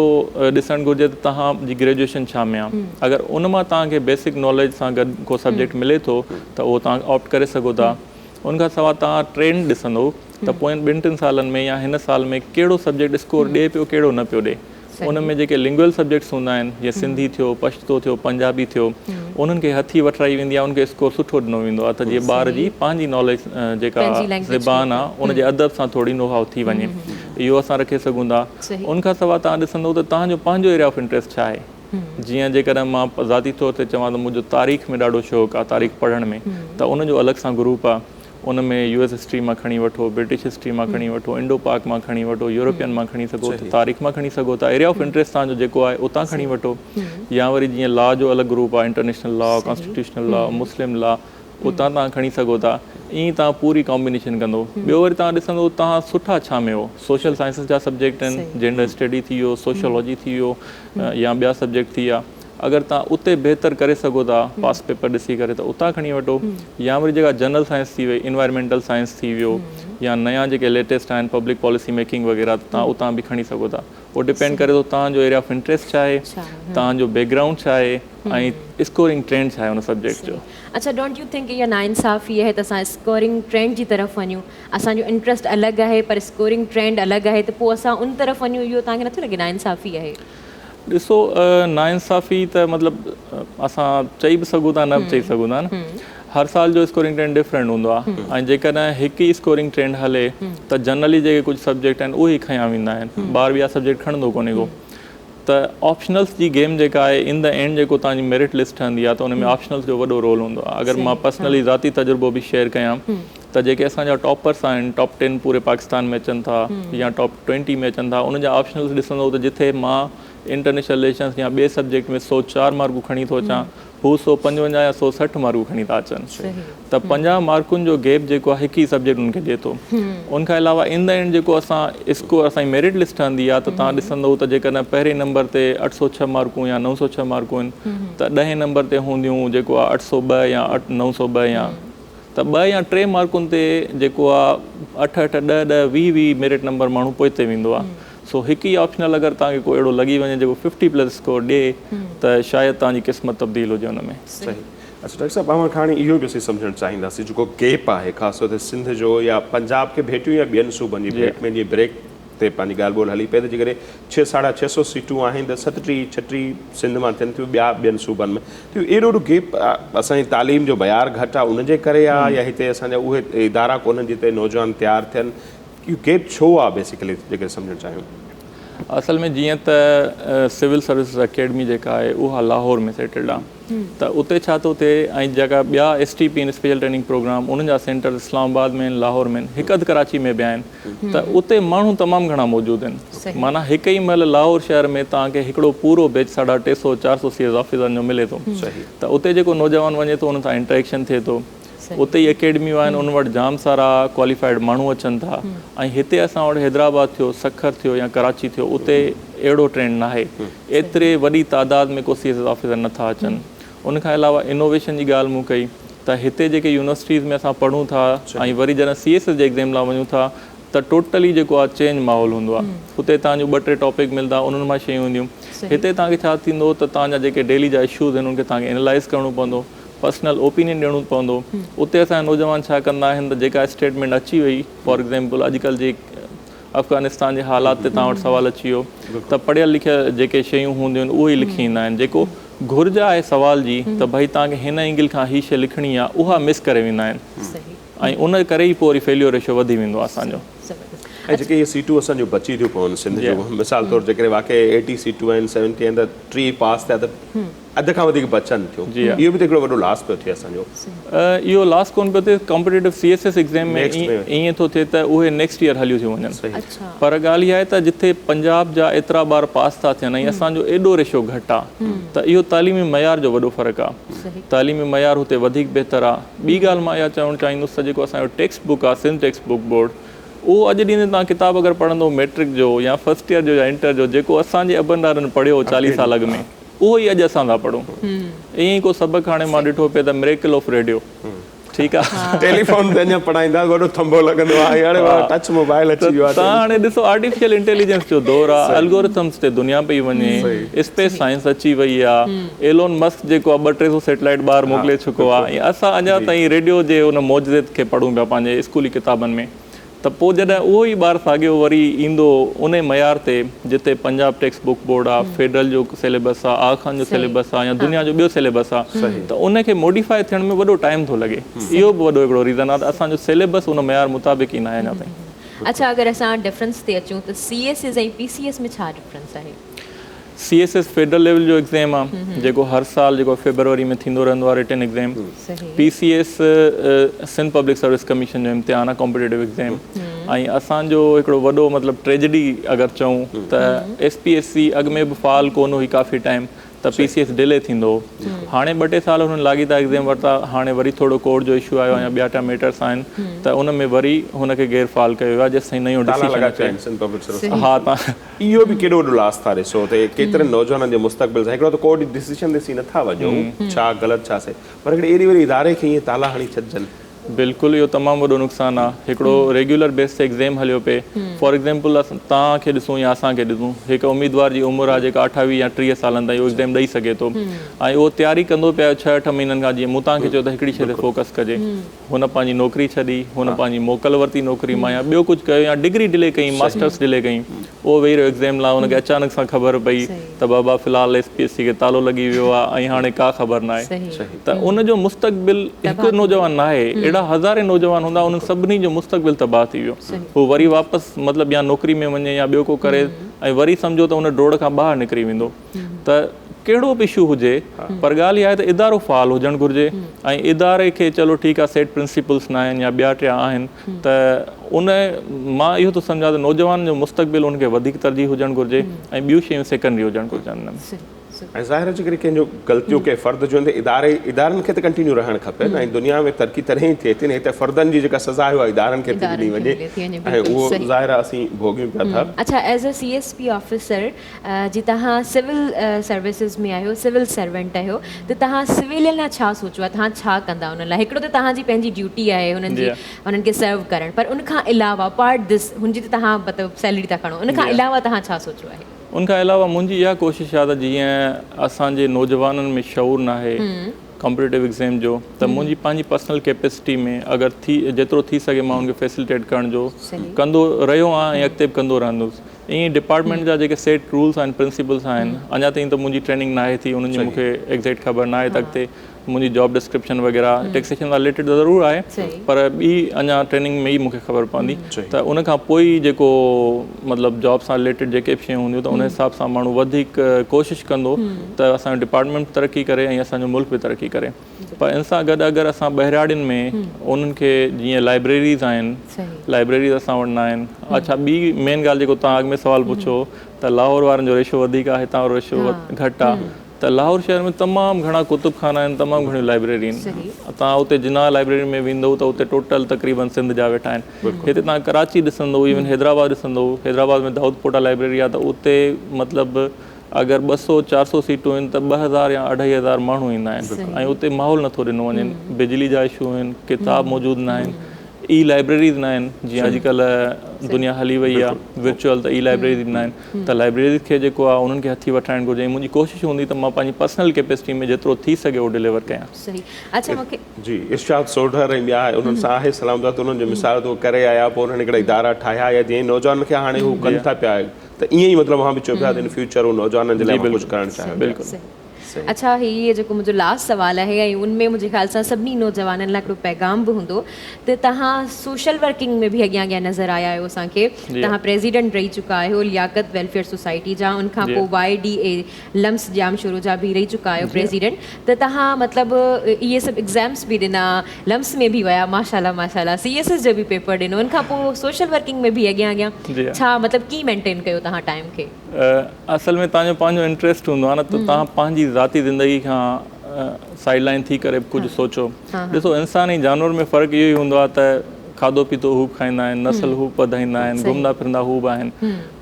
ڏسڻ گهرجي ته توهان جي گريجوئيشن ڇا ۾ آهي. اگر ان مان توهان کي بيسڪ ناليج سان گڏ ڪو سبجيڪٽ ملي ٿو ته اهو توهان آپٽ ڪري سگهو ٿا. ان کان سواء توهان ٽرينڊ ڏسندو ته پوين ٻن ٽن سالن ۾ يا هن سال ۾ ڪهڙو سبجيڪٽ اسڪور ڏئي پيو ڪهڙو نه پيو ڏئي. ان ۾ جيڪي لنگوئل سبجيڪٽس هوندا آهن جيئن سنڌي ٿيو، پشتو ٿيو، پنجابي ٿيو انهن کي هٿي وٺرائي ويندي آهي ان کي اسڪور سٺو ڏنو ويندو آهي ته جيئن ٻار جي پنهنجي ناليج جيڪا زبان آهي ان جي ادب سان ٿوري نو هائو ٿي وڃي اهو اسان رکي سگهون ٿا. ان کان سواء توهان ڏسندو ته توهان جو پنهنجو ايريا آف انٽريسٽ ڇا آهي جيئن جيڪڏهن مان ذاتي طور تي چوان ته منهنجو تاريخ ۾ ڏاڍو شوق آهي تاريخ پڙهڻ ۾ ته ان جو الڳ سان گروپ آهي ان ۾ يو ايس هسٽري مان کڻي وٺو، برٽش هسٽري مان کڻي وٺو، انڊو پاڪ مان کڻي وٺو، يورپين مان کڻي سگهو ته تاريخ مان کڻي سگهو ٿا، ايريا آف انٽريسٽ توهان جو جيڪو آهي اتان کڻي وٺو يا وري جيئن لا جو الڳ گروپ آهي انٽرنيشنل لا، ڪانسٽيٽيوشنل لا، مسلم لا اتان توهان کڻي سگهو ٿا ائين توهان پوري ڪامبينيشن ڪندو. ٻيو وري توهان ڏسندو توهان سٺا ڇا ۾ هو سوشل سائنسز جا سبجيڪٽ آهن جينڊر اسٽڊي ٿي ويو، سوشيالاجي ٿي ويو يا ٻيا سبجيڪٽ ٿي ويا. اگر توهان اتي بهتر ڪري سگهو ٿا پاس پيپر ڏسي ڪري ته اتان کڻي وٺو يا وري جيڪا جنرل سائنس ٿي وئي انوائرمينٽل سائنس ٿي ويو يا نيا جيڪي ليٽيسٽ آهن پبلڪ پاليسي ميڪنگ وغيره ته توهان اتان به کڻي سگهو ٿا اهو ڊپينڊ ڪري ٿو توهان جو ايريا آف انٽريسٽ ڇا آهي توهان جو بيڪ گرائونڊ ڇا آهي ۽ اسڪورنگ ٽرينڊ ڇا آهي ان سبجيڪٽ جو. اڇا don't you think اها ناانصافي آهي ته اسان اسڪورنگ ٽرينڊ جي طرف وڃون اسان جو انٽريسٽ الڳ آهي پر اسڪورنگ ٽرينڊ الڳ آهي ته پوء اسان ان طرف وڃون اهو توهان کي نٿو لڳي ناانصافي آهي. ڏسو ناانصافي ته مطلب اسان چئي به سگهون ٿا نه به چئي سگهون ٿا نه هر سال جو اسڪورنگ ٽرينڊ ڊفرنٽ هوندو آهي ۽ جيڪڏهن هڪ ئي اسڪورنگ ٽرينڊ هلي ته جنرلي جيڪي ڪجهه سبجيڪٽ آهن اهي ئي کنيا ويندا آهن ٻار ٻيا سبجيڪٽ کڻندو ڪونهي ڪو ته آپشنلس جي گيم جيڪا آهي ان دا اينڊ جيڪو توهان جي ميرٽ لسٽ ٺهندي آهي ته ان ۾ آپشنلس جو وڏو رول هوندو آهي اگر مان پرسنلي ذاتي تجربو به شيئر ڪيان ته جيڪي اسان جا ٽاپرس آهن ٽاپ ٽين پوري پاڪستان ۾ اچن ٿا يا ٽاپ ٽوئنٽي ۾ اچن ٿا انهن جا آپشنلس ڏسندو ته جٿي مان انٽرنيشنل رليشنس يا ٻئي سبجيڪٽ ۾ 104 مارڪون کڻي ٿو اچان هو 155 يا 160 مارڪون کڻي ٿا اچن ته 50 مارڪن جو گيپ جيڪو آهي هڪ ئي سبجيڪٽ انهن کي ڏئي ٿو ان کان علاوه ان دا اينڊ جيڪو اسان اسڪور اسان جي ميرٽ لسٽ ٺهندي آهي ته توهان ڏسندو ته جيڪڏهن پهرين نمبر تي 806 مارڪون يا 906 مارڪون آهن ته ڏهين نمبر تي هونديون جيڪو آهي 802 يا 902 يا ته ٻه يا ٽي مارڪن تي جيڪو آ اٺ اٺ ڏهه ڏهه 20 20 ميرٽ نمبر ماڻهو پوئتي ويندو آ سو هڪ ئي آپشنل اگر توهان کي ڪو اهڙو لڳي وڃي جيڪو ففٽي پلس اسڪور ڏي ته شايد توهان جي قسمت تبديل هجي ان ۾. صحيح اڇا ڊاڪٽر صاحب اوهان کان هاڻي اهو به اسين سمجهڻ چاهينداسين جيڪو گيپ آهي خاص طور تي سنڌ جو يا پنجاب کي ڀيٽيون يا ٻين صوبن جي ڀيٽ ۾ جيئن بريڪ تي پنهنجي ڳالهه ٻولهه هلي پئي ته جيڪڏهن ڇهه ساڍا 600 سيٽون آهن ته 37 36 سنڌ مان ٿين ٿيون ٻيا ٻين صوبن ۾ ته اهو ايڏو وڏو گيپ اسان جي تعليم جو معيار گهٽ آهي ان جي ڪري آهي يا هتي اسان جا اهي ادارا ڪونهن جتي نوجوان تيار ٿين اهو گيپ ڇو آهي بيسيڪلي جيڪڏهن سمجهڻ چاهيون. اصل ۾ جيئن ته سول سروسز اڪيڊمي جيڪا آهي اها لاهور ۾ سيٽلڊ آهي ته اتي ڇا ٿو ٿئي ۽ جيڪا ٻيا ايس ٽي پي آهن اسپيشل ٽريننگ پروگرام انهن جا سينٽرز اسلام آباد ۾ آهن لاهور ۾ آهن هڪ اڌ ڪراچي ۾ به آهن ته اتي ماڻهو تمام گهڻا موجود آهن معنيٰ هڪ ئي مهل لاهور شهر ۾ توهان کي هڪڙو پورو بيچ ساڍا 300 400 سي ايس آفيسرن جو ملي ٿو ته اتي جيڪو نوجوان وڃي ٿو ان سان انٽريڪشن ٿئي ٿو اتي ئي اڪيڊميون آهن ان وٽ جام سارا ڪواليفائيڊ ماڻهو اچن ٿا ۽ هتي اسان وٽ حيدرآباد ٿيو سکر ٿيو يا ڪراچي ٿيو اتي اهڙو ٽرينڊ ناهي ايتري وڏي تعداد ۾ ڪو سي ايس ايس آفيسر نه ٿا اچن. ان کان علاوه انوويشن جي ڳالهه مون ڪئي ته هتي جيڪي يونيورسٽيز ۾ اسان پڙهون ٿا ۽ وري جڏهن سي ايس ايس جي ايگزيم لاء وڃون ٿا ته ٽوٽلي جيڪو آهي چينج ماحول هوندو آهي. اتي توهان جون ٻه ٽي ٽاپڪ ملندا انهن مان شيون اينديون. هتي توهان کي ڇا ٿيندو ته توهان جا جيڪي ڊيلي جا اشوز آهن انهن کي توهان کي اينالائز ڪرڻو پوندو، پرسنل اوپينين ڏيڻو پوندو. اتي اسان جا نوجوان ڇا ڪندا آهن ته جيڪا اسٽيٽمينٽ اچي وئي فار ايگزيمپل اڄڪلهه جي افغانستان جي حالات تي توهان وٽ سوال اچي ويو ته پڙهيل لکيل جيڪي شيون هونديون آهن اهي ئي لکي ايندا آهن جيڪو گهرج آهي سوال جي ته ڀئي توهان کي هن اينگل کان هي شي لکڻي آهي اها مس ڪري ويندا آهن ۽ ان ڪري ئي پوء وري فيليور ريشو وڌي ويندو آهي اسان جو. ۽ جيڪي اهي سيٽون اسان جون بچي ٿيون پون سنڌ جون مثال طور جيڪڏهن واقعي ايٽي سيٽون آهن سيونٽي آهن ته 30 پاس ٿيا ته اڌ کان وڌيڪ بچن ٿيون اهو به ته هڪڙو وڏو لاس پيو ٿئي اسان جو. اهو لاس ڪونه پيو ٿئي competitive C S S exam ۾ ائين ٿو ٿئي ته اهي نيڪسٽ ايئر هليون ٿيون وڃن پر ڳالهه اها آهي ته جتي پنجاب جا ايترا ٻار پاس ٿا ٿين ۽ اسان جو ايڏو ريشو گهٽ آهي ته اهو تعليمي معيار جو وڏو فرق آهي تعليمي معيار هتي وڌيڪ بهتر آهي ٻي ڳالهه مان اها چوڻ چاهيندس ته جيڪو اسان جو ٽيڪسٽ بڪ آهي سنڌ ٽيڪسٽ بڪ بورڊ اهو اڄ ڏينهن تائين توهان ڪتاب اگر پڙهندو ميٽرڪ جو يا فرسٽ ايئر جو يا انٽر جو جيڪو اسان جي ابن ڏاڏن پڙهيو 40 سال اڳ ۾ اهو ئي اڄ اسان ٿا پڙهون. ائين ئي ڪو سبق هاڻي مان ڏٺو پئي ته مريڪل آف ريڊيو ٺيڪ آ. ٽيليفون تي اڃا پڙهائيندا وڏو ٿنڀو لڳندو آ هاڻي ٽچ موبائل اچي ويو آ. تان هاڻي ڏسو آرٽيفيشل انٽيليجنس جو دور آ الگورٿمس تي دنيا پئي وڃي اسپيس سائنس اچي وئي آ ايلون مسڪ جيڪو آ ٻه 300 سيٽلائيٽ ٻاهر موڪلي چڪو آ ۽ اسان اڃا تائين ريڊيو جي ان معجزي کي پڙهون پيا پنهنجي اسڪولي ڪتابن ۾ ته پوء جڏهن اهو ئي ٻار ساڳيو وري ايندو انهي معيار تي جتي پنجاب ٽيڪسٽ بڪ بورڊ آ، فيڊرل جو سيليبس آ، آغا خان جو سيليبس آ يا دنيا جو ٻيو سيليبس آ ته ان کي موڊيفائي ٿيڻ ۾ وڏو ٽائيم ٿو لڳي. اهو به وڏو هڪڙو ريزن آ ته اسان جو سيليبس ان معيار مطابق ئي ناهي اڃا تائين. اڇا اگر اسان ڊفرنس تي اچون ته C S S ۽ P C S ۾ ڇا ڊفرنس آهي؟ C S S federal level جو ايگزيم آ جيڪو هر سال جيڪو فيبروري ۾ ٿيندو رهندو آ written exam. P C S Sindh public service commission جو امتحان آ ڪمپيٽيٽو ايگزيم ۽ اسان جو هڪڙو وڏو مطلب ٽريجڊي اگر چئون ته ايس پي ايس سي اڳ ۾ به فعال ڪونه هئي ڪافي ٽائيم ته پي سي ايس ڊلي ٿيندو هو هاڻي ٻه ٽي سال هنن لاڳيتا ايگزيم ورتا هاڻي وري ٿورو ڪورٽ جو اشو آيو يا ٻيا ٽيا ميٽرس آهن ته ان ۾ وري هن کي غير فعال ڪيو ويو آهي جيستائين نيون تالا ڊسيشن لڳا اچي پيا آهن سنڌ پبلڪ سروس ها تان اهو به ڪيڏو وڏو لاس ٿا ڏسو ته ڪيترن نوجوانن جي مستقبل سان هڪڙو ته ڪورٽ جي ڊسيشن تي اسين نٿا وڃون ڇا غلط ڇا صحيح پر هڪڙي ايڏي وڏي اداري کي ائين تالا هڻي ڇڏجن. بلڪل اهو تمام وڏو نقصان آ هڪڙو ريگيولر بيس تي ايگزيم هليو پئي فار ايگزيمپل توهان کي ڏسون يا اسان کي ڏسون هڪ اميدوار جي عمر آ جيڪا 28 يا 30 سالن تائين اهو ايگزيم ڏئي سگهي ٿو ۽ اهو تياري ڪندو پيو آهي ڇهه اٺ مهينن کان جيئن مون توهان کي چيو ته هڪڙي شي تي فوڪس ڪجي هن پنهنجي نوڪري ڇڏي، هن پنهنجي موڪل ورتي نوڪري مان يا ٻيو ڪجهه ڪيو يا ڊگري ڊلي ڪئي، ماسٽرس ڊلي ڪئي، اهو ويهي رهيو ايگزيم لاء، هن کي اچانڪ سان خبر پئي ته بابا في الحال ايس پي ايس سي کي تالو لڳي ويو آهي ۽ هاڻي ڪا خبر ناهي ته ان جو مستقبل هڪ نوجوان ناهي، اهڙا هزارين نوجوان هوندا انهن سڀني جو مستقبل تباهه ٿي ويو، هو وري واپس مطلب يا نوڪري ۾ وڃي يا ٻيو ڪو ڪري ۽ وري سمجهو ته ان ڊوڙ کان ٻاهر نڪري ويندو. ته ڪهڙو به اشو هجي پر ڳالهه اها آهي ته ادارو فعال هجڻ گهرجي ۽ اداري کي چلو ٺيڪ آهي سيٽ پرنسپلس نه آهن يا ٻيا ٽيا آهن ته ان مان اهو ٿو سمجهان ته نوجوان جو مستقبل ان کي وڌيڪ ترجيح هجڻ گهرجي ۽ ٻيون شيون سيڪنڊري هجڻ گهرجن ان ۾. ۽ ظاهر آهي جيڪڏهن ڪنهن جو غلطيون ڪنهن فرد جون آهن ته اداري ادارن کي ته ڪنٽينيو رهڻ کپي نه ۽ دنيا ۾ ترقي تڏهن ئي ٿئي ٿي نه هتي فردن جي جيڪا سزا آهي اها ادارن کي ٿي ڏني وڃي ۽ اهو ظاهر آهي اسين ڀوڳيون پيا ٿا. اڇا as a C S P officer جي توهان سول سروسز ۾ آهيو سول سرونٽ آهيو ته توهان سويلين لاء ڇا سوچيو آهي توهان ڇا ڪندا انهن لاء هڪڙو ته توهان جي پنهنجي ڊيوٽي آهي انهن جي انهن کي سرو ڪرڻ پر ان کان علاوه اپارٽ دس هن جي ته توهان مطلب سيلري ٿا کڻو ان کان علاوه توهان ڇا سوچيو آهي. ان کان علاوه منهنجي اها ڪوشش آهي ته جيئن اسان جي نوجوانن ۾ شعور ناهي ڪمپيٽيٽو ايگزيم جو ته منهنجي پنهنجي پرسنل ڪيپيسٽي ۾ اگر ٿي جيترو ٿي سگهي مان ان کي فيسلٽيٽ ڪرڻ جو ڪندو رهيو آهيان ۽ اڳتي به ڪندو رهندس ائين ئي ڊپارٽمينٽ جا جيڪي سيٽ رولس آهن پرنسپلس آهن اڃا تائين ته منهنجي ٽريننگ ناهي ٿي انهن جي مون کي ايگزيڪٽ خبر ناهي ته اڳتي منهنجي جاب ڊسڪرپشن وغيره ٽيڪسيشن سان رليٽيڊ ته ضرور آهي پر ٻي اڃا ٽريننگ ۾ ئي مون کي خبر پوندي ته ان کان پوء ئي جيڪو مطلب جاب سان رليٽيڊ جيڪي به شيون هونديون ته ان حساب سان ماڻهو وڌيڪ ڪوشش ڪندو ته اسان جو ڊپارٽمينٽ به ترقي ڪري ۽ اسان جو ملڪ به ترقي ڪري. پر ان سان گڏ اگر اسان ٻهراڙين ۾ انهن کي جيئن لائبريريز آهن لائبريريز اسان وٽ نه آهن اڇا ٻي مين ڳالهه جيڪو توهان اڳ ۾ سوال پڇيو ته لاهور وارن جو ريشو وڌيڪ آهي هتان وارو ريشو گهٽ آهي ته لاهور شهر ۾ تمام گهڻا ڪتب خانا آهن تمام گهڻيون لائبريري آهن توهان اتي جناح لائبريري ۾ ويندو ته اتي ٽوٽل تقريبن سنڌ جا ويٺا آهن هتي توهان ڪراچي ڏسندو ايون حيدرآباد ڏسندو حيدرآباد ۾ دائود پوٽا لائبريري آهي ته اتي مطلب اگر 200 400 سيٽون آهن ته 2000 يا اڍائي هزار ماڻهو ايندا آهن ۽ اتي ماحول نٿو ڏنو وڃي بجلي جا اشو آهن ڪتاب موجود نه آهن اي لائبريريز نه آهن جيئن اڄڪلهه دنيا هلي وئي آهي ورچوئل ته اي لائبريريز به نه آهن ته لائبريريز کي جيڪو آهي انهن کي هٿي وٺرائڻ گهرجي ۽ منهنجي ڪوشش هوندي ته مان پنهنجي پرسنل ڪيپيسٽي ۾ جيترو ٿي سگهي اهو ڊليور ڪيان. صحيح اڇا مونکي. جي ارشاد سوڍر ۽ ٻيا انهن سان آهي سلام دعا ته انهن جو مثال ته هو ڪري آيا پوء انهن هڪڙا ادارا ٺاهيا يا جنهن نوجوانن کي هاڻي هو ڪن ٿا پيا ته ائين ئي مطلب اوهان به چئو پيا ته ان فيوچر هو نوجوانن جي لاء اوهان ڪجهه ڪرڻ چاهيو پيا. اڇا هي جيڪو منهنجو لاسٽ سوال آهي ۽ ان ۾ منهنجي خيال سان سڀني نوجوانن لاء هڪڙو پيغام به هوندو ته توهان سوشل ورڪنگ ۾ به اڳيان اڳيان نظر آيا آهيو اسان کي توهان پريزيڊنٽ رهي چڪا آهيو لياقت ويلفيئر سوسائٽي جا ان کان پوء واء ڊي اي لمس ڄامشورو جا به رهي چڪا آهيو پريزيڊنٽ ته توهان مطلب اهي سڀ ايگزامس به ڏنا لمس ۾ به ويا ماشاءالله ماشاءالله سي ايس ايس جو به پيپر ڏنو ان کان پوء سوشل ورڪنگ ۾ به اڳيان اڳيان ڇا مطلب ڪيئن مينٽين ڪيو توهان ٽائيم کي. اصل ۾ توهان جو پنهنجو انٽريسٽ هوندو آهي نه ته توهان پنهنجي ذاتي زندگي کان سائيڊ لائين ٿي ڪري به ڪجهه سوچو ڏسو انسان ۽ جانور ۾ فرق اهو ئي هوندو آهي ته کاڌو پيتو هو به کائيندا آهن، نسل هو به وڌائيندا آهن، گهمندا ڦرندا هو به آهن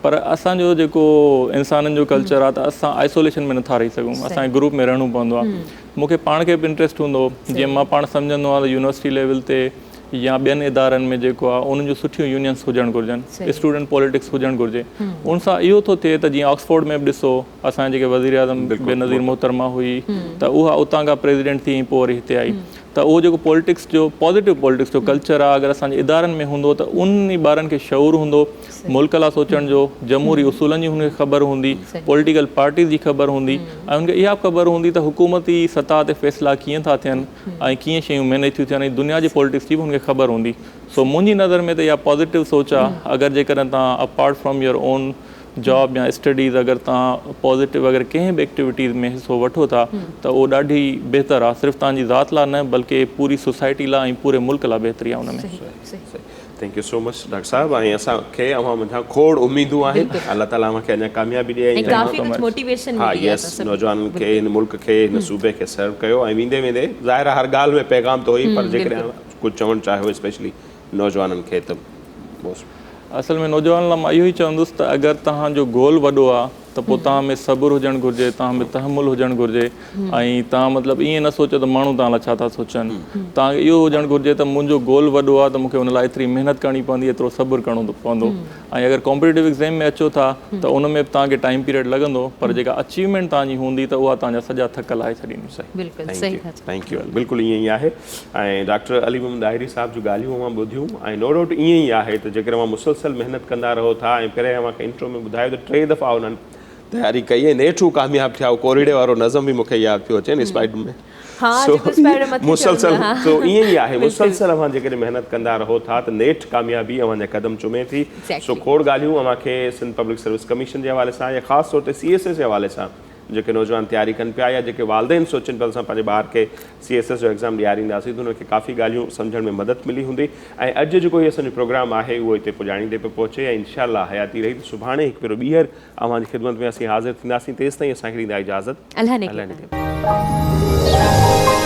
پر اسان جو جيڪو انسانن جو ڪلچر آهي ته اسان آئسوليشن ۾ نٿا رهي سگهون، اسان کي گروپ ۾ رهڻو پوندو آهي. مون کي پاڻ کي به انٽريسٽ هوندو هو، جيئن مان پاڻ سمجهندو آهيان ته يونيورسٽي ليول تي يا ٻين ادارن ۾ جيڪو آهي انهن جون سٺيون يونينس هجڻ گهرجن، اسٽوڊنٽ پوليٽڪس هجڻ گهرجي. ان سان اهو ٿو ٿئي ته جيئن آڪسفورڊ ۾ به ڏسو اسان جي جيڪي وزيراعظم بينظير محترمه هئي ته اها اتان کان پريزيڊنٽ ٿي ۽ پوء وري هتي آئي ته اهو جيڪو پوليٽڪس جو پازيٽو پوليٽڪس جو ڪلچر آهي اگر اسان جي ادارن ۾ هوندو ته انهن ئي ٻارن کي شعور هوندو ملڪ لاء سوچڻ جو، جمهوري اصولن جي هن کي خبر هوندي، پوليٽيڪل پارٽيز جي خبر هوندي ۽ هن کي اها به خبر هوندي ته حڪومتي سطح تي فيصلا ڪيئن ٿا ٿين ۽ ڪيئن شيون مينيج ٿيون ٿين ۽ دنيا جي پوليٽڪس جي به هن کي خبر هوندي سو منهنجي نظر ۾ ته اها پازيٽو سوچ آهي اگر جيڪڏهن توهان apart from your own job يا اسٽڊيز اگر توهان پازيٽو اگر ڪنهن به ايڪٽيوٽيز ۾ حصو وٺو ٿا ته اهو ڏاڍي بهتر آهي صرف توهان جي ذات لاء نه بلڪه پوري سوسائٽي لاء ۽ پوري ملڪ لاء بهتري آهي ان ۾. Thank you so much doctor صاحب ۽ اسان کي اوهان منجهان کوڙ اميدون آهن الله تعالي اوهان کي اڃا ڪاميابي ڏي ۽ ڪافي ڪجهه موٽيويشن ها ملي يس نوجوانن کي هن ملڪ کي هن صوبي کي سرو ڪيو ۽ ويندي ويندي ظاهر آهي هر ڳالهه ۾ پيغام ته هو ئي پر جيڪڏهن ڪجهه چوڻ چاهيو اسپيشلي نوجوانن کي ته بس. اصل ۾ نوجوانن لاء مان اهو ئي چوندس ته اگر توهان جو گول وڏو آ ته پوء توهان ۾ صبر هجڻ گهرجي، توهان ۾ تحمل هجڻ گهرجي ۽ توهان مطلب ائين نه سوچو ته ماڻهو توهان لاء ڇا ٿا سوچن. توهان کي اهو هجڻ گهرجي ته منهنجو گول وڏو آ ته مون کي ان لاء ايتري محنت ڪرڻي پوندي، ايترو صبر ڪرڻو پوندو ۽ اگر ڪامپيٽيٽو ايگزام ۾ اچو ٿا ته ان ۾ به توهان کي ٽائيم پيريڊ لڳندو پر جيڪا اچيومينٽ توهان جي هوندي ته اها توهان جا سڄا ٿڪ لاهي ڇڏيندي. بلڪل صحيح ٿا چئو. Thank you بلڪل ائين ئي آهي ۽ ڊاڪٽر علي محمد ڏاهري صاحب جون ڳالهيون اوهان ٻڌيون ۽ نو ڊائوٽ ائين ئي آهي ته جيڪڏهن اوهان مسلسل محنت ڪندا رهو ٿا ۽ پهرين اوهان کي انٽرو ۾ ٻڌايو ته ٽي دفعا انهن تياري ڪئي ۽ نيٺ هو ڪامياب ٿيا اهو ڪوريڙي وارو نظم به مون کي ياد پيو اچي نه اسپائيڊر مين سو مسلسل سو ائين ئي آهي مسلسل اوهان جيڪڏهن محنت ڪندا رهو ٿا ته نيٺ ڪاميابي اوهان جا قدم چمي ٿي سو کوڙ ڳالهيون اوهان کي سنڌ پبلڪ سروس ڪميشن جي حوالي سان يا خاص طور تي سي ايس ايس جي حوالي سان جيڪي نوجوان تياري ڪن پيا يا جيڪي والدين سوچين پيا ته اسان پنهنجي ٻار کي سي ايس ايس جو ايگزام ڏيارينداسين ته انهن کي ڪافي ڳالهيون سمجهڻ ۾ مدد ملي هوندي ۽ اڄ جو جيڪو هي اسان جو پروگرام آهي اهو هتي پڄاڻي تي پيو پهچي ۽ انشاء الله حياتي رهي ته سڀاڻي هڪ ڀيرو ٻيهر اوهان جي خدمت ۾ اسين حاضر ٿينداسين تيستائين اسان کي ڏيندا اجازت الله نگهبان. الله نگهبان.